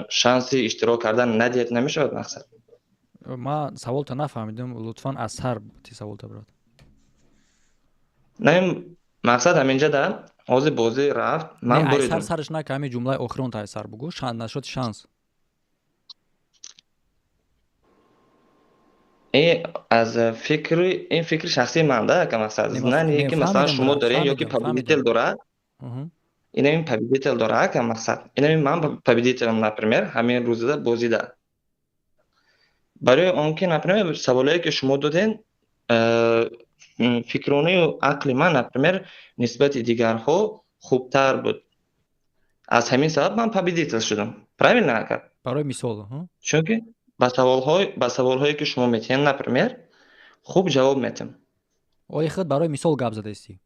шанси иштирок кардан надиҳад, намешавад, мақсад? Ман саволта нафаҳмидам, лутфан аз сар ти саволта, брат. Не, мақсад ҳаминҷа да ҳозир бозӣ рафт, ман сар сараш нака, ҳамин ҷумлаи охиронта аз сар бугӯ, насчёт шанс. Аз фикри ин фикри шахсии ман да, ака. Мақсад, знание ки масалан шумо доред ё ки победитель дорад, инамин победитель дорад, ака. Мақсад, инамин ман победитель ам, например, ҳамин рӯзада бозида, барои он ки, например, саволое ки шумо доден, фикронию ақли ман, например, нисбати дигарҳо хубтар буд, аз ҳамин сабаб ман победитель шудам, правильно, ака? Барои мисол. Чунки ба саволҳое ки шумо метиҳед, например, хуб ҷавоб метиҳам. Ои худ барои мисол гап задаистӣ?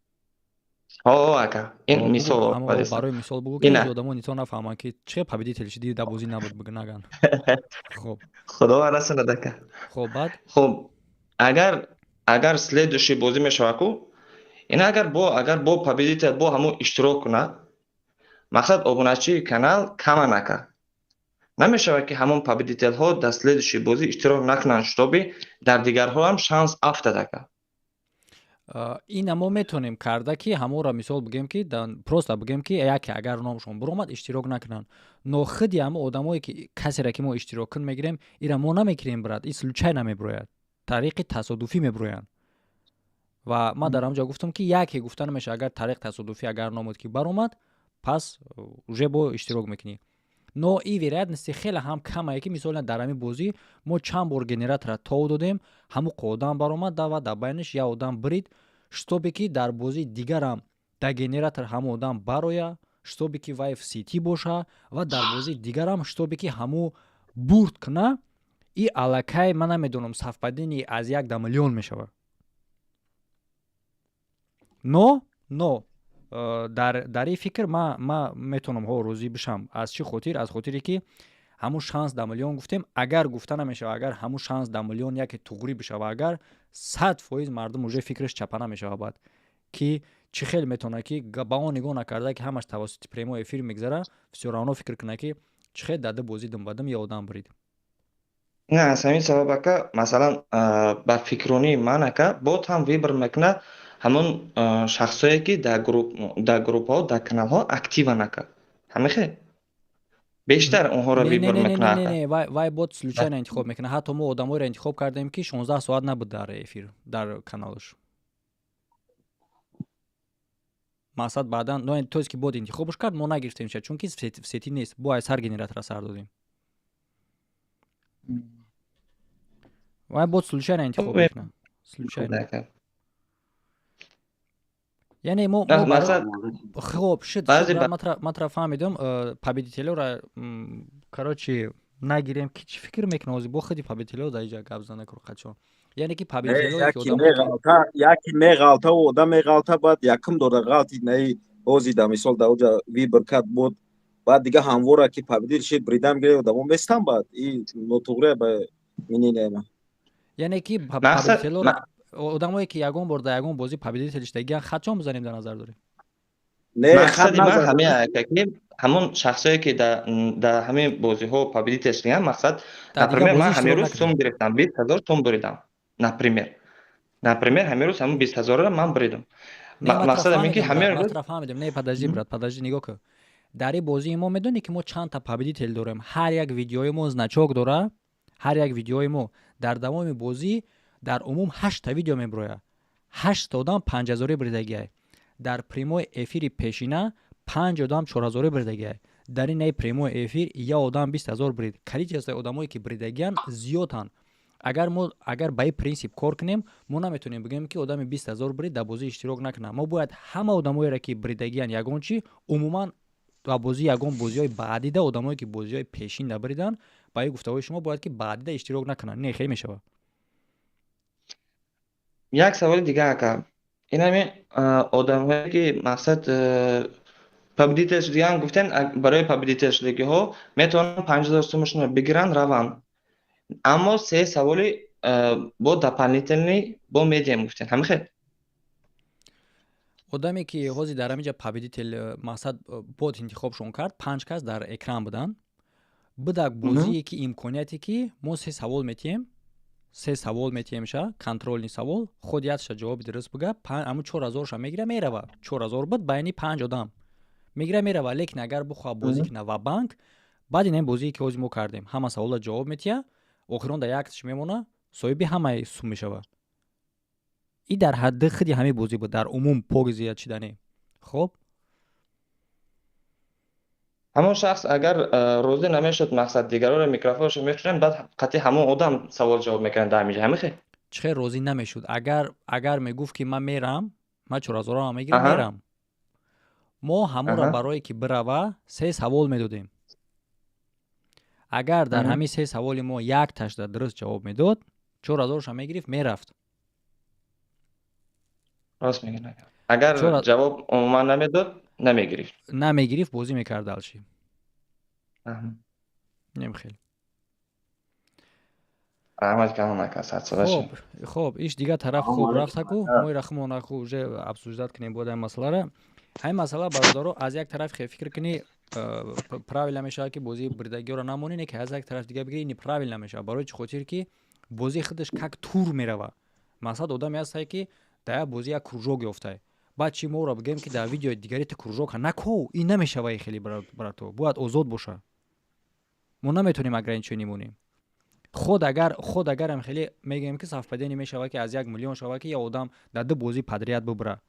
О, ака, ин мисол. Барои мисол бугӯ, ки одамо нито нафаҳманд, ки чӣ победитель шидӣ, дар бозӣ набуд, наган. Хуб. Худо расонад, ака. Хуб, баъд? Хуб, агар следующий бозӣ мешавад ку, ин агар бо победитель бо ҳамун иштирок кунад, мақсад, обуначии канал каман, ака. Намешавад, ки ҳамон победитель ҳо дар следующий бозӣ иштирок накунанд, чтобы дар дигарҳоам шанс афтад, ака? Ина мо метавонем карда, ки ҳамонро мисол бигем, ки просто бигем, ки яке агар номшон буромад, иштирок накунанд. Но худи ҳамо одамое ки касере ки мо иштирок кун мегирем, ира мо намекунем, брат, и случайно меброяд, тариқи тасодуфӣ меброянд. Ва ман дар ҳамҷо гуфтам, ки яке гуфта намешавад. Агар тариқ тасодуфӣ агар номуд ки баромад, пас уже бо иштирок мекунӣ. Но и вероятности хеле ҳам камае, ки мисол дар ҳамин бозӣ мо чанд бор генератора тов додем, ҳамун одам баромад ва дар байнаш як одам бирид, чтобы ки дар бозии дигарам дар генератор ҳамун одам бароя, чтобы ки вай в сети боша, ва дар бозии дигарам чтобы ки ҳамун бурд куна. И аллакай ман намедонам, совпадение аз як да миллион мешавад. Но дар ин фикр ма метавонам ҳо розӣ бишам. Аз чӣ хотир? Аз хотире ки ҳамун шанс да миллион гуфтем, агар гуфта намешава, агар ҳамун шанс да миллион яке туғрӣ бишава, агар 100% мардум уже фикраш чапана мешава, баъд ки чӣ хел метавона ки ба он нигоҳ накарда, ки ҳамаш тавассути прямой эфир мегзара, всё равно фикр кунад, ки чӣ хел даду бозӣ думбадум я одам бурид. Не, аз ҳамин сабаб, ака, масалан, ба фикронии ман, ака, бот ҳам выбор мекунад ҳамон шахсое, ки дар группҳо, дар каналҳо активан, ака, ҳамихе бештар онҳоро выбор мекунад. Не, вай бот случайно интихоб мекунад. Ҳатто мо одамоеро интихоб кардем, ки 16 соат набуд дар эфир, дар каналаш. Мақсад, баъдан, то есть ки бот интихобш кард, мо нагирифтемша, чунки в сети нест. Бо ай сар генератора сар додем. Вай бот случайно интихоб мекунад, случайно. Яъне мо хоб шуд, матра фаҳмидам. Победителёра, короче, нагирем, ки чӣ фикр мекунад ҳозир? Бо худи победителё дар иҷа гап зана курқачо. Яъне ки победителё яки меғалта, одам меғалта, баъд якум дора ғалти наи ҳози да мисол да оҷа выбор кард бот, баъд дига ҳамвора ки победил шид, бридам гире, одамо местан, баъд и нотуғре ба мининема. Яъне ки победителёра, одамое ки ягон бор дар ягон бозӣ победитель шудагиан, хатчон бизанем дар назар дорем? Мақсади ман ҳамин, ака, ки ҳамон шахсое, ки дар ҳамин бозиҳо победитель шудагиан, мақсад, например, ман ҳамин рӯз сум гирифтам, 20 000 сум буридам, например, ҳамин рӯз ҳамон 20 000-ро ман буридам. Мақсад ҳамин ки ҳамин рӯз Фаҳмидем. Не, подожди, брат, подожди, нигоҳ кун. Дар ин бозии мо медонӣ, ки мо чандта победитель дорем? Ҳар як видеои мо значок дора. Ҳар як видеои мо дар давоми бозӣ дар умум ҳаштта видео мебирояд. Ҳаштта одам панҷҳазорӣ буридагиай. Дар прямой эфири пешина панҷ одам чорҳазорӣ буридагиай. Дар ин наи прямой эфир як одам 20 000 бурид. Количествои одамое, ки буридагиан, зиёданд. Агар мо агар ба ин принсип кор кунем, мо наметавонем бигӯем, ки одами 20 000 бурид, дар бозӣ иштирок накунад. Мо бояд ҳама одамоеро, ки буридагиан ягон чи, умуман ба бозӣ, ягон бозиҳои баъдида, одамое, ки бозиҳои пешин набуриданд, ба ин гуфтаҳои шумо бояд ки баъдида иштирок накунанд. Не, хел мешавад. Як саволи дига, ака. Инами одамҳое, ки мақсад победитель шудагиан, гуфтен, барои победитель шудагиҳо метавонанд 5000 сумашонро бигиранд, раванд, аммо се саволи бо дополнительный бо медиҳем, гуфтен, ҳамин хел? Одаме, ки ҳозир дар ҳаминҷа победитель, мақсад, бот интихобшон кард, панҷ кас дар экран буданд. Будак бозие, ки имконияте, ки мо се савол метиҳем, се савол метиҳемша, контрольный савол, худ якша ҷавоби дуруст бига, ҳамун 4000-ша мегира, мерава. 4000 буд, байни панҷ одам мегира, мерава. Лекин агар бихоҳад бозӣ кунад ва-банк, баъд ин бозие, ки ҳозир мо кардем, ҳама саволро ҷавоб метиҳа, охирон дар якташ мемона, соҳиби ҳамаи сум мешавад. И дар ҳадди худи ҳамин бозӣ буд, дар умум погзия чидане. Хоб. Ҳамон шахс агар розӣ намешуд, мақсад, дигароро микрофонашо мекушем, баъд қатъи ҳамон одам савол ҷавоб мекунад дар ҳаминҷа, ҳамин хел? Чӣ хел розӣ намешуд? Агар мегуфт, ки ман мерам, ман чорҳазорама мегирам, мерам, мо ҳамонро барое ки бирава се савол медодем. Агар дар ҳамин се саволи мо якташ дар дуруст ҷавоб медод, 4000-ша мегирифт, мерафт. Рост мегӯяд. Агар ҷавоб умуман намедод, намегирифт. Намегирифт, бозӣ мекард дальше. Немхел. Раҳмат калон, ака, садсола. Хоб, хоб, иш дига тараф хуб рафтаку, мо ира хумонаку уже обсуждать кунем бояд ҳамин масъалара. Ҳамин масъала, бародаро, аз як тараф хе фикр кунӣ, правильно мешавад, ки бозии буридагиёро намонӣ, не ки аз як тараф дига бигирӣ, неправильно мешавад. Барои чӣ хотир ки бозии худаш как тур мерава. Мақсад, одаме ҳастае, ки дар як бозӣ як кружок ёфтае, баъд чи моро бигӯем, ки дар видеои дигари ту кружока нако, ин намешава. И хеле, брато, бояд озод боша. Мо наметавонем ограничение монем. Худ агарам хеле мегӯем, ки совпадение мешавад, ки аз 1 миллион шавад, ки як одам дар ду бозӣ подряд бубра.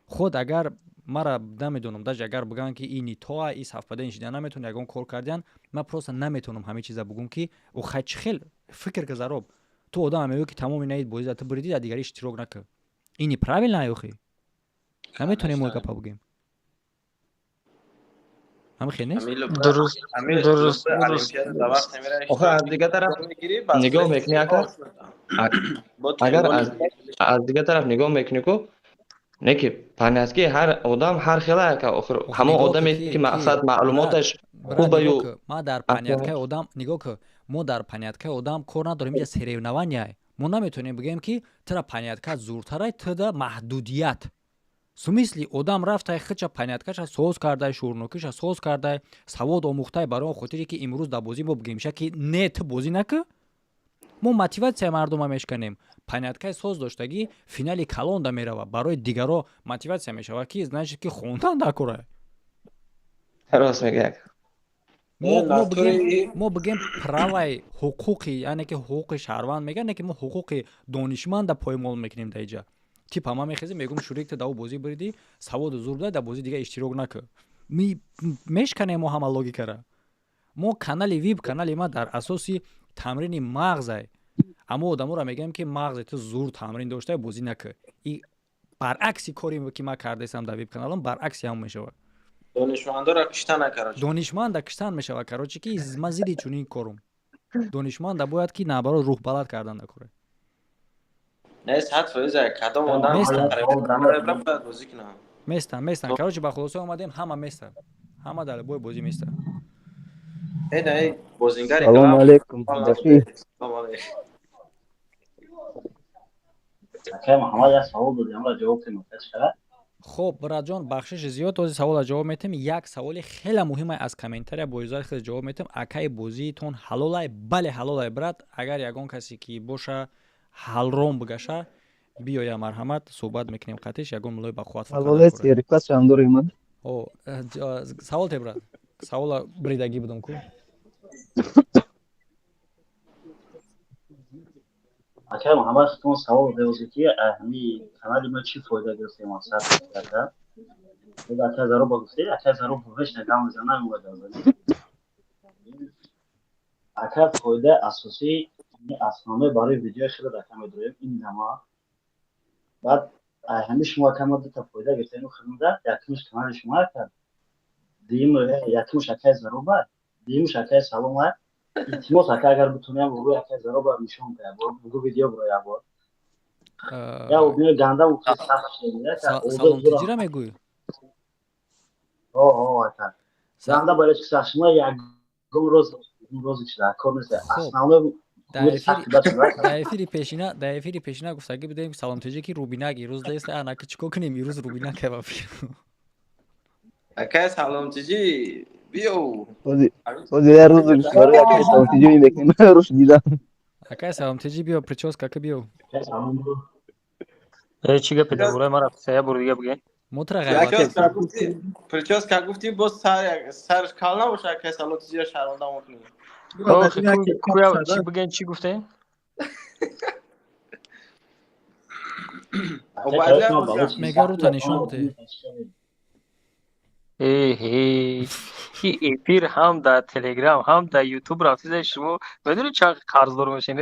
Худ агар мара намедонам, даже агар бигӯянд, ки ин нитоа, и совпадение шида наметавон, ягон кор кардиан, ман просто наметавонам ҳамин чиза бугӯм, ки охай чӣ хел фикр ка, зароб ту одам мегӯ, ки тамоми наид бозида ту буридӣ, дар дигари иштирок накун. Ин неправильно, охи наметавонем мо гапа бугӯем. Ҳамин хел нест? Дуруст, дуруст, дуруст. Охир, аз дигар тараф нигоҳ мекунӣ, ака, агар аз дигар тараф нигоҳ мекунӣ, ку не ки понятки ҳар одам ҳар хела, ака. Охир, ҳамон одаме ки мақсад маълумоташ хубаю Ма дар поняткаи одам нигоҳ ку, мо дар поняткаи одам кор надорем. Инҷа соревнования. Мо наметавонем бигӯем, ки тира понятка зуртарай, тида маҳдудият. Смысли, одам рафтай, хича поняткаша соз кардай, шӯрнокиша соз кардай, савод омӯхтай, барои он хотире ки имрӯз дар бозӣ мо бигӯем ша, ки не, ту бозӣ накӣ. Мо мотиватсияи мардума мешканем. Поняткаи соз доштагӣ финали калонда мерава, барои дигаро мотиватсия мешавад, ки значит, ки хондан дар кора. Рост мегӯяд. Мо бигем праваи ҳуқуқи, яъне ки ҳуқуқи шаҳрванд мегӯяд, не ки мо ҳуқуқи донишманда поймол мекунем. Дар иҷа типа ман мехезем, мегӯм: «Шурик, ту дар бозӣ биридӣ, саводу зур дай, дар бозӣ дига иштирок накӯ». Мешканем мо ҳама логикара. Мо канали вип, канали ма дар асоси тамрини мағзай, аммо одаморо мегӯем, ки мағзи ту зур тамрин дошта, бозӣ накӯ. И баръакси коре ки ман кардаистам дар вип каналам, баръакси ҳам мешавад. Донишмандоро киштана, короче. Донишманда киштан мешавад, короче, ки ман зидди чунин корум. Донишманда бояд ки наоборот рӯҳбаланд кардан накора. Не, 100%, кадом одам бояд бозӣ кунад. Местан, местан. Короче, ба хулоса омадем: ҳама места, ҳама дар бой бозӣ места. Э, не, бозингари. Салому алейкум. Салому алейкум. Акай Муҳаммад, як савол додем, амро ҷавоб кунем. Хоб, братҷон, бахшиши зиёд, този савола ҷавоб метем. Як саволи хеле муҳима аз комментария бо иҷозати хел ҷавоб метем: «Акай, бозиитон ҳалолай?» Бале, ҳалолай, брат. Агар ягон касе ки боша, ҳалром бигаша, биёя, марҳамат, суҳбат мекунем қатиш. Ягон мулои бақувват. Савол те, брат, савола бридагӣ будам ку. Акай Муҳаммад, худтон савол додед, ки ҳами канали ма чӣ фоида гирифтем, мақсад карда. Акай Зароба гуфтед, акай Зароб ҳеч гап мезана, намегӯяд. Акай, фоидаи асосӣ, основной, барои видеои хеле ака медроем ин зама. Баъд ҳами шумо, ака, ма дута фоида гирифтем хидмата: якумш канали шумо, ака, дуюм, якумш акай Зароба, дуюмш акай Салома. Илтимос, ака, агар битонем, рӯи акай Зароба нишон кунем, бугу видео буро як бор. Я обино ганда Саломтиҷира мегӯй? О, ака. Ганда барои чи сахт шумо ягон рӯз рӯзи чида кор нест. Основной дар эфири пешина гуфтагӣ будем, саломтиҷи, ки рубинак ирӯз дест. Анаки чӣ кор кунем, ирӯз рубинак ба фикр. Акай саломтиҷи, биё. Ҳозир як рӯз барои акай саломтиҷи мекунем, рӯш дидам. Акай саломтиҷи, биё, прическа ки, биё. Э, чӣ гапе дар бораи ман рафта? Як бори дига бигӯед. Мо тура Прическа гуфтӣ, боз сараш кал набоша, акай саломтиҷиро шарманда мекунӣ. Чӣ бигӯен, чӣ гуфтем? Мега, рута нишон бите. Эҳе, эфир ҳам дар Телеграм, ҳам дар Ютуб рафтида. Шумо медонед, чанд қарздор мешен?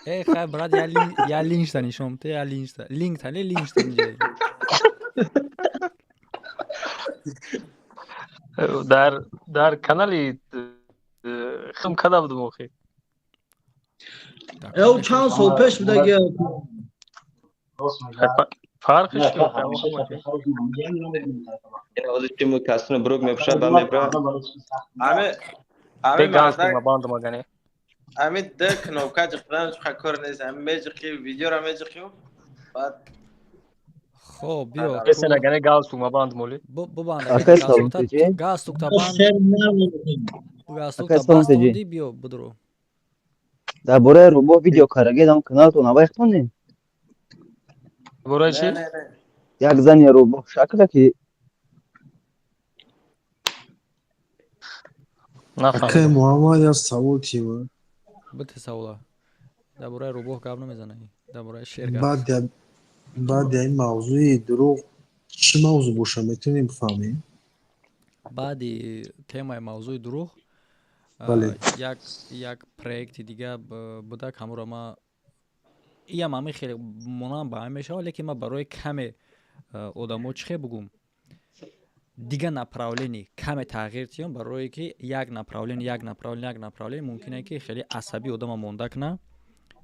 Э, хай, брат, я линкта нишон бите, я линкта, линкта, не линкта инҷа. Дар канали хм када будум охи. Ё чанд сол пеш будаги. Фарқиш ҳозир чиму касуну брук мепӯшад, ба мебра. Бандамагане. Ами д кнопка ҷиқидан чуқа кор нест. Ами меҷиқи, видеоро меҷиқи, баъд Хоб, биё. Эсенагане, галстук мабанд моли. Бубанд галстукта, банд галстукта, бастонди, биё, будро. Дар бораи рӯбоҳ видео карагедам, каналтон авайхтоне? Бораи чи? Як зани рӯбоҳ шакла ки. Акай Муҳаммад, як савол тима. Бите савола. Дар бораи рӯбоҳ гап намезанӣ, дар бораи шер гап. Баъди ин мавзӯи дурӯғ чӣ мавзӯъ боша, метавонем бифаҳмем? Баъди темаи мавзӯи дурӯғ як проекти дига будак, ҳамуро ма иям ҳамин хеле монанд ба ҳам мешавад, лекин ман барои каме одамо чӣ хел бугум. Дига направление каме тағйир тиём, барое ки як направление, як направление, як направление мумкине ки хеле асабӣ одама монда куна.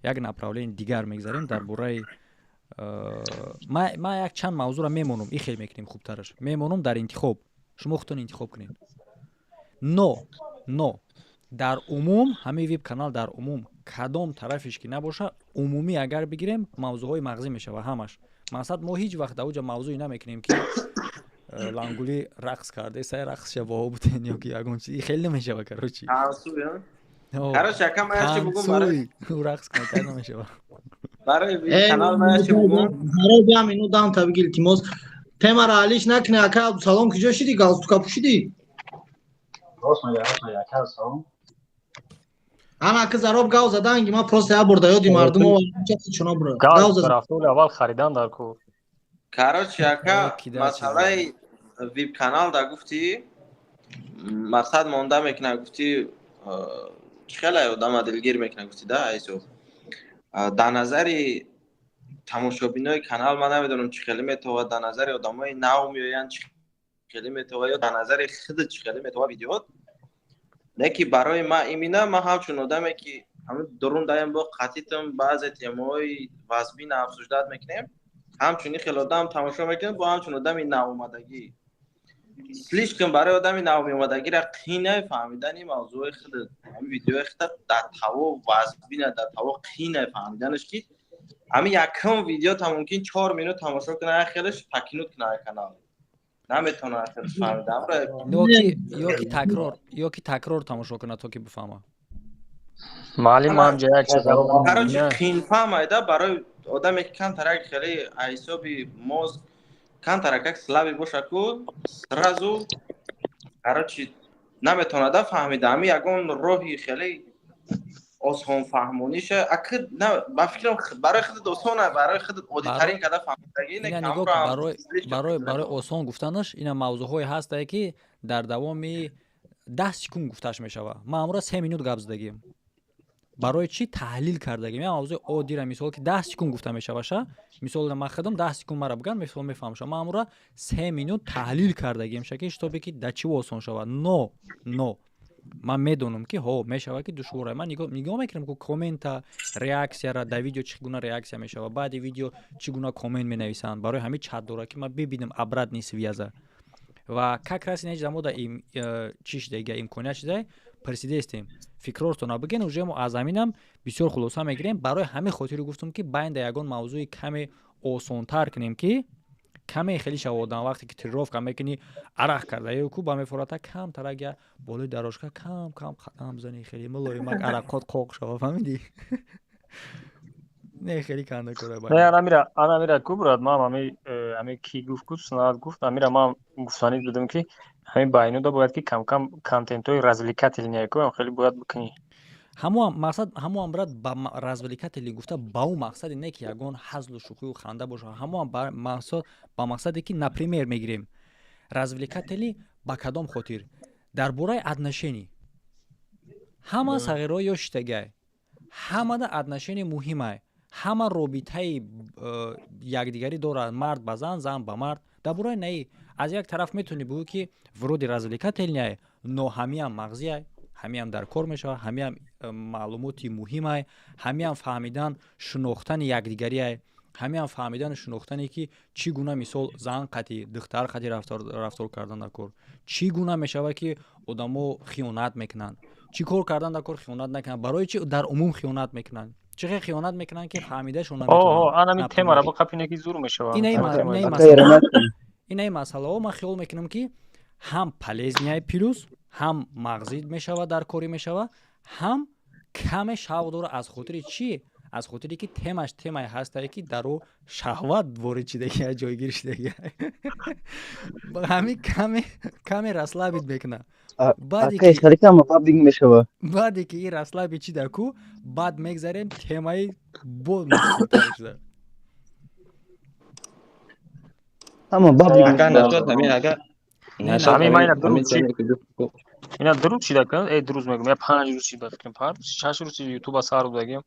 Як направление дигар мегзарем дар бораи ма як чанд мавзӯъро мемонам, и хел мекунем, хубтараш мемонам дар интихоб, шумо худтон интихоб кунед. Но дар умум ҳамаи вип канал, дар умум кадом тарафиш ки набоша, умумӣ агар бигирем, мавзӯъҳои мағзӣ мешава ҳамаш. Мақсад, мо ҳеҷ вақт дар оҷа мавзӯе намекунем, ки лангулӣ рақс карде, сай рақсша воҳо бутен ё ки ягон чиз, хеле намешава, короче. Короче, ака, ман як чи бугум барои рақс кунад намешава. Барои канал ман як чи бугум. Барои дам ину дам та биги, илтимос, темара алиш накне. Ака Абдусалом, куҷо шиди? Галстука пӯшидӣ? Рост мега, рост мега, ака Абдусалом. Ана, ака Зароб гав заданги, ман просто як бор да ёди мардум овардам, чуно бура. Гав рафтоли аввал харидан дар кор. Короче, ака, масъалаи вип канал да гуфтӣ, мақсад монда мекунад гуфтӣ, чӣ хеле одама дилгир мекунад гуфтӣ да ҳисоб. Дар назари тамошобинои канал ман намедонам, чӣ хеле метавонад, дар назари одамои нав меоянд, чӣ хеле метавонад, ё дар назари худат чӣ хеле метавонад видеот. Не ки барои ман, имина ман ҳамчун одаме ки ҳамин дурун даям бо қатитам баъзе темаҳои вазбина обсуждать мекунем, ҳамчун ин хел одам тамошо мекунем, бо ҳамчун одами навомадагӣ слишком барои одами навомадагира қинай фаҳмидани мавзӯи худат, ҳамин видеои худат дар таво вазбина, дар таво қинай фаҳмиданаш, ки ҳамин якум видеота мумкин 4 минут тамошо кунад, хелеш покинуть кунад канал, наметавонад хелеш фаҳмида. Ё ки такрор тамошо кунад, то ки бифаҳма. Маълим, ҳамҷа як чиз. Короче, қинфаҳмайда барои одаме ки камтарак хеле ҳисоби мозг камтаракак слабый боша ку, сразу, короче, наметавонада фаҳмида. Ҳамин ягон роҳи хеле осонфаҳмониша, аки ба фикрам, барои худат осона, барои худат оддитарин када фаҳмидагӣ. Барои осон гуфтанаш ина мавзӯъҳое ҳастае, ки дар давоми 10 секунд гуфташ мешава. Ман амро 3 минут гап задагим. Барои чӣ таҳлил кардагим я мавзӯи оддира, мисол, ки 10 секунд гуфта мешаваша. Мисол, ман худам 10 секунд мара биган, мисол, мефаҳмша. Ман амро 3 минут таҳлил кардагим шаки, чтобы ки да чӣ осон шавад. Но ман медонам, ки ҳо, мешавад, ки душвора. Ман нигоҳ мекунам ку коммента, реаксияра, дар видео чӣ гуна реаксия мешавад, баъди видео чӣ гуна коммент менависанд. Барои ҳамин чат дора, ки ман бибинам обратный связа. Ва как раз ин ҳеҷ чӣ шидаига, имконият шида пурсидаистем, фикрортона биген, уже мо аз ҳаминам бисёр хулоса мегирем. Барои ҳамин хотири гуфтам, ки байнда ягон мавзӯи каме осонтар кунем, ки каме хеле шава. Одам вақте ки тренировка мекунӣ, арақ карда ку ба мефората, камтарак я болои дорожка кам кам қадам зани, хеле мулоимак, арақот қоқ шава, фаҳмидӣ? Не, хеле канда кора. Не, анамира ку, брат, ман ами ки гуфт, ку санат гуфт, амира ман гуфтанӣ будам, ки ҳамин байнуда бояд ки камкам контентҳои развлекательные ку хеле бояд бикунӣ. Ҳамоам мақсад, ҳамоам, брат, ба развлекательный гуфта ба ӯ мақсаде не, ки ягон ҳазлу шӯхию ханда боша. Ҳамоам ба мақсаде, ки, например, мегирем развлекательный ба кадом хотир? Дар бораи отношений. Ҳама сағирҳо ё шитагай, ҳамада отношение муҳимай, ҳама робитаи якдигарӣ дорад, мард ба зан, зан ба мард. Дар бораи наи аз як тараф метавонӣ бигӯӣ, ки вроде развлекательный, но ҳамиам мағзиай, ҳамиам дар кор мешавад, ҳамиам маълумоти муҳимай, ҳамиам фаҳмидан, шинохтани якдигариай, ҳамиам фаҳмидану шинохтане, ки чӣ гуна, мисол, зан қати, духтар қати рафтор кардан дар кор, чӣ гуна мешавад, ки одамо хиёнат мекунанд, чӣ кор кардан дар кор хиёнат накунанд, барои чӣ дар умум хиёнат мекунанд, чӣ хел хиёнат мекунанд, ки фаҳмидашон. Анами темара боқапине, ки зур мешавад. Инаи масъалаҳо ман хиёл мекунам, ки ҳам полезный, плюс ҳам мағзӣ мешавад, дар корӣ мешавад, ҳам каме шавқ дора. Аз хотири чӣ? Аз хотире ки темаш темае ҳастае, ки дар ӯ шаҳват ворид шидагия, ҷойгир шидагия, ҳамин каме расслабить мекунад. Баъде ки ин расслабить чида ку, баъд мегзарем темаи бо мушкилтар шуда. Ина дуруст шида кун, э, дуруст мегӯм, я 5 рӯз шид, ба фикрам, 5 рӯз, 6 рӯз ютуба сар будагим,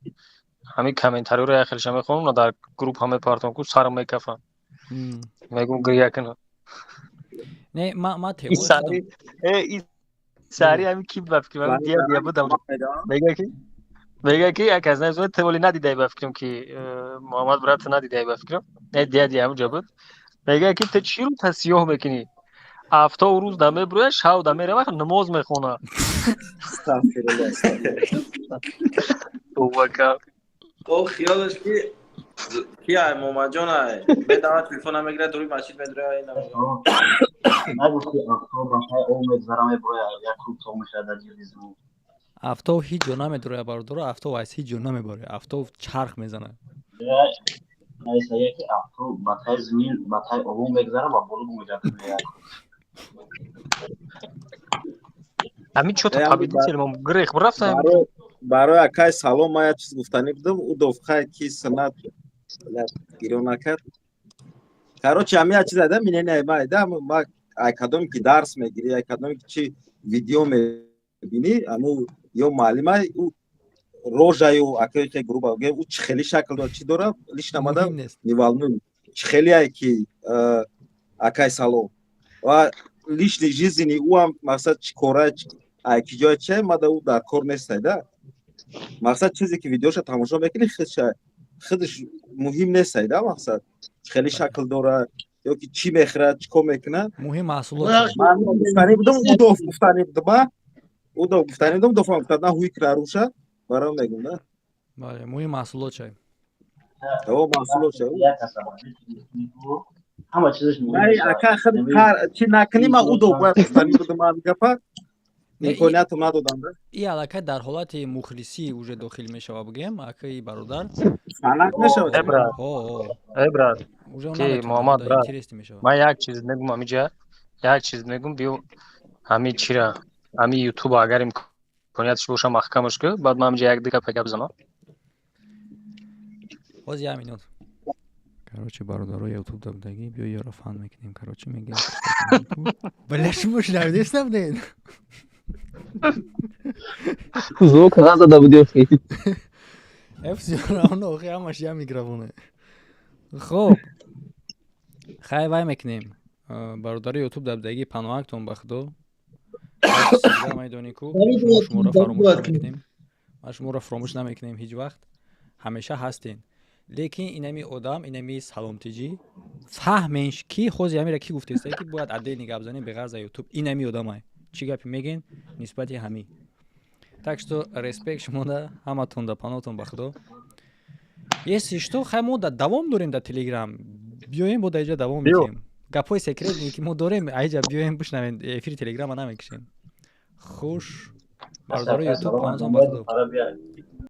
ҳамин комментариёро як хелша мехонам, на дар группа мепартом ку, сарам мекафам, мегӯм, гиря кунам. Не, ма темои сари э сари ҳами ки ба фикрам дия дия будам, мега ки як аз нази теволи надидай, ба фикрам ки Муҳаммад брат надидай, ба фикрам не, дия дия ҳамҷа буд. Мега ки ту чӣ рӯз сиёҳ мекунӣ? Афтоб рӯз да меброя, шав да мерава, намоз мехона. О, хиёлаш ки ай Момаҷон ай медавад, телефона мегирад, дури масҷид медроя. Нагуфти афтоб ба тай об мегзара, меброя, як рӯз то мешавад дар ҷилди замин. Афтоб ҳеҷ ҷо намедроя, бародаро, афтоб аз ҳеҷ ҷо намебароя, афтоб чарх мезанад. Ки афтоб ба тай замин, ба тай обо мегзара ва боло мегардад. Ҳамин чо-то победитель мо грех рафта. Барои акай Салом ман як чиз гуфтанӣ будам. Ӯ дофхай ки санат гирё накард. Короче, ҳамин як чиз айда минени ма айда ма, ай кадоме ки дарс мегирӣ, ай кадоме ки чи видео мебинӣ, аму ё муаллимай, ӯ рожаю акои хе грубо ӯ чӣ хели шакл дора, чӣ дора, лично мада не волнует. Чӣ хели ай ки акай Салом ва личный жизни ӯ ҳам, мақсад, чӣ кора, ай ки ҷоя чи, мада ӯ дар кор нестай да. Мақсад, чизе ки видеоша тамошо мекунӣ, худаш муҳим нестай да. Мақсад, хеле шакл дора ё ки чӣ мехӯрад, чӣ кор мекунад. Муҳим маҳсулот. Гуфтанӣ будам, удов гуфтанӣ будам, удов гуфтанӣ будам, удофам гуфтад на ҳуй краруша барам мегум да. Бале, муҳим маҳсулот чай. О, маҳсулот чай. Ҳама чизаш. Ака, худ чӣ накунӣ, ма удов бояд гуфтанӣ будам, ам гапа имкониятам надодам да. И аллакай дар ҳолати мухлисӣ уже дохил мешава, бигем, акаи бародар. Санат мешава. Э, брат, э, брат, ки Муҳаммад брат, ман як чиз мегум ҳамиҷа, як чиз мегум. Биё, ҳами чира, ҳами ютуб, агар имкониятш боша, маҳкамаш ку, баъд ман ҳамиҷа як ду гапа гап занам. Ҳози як минут. Короче, бародаро, ютуб дабдагӣ, биё, ёро фан мекунем. Короче, мегем, бля, шумо шунавидест набудед? Звук назада будем. Всё равно, охи, ҳамаш як микрофоне. Хоб, хай, вай мекунем. Бародари ютуб дабдагӣ, паноҳактон ба худо, майдони ку, шуморо фаромӯш намекунем, ма шуморо фаромӯш намекунем ҳеҷ вақт, ҳамеша ҳастен. Лекин инами одам, инами Саломтиҷӣ, фаҳменш ки ҳози ҳамира ки гуфтеста, ки бояд отдельный гап занем беғарз за ютуб. Инами одамай чӣ гапе мегӯен нисбати ҳамин? Так что респект шумода, ҳаматон да, паноҳтон ба худо. Если что, хай, мо да давом дорем дар Телеграм, биёем, бо дар иҷа давом метиҳем гапҳои секретные, ки мо дорем. Аиҷа биёем, бишнавем, эфири Телеграма намекушем. Хуш, бародари ютуб, паноҳтон ба худо.